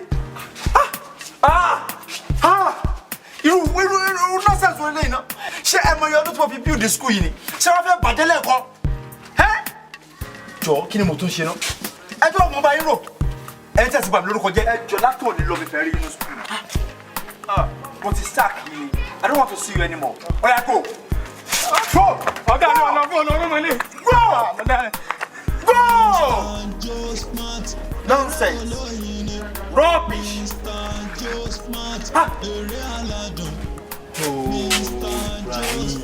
Irú irú irú nonsense wo lélẹ́yìn náà? Ṣé ẹ mọ iye ọdún tí mo fi build the school yìí ni? Ṣé wọ́n fẹ́ bàjẹ́ lẹ́ẹ̀kan? Ẹ́ jọ, kí ni mo tún ṣe náà? Ẹ jọ́ mo bá yín rò. Ẹ tẹ̀sí bà mí lórúkọ jẹ́. Ẹ jọ, látò ní lọ mi fẹ́ rí inú school náà. Mo ti sack yìí ni. I don't want to see you anymore. Oya, go. Go. Ọ̀gá mi ọ̀nà fún ọ̀nà ọ̀rọ̀ mi. Go. Go. Nonsense. Rubbish. Ah. Oh, Ibrahim.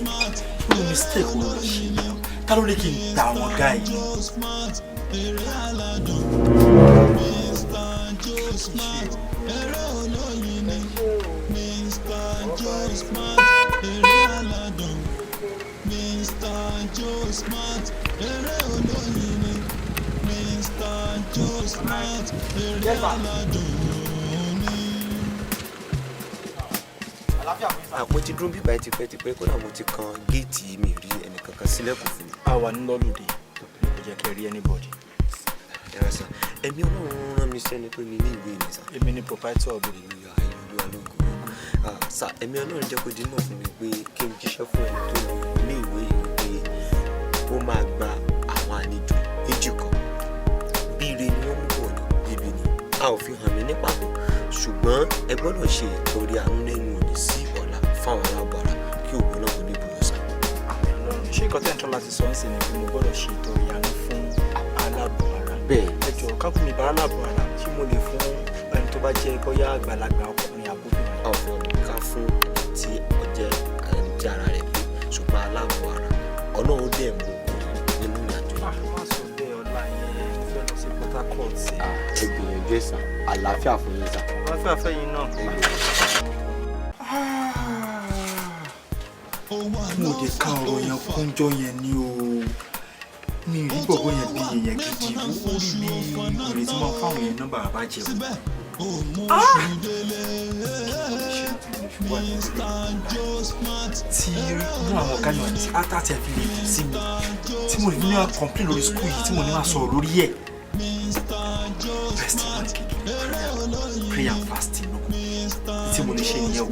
No mistake wo ló ṣe náà. Ta ló ní kí n ta àwọn guy yìí? Àpò ti dúró bíbá tipẹ́tipẹ́, kódà mo ti kan géètì, mi rí ẹnìkankan sílẹ̀kùn fún mi. A wà ní lọ́lùdé, kò jẹ́ kí ẹ rí anybody. Ẹ̀rọ sà, ẹ̀mí Ọlọ́run rán mi sẹ́ni tó ní ilé ìwé mi sà. Èmi ni proprietor ọ̀bẹ. Hallelujah, hallelujah lógo. Sà, ẹ̀mí Ọlọ́run jẹ́ kó di mọ̀ fún mi pé kí n jíṣẹ́ fún ẹni tó ní ilé ìwé yìí pé ó máa gba àwọn àlejò méjì kan. Bí ire ni wọ́n mú bọ̀ ní ibi ni a ò fi hàn mí ní pàtó, ṣùgbọ́n ẹ gbọ́dọ̀ ṣe ìtọ́rí àánú lẹ́nu òní sí ọ̀la fáwọn aláàbọ̀ ara kí òògùn náà kò ní bùyọ̀ sá. Ṣé nǹkan tẹ́ ń tọ́ láti sọ ń sìn ni pé mo gbọ́dọ̀ ṣe ìtọ́rí àánú fún aláàbọ̀ ara? Bẹ́ẹ̀. Ẹ jọ̀ọ́, kákùn mi bá aláàbọ̀ ara, ṣé mo lè fún ẹni tó bá jẹ́ bóyá àgbàlagbà ọkùnrin àbóbìnrin? Ọ̀fọ̀ ni ká fún ẹni tí ó jẹ́ ẹni tí ara rẹ̀ pé, ṣùgbọ́n aláàbọ̀ ara Ọlọ́run dẹ̀ mú kúrò nínú ìrìnàjò yìí. Má sọ bẹ́ẹ̀, ọ̀la yẹn mo fẹ́ lọ sí Port Harcourt. Ẹ gbìyànjú ẹ sà, àlàáfíà fún yín sà. Àlàáfíà fẹ́yìn náà. Mo dé ká ọ̀rọ̀ yẹn kúnjọ́ yẹn ní o, mi rí bọ̀bọ̀ yẹn bí èèyàn gidi, ó rí bí òrè tí wọ́n fáwọn yẹn nọ́mbà bàbá jẹ o. Tí inú àwọn ọ̀gá mi wà ní átàtì àfi lè dùn sí mi tí mo lè ní wá complain lórí school yìí, tí mo ní wá sọ̀rọ̀ lórí ẹ̀. Best one kékeré, prayer and fasting ló kù tí mo lè ṣe nìyẹn o.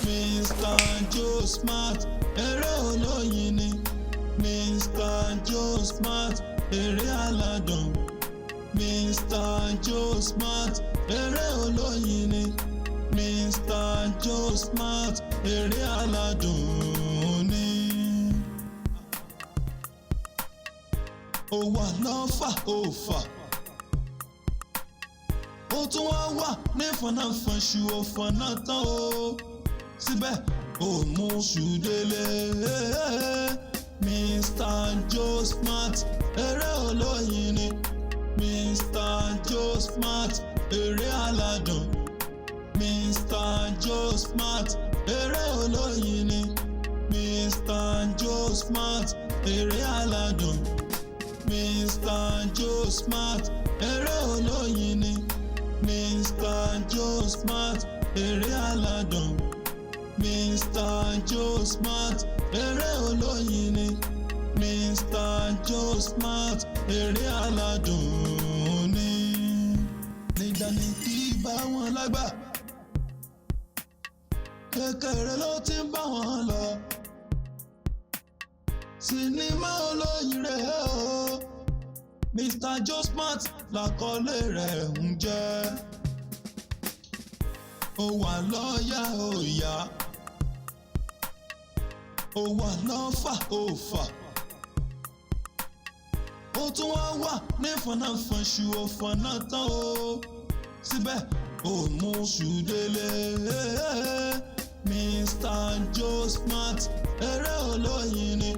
Mr. Joe Smart, eré olóyin ni. Mr. Joe Smart, eré aládùn. Mr. Joe Smart, eré olóyin ni. Mr. Joe Smart, eré aládùn ni. Ó wà lọ́fà ó fà, ó tún wá wà ní fọnáfọnṣu, ó fọná tán o, síbẹ̀ ó mú ṣù délé. Mr. Joe Smart, eré olóyin ni. Mr. Joe Smart, eré aládùn. Mr. Joe Smart, eré olóyin ni. Mr. Joe Smart, eré aládùn. Mr. Joe Smart, eré olóyin ni. Mr. Joe Smart, eré aládùn. Mr. Joe Smart, eré olóyin ni. Mr. Joe Smart, eré aládùn ni. Nígbà ní kí bá wọn lágbà, kékeré ló ti ń bá wọn lọ. Sinimá olóyin rẹ̀ o, Mr. Joe Smart làkọlé rẹ̀ ń jẹ́. Ó wà lọ́ọ̀yà ó yá, ó wà lọ́fà ó fà, ó tún wá wà ní fọnáfọnṣu, ó fọná tán o, síbẹ̀ ó mú ṣù délé. Mr. Joe Smart, eré olóyin ni.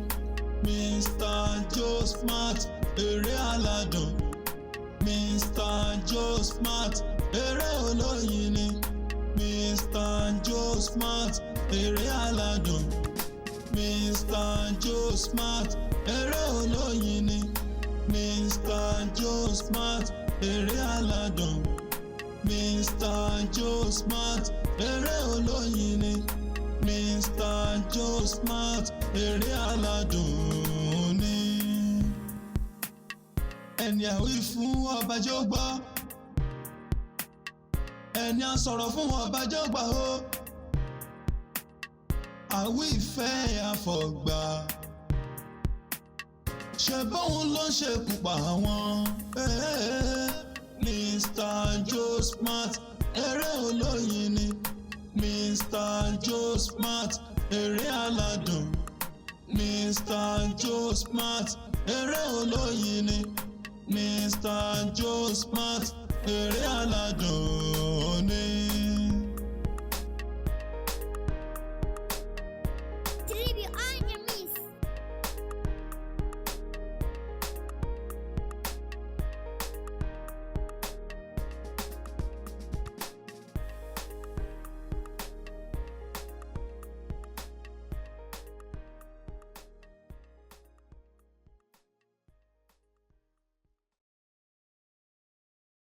Mr. Joe Smart, eré aládùn. Mr. Joe Smart, eré olóyin ni. Mr. Joe Smart, eré aládùn. Mr. Joe Smart, eré olóyin ni. Mr. Joe Smart, eré aládùn. Mr. Joe Smart, eré olóyin ni. Mr. Joe Smart, eré aládùn ni. Ẹni àwí fún ọbàjọ́ gbọ́, ẹni à sọ̀rọ̀ fún ọbàjọ́ gbà ó, àwí ìfẹ́ àfọ̀gbà, ṣe bóun ló ń ṣekú pa àwọn. Mr. Joe Smart, eré olóyin ni. Mr. Joe Smart, eré aládùn. Mr. Joe Smart, eré olóyin ni. Mr. Joe Smart, eré aládùn ni.